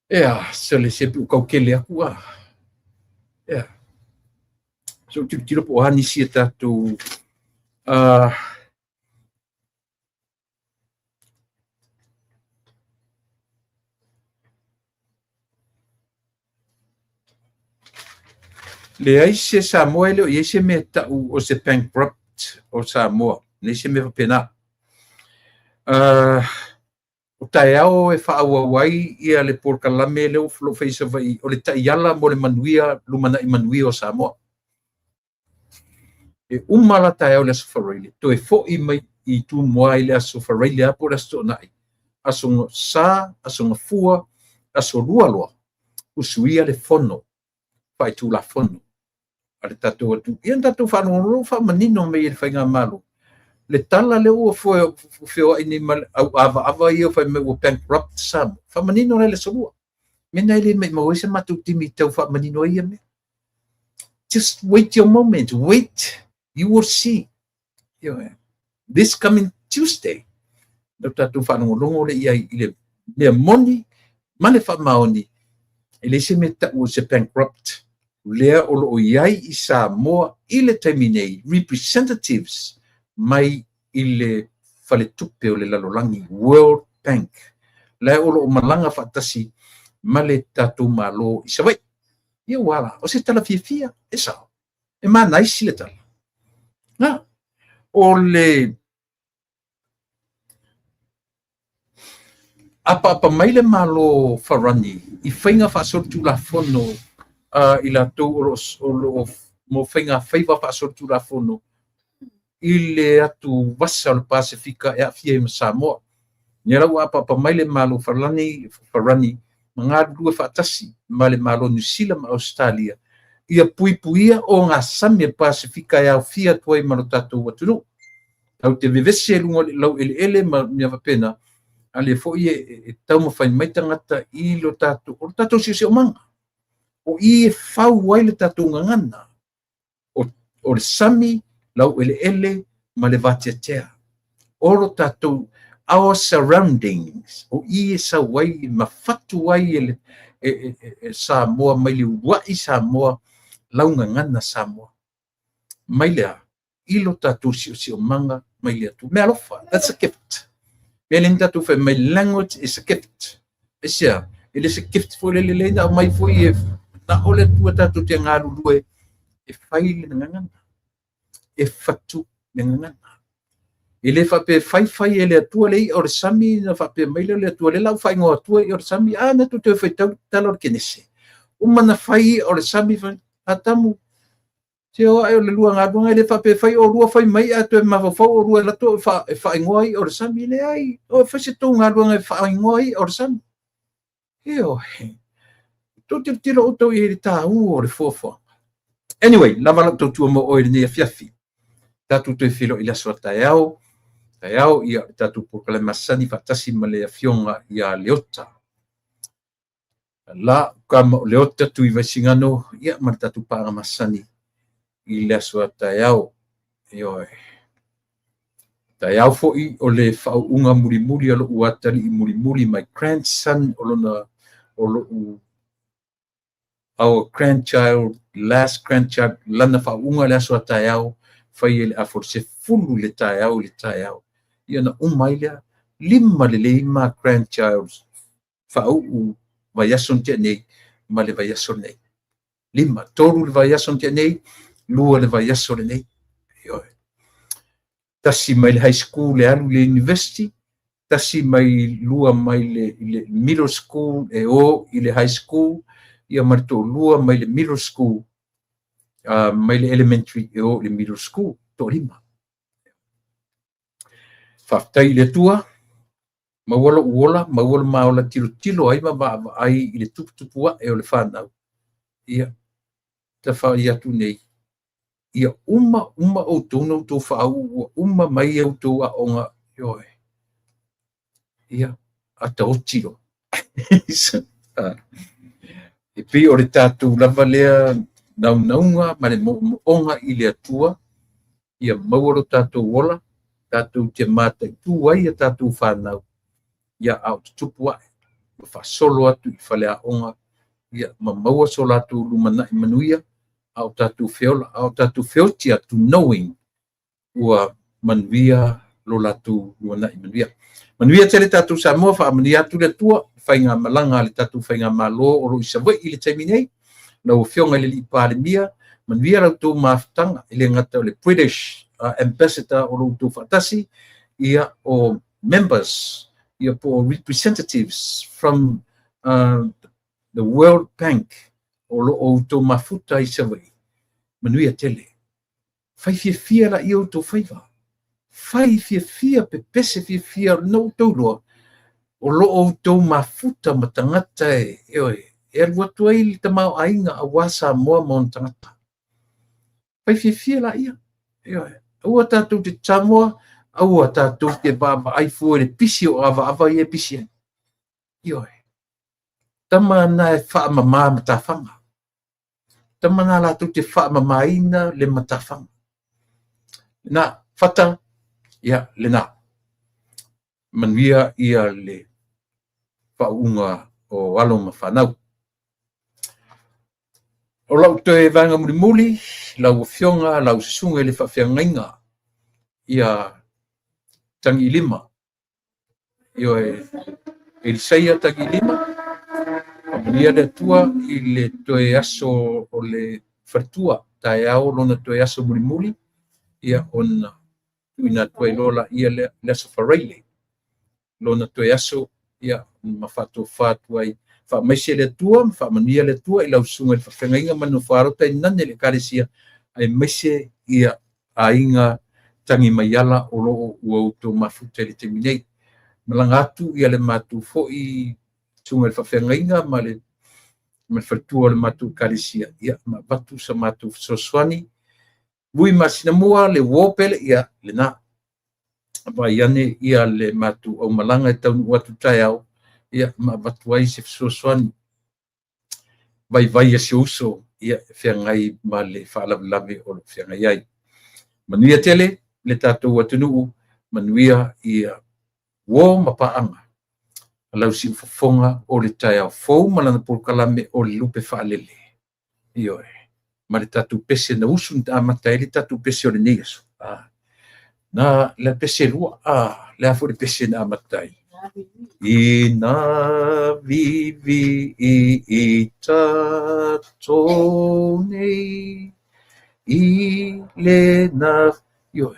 Ea, se le se pe ua tau tele atu a. Ea. Se i ou tilotilo po o a nisi e tatou leai se Samoa e le o i ai se mea e tau o se bankrupt o Samoa. Leai se mea faapena. O taeao e faaauau ai ia le polokalame lea o lo o fai i Savaii o le taiala mo le manuia, lumanai manuia o Samoa. E uma la taeao i le Aso Faraile, toe foi mai i Tumua i le Aso Faraile lava po o le Aso Toonai, Aso Sa, Aso Gafua, Aso Lua loa, usuia le fono faaitulafono a le tatou atunuu. Ia na tatou faalogologo faamanino mai e le faigamalo le tala lea ua feoai nei ma le auavaava ia fai mai ua bankrupt Samoa. Faamanino la i le Aso Lua. Mea na e le maumau ai se matou taimi tau faamanino ai ia mea. Just wait your moment. Wait. You will see. This coming Tuesday, na tatou faalogologo lea i ai i le mea moni ma le faamaoni, e leai se mea tau o se bankrupt lea o lo o i ai i Samoa i le taimi nei, representatives mai i le faletupe o le lalolagi, World Bank, la o lo o malaga faatasi ma le tatou Malo i Savaii. Ia ua la, o se tala fiafia, e sao, e manaisi le tala. Na, o le apaapa mai le Malo Farani i faiga faasolitulafono i latou o lo o mo faiga faiva faasolitulafono i le atu vasa o le Pasefika e aafia ai ma Samoa. Lea la ua apaapa mai le Malo Farani ma galulue faatasi ma le Malo Niu Sila ma Ausetalia ia puipuia ogasami a le Pasefika e aofia atu ai ma lo tatou atunuu. Tatou te vevesi ai i luga o le laueleele ma mea faapena, a lea foi e taumafai mai tagata i lo tatou, o lo tatou siosiomaga. O i e fau ai le tatou gagana, o le sami, laueleele ma le vateatea. O lo tatou, our surroundings, o i e sau ai ma fatu ai e Samoa mai le uluai Samoa, laugagana Samoa. Mai le a? I lo tatou siosiomaga mai le Atua. Mea alofa, that's a gift. Mea lea na tatou fai mai, language is a gift. Aisea, e le se gift foi lele lea na aumai foi e na o le Atua tatou te galulue. E fai le gagana, e fatu le gagana. E le faapea e fai fai e le Atua le i'a o le sami na faapea mai lea o le Atua, o lea la ua faaigoa atua i'a o le sami. A na tou toe faitau le tala o le Kenese. Uma na fai i'a o le sami, fai, Atamu, se o ae o le lua galuega, e le faapea e fai olua fai mai ae toe mafaufau olua e alu atu e faaigoa i'a o le sami. Leai, o e fai se tou galuega e faaigoa i'a o le sami. Ioe. Tou tilotilo outou i le tāua o le fuafuaga. Anyway, lava lau tautua mo oe i lenei afiafi. Tatou toe feiloai i le aso a taeao. Taeao, ia, le tatou polokalame masani faatasi ma le afioga ia Leota. La, kama o Leota Tuivaisigano, ia, ma le tatou paaga masani i le aso a taeao. Ioe. Taeao foi o le faauuga mulimuli a lou atalii mulimuli, my grandson, o lona, o lou, our grandchild, last grandchild, lana faauuga le aso a taeao, fai e le afa o le 10 i le taeao i le taeao. Ia na uma ai lea, 5 lelei ma grandchilds faauu vaiaso na tea nei ma le vaiaso lenei. 5, 3 le vaiaso na tea nei, 2 le vaiaso lenei. Ioe. 1 mai le high school e alu i le university, 1 mai 2 mai le middle school e o i le high school, ia ma le 2 mai le middle school, mai le elementary e o i le middle school, 5. Faafetai i le Atua, maua lou ola, maua le maola tilotilo ai ma vaavaai i le tuputupu ae o le whanau. Ia, ta whai atu nei, ia uma, uma o tōna tō whaau, ua uma mai au tō aonga, ioe. Ia, ata o tiro. E pei o le tātou lava lea naunauga ma le mo'omo'oga i le Atua, ia maua lo tātou ola, tātou te mataitū ai a tātou whānau, ia a o tutupu ae, ma faasolo atu i fale aoga, ia ma maua so latou lumanai manuia, a o tātou feola, a o tātou feoti atu knowing ua manuia lo latou lumanai manuia. Manuia tele tātou Samoa, faamanuia atu le Atua, whainga malanga le tātou whainga malo o lo i Savaii i le taimi nei, lau afioga i le alii Palemia, manuia lau tou mafutaga, e le gata o le British Ambassador o lo outou faatasi, ia o members, ia po o representatives from the World Bank o lo outou mafuta i Savaii. Manuia tele. Fai fiafia la ia outou faiva. Fai fiafia, pepese fiafia, na outou loa, o lo outou mafuta ma tagata e, e alu atu ai le tamaoaiga aua Samoa ma ona tagata. Fai fiafia la ia. Ioe. Aua tātou te Samoa, aua tātou te vaavaai fua i le pisi o avaava ia e pisi ai. Ioe. Tama na e whaamama matawhanga. Tama nā lātou te whaamamaina le matawhanga. Nā, whata, ia, le nā. Manuia ia le whaunga o alo ma whanau. O lau toe vaega mulimuli, lau afioga, lau susuga i le faafeagaiga, ia Tagiilima. Ioe, Elisaia Tagiilima, faamanuia le Atua i le toe aso o le faletua, taeao lona toe aso mulimuli, ia ona tuuina atu ai loa laia le aso Faraile. Lona toe aso, ia ma faatofā atu ai. Faamaise le Atua, ma faamanuia le Atua i lau susuga i le faafeagaiga ma le nofo-a-alo tainane le ekalesia, aemaise ia aiga Tagimaiala o lo o ua outou mafuta i le taimi nei. Malaga atu ia le matou foi susuga i le faafeagaiga ma le faletua o le matou ekalesia, ia ma avatu sa matou fesoasoani. Vui masina mua le uo pele, ia lena. Vaai ane ia le matou aumalaga e taunuu atu taeao, ia ma avatu ai se fesoasoani. Vaivai a si uso, ia feagai ma le faalavelave o lo feagai ai. Manuia tele le tātou atunuu, manuia ia uo ma paaga. Lau siufofoga o le taeao fou ma lana polokalame o le lupe faalele. Ioe. Ma le tātou pese na usu na amata ai le tātou pese o lenei aso. Na le pese lua, le a foi le pese na amata ai. Ina vivi i tātou nei, I lena. Ioe.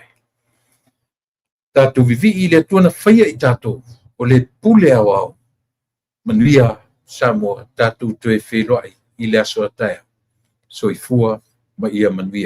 Tatou vivii i le Atua na faia i tatou, o le pule aoao. Manuia Samoa, tatou toe feiloai i le aso a taeao. Soifua ma ia manuia.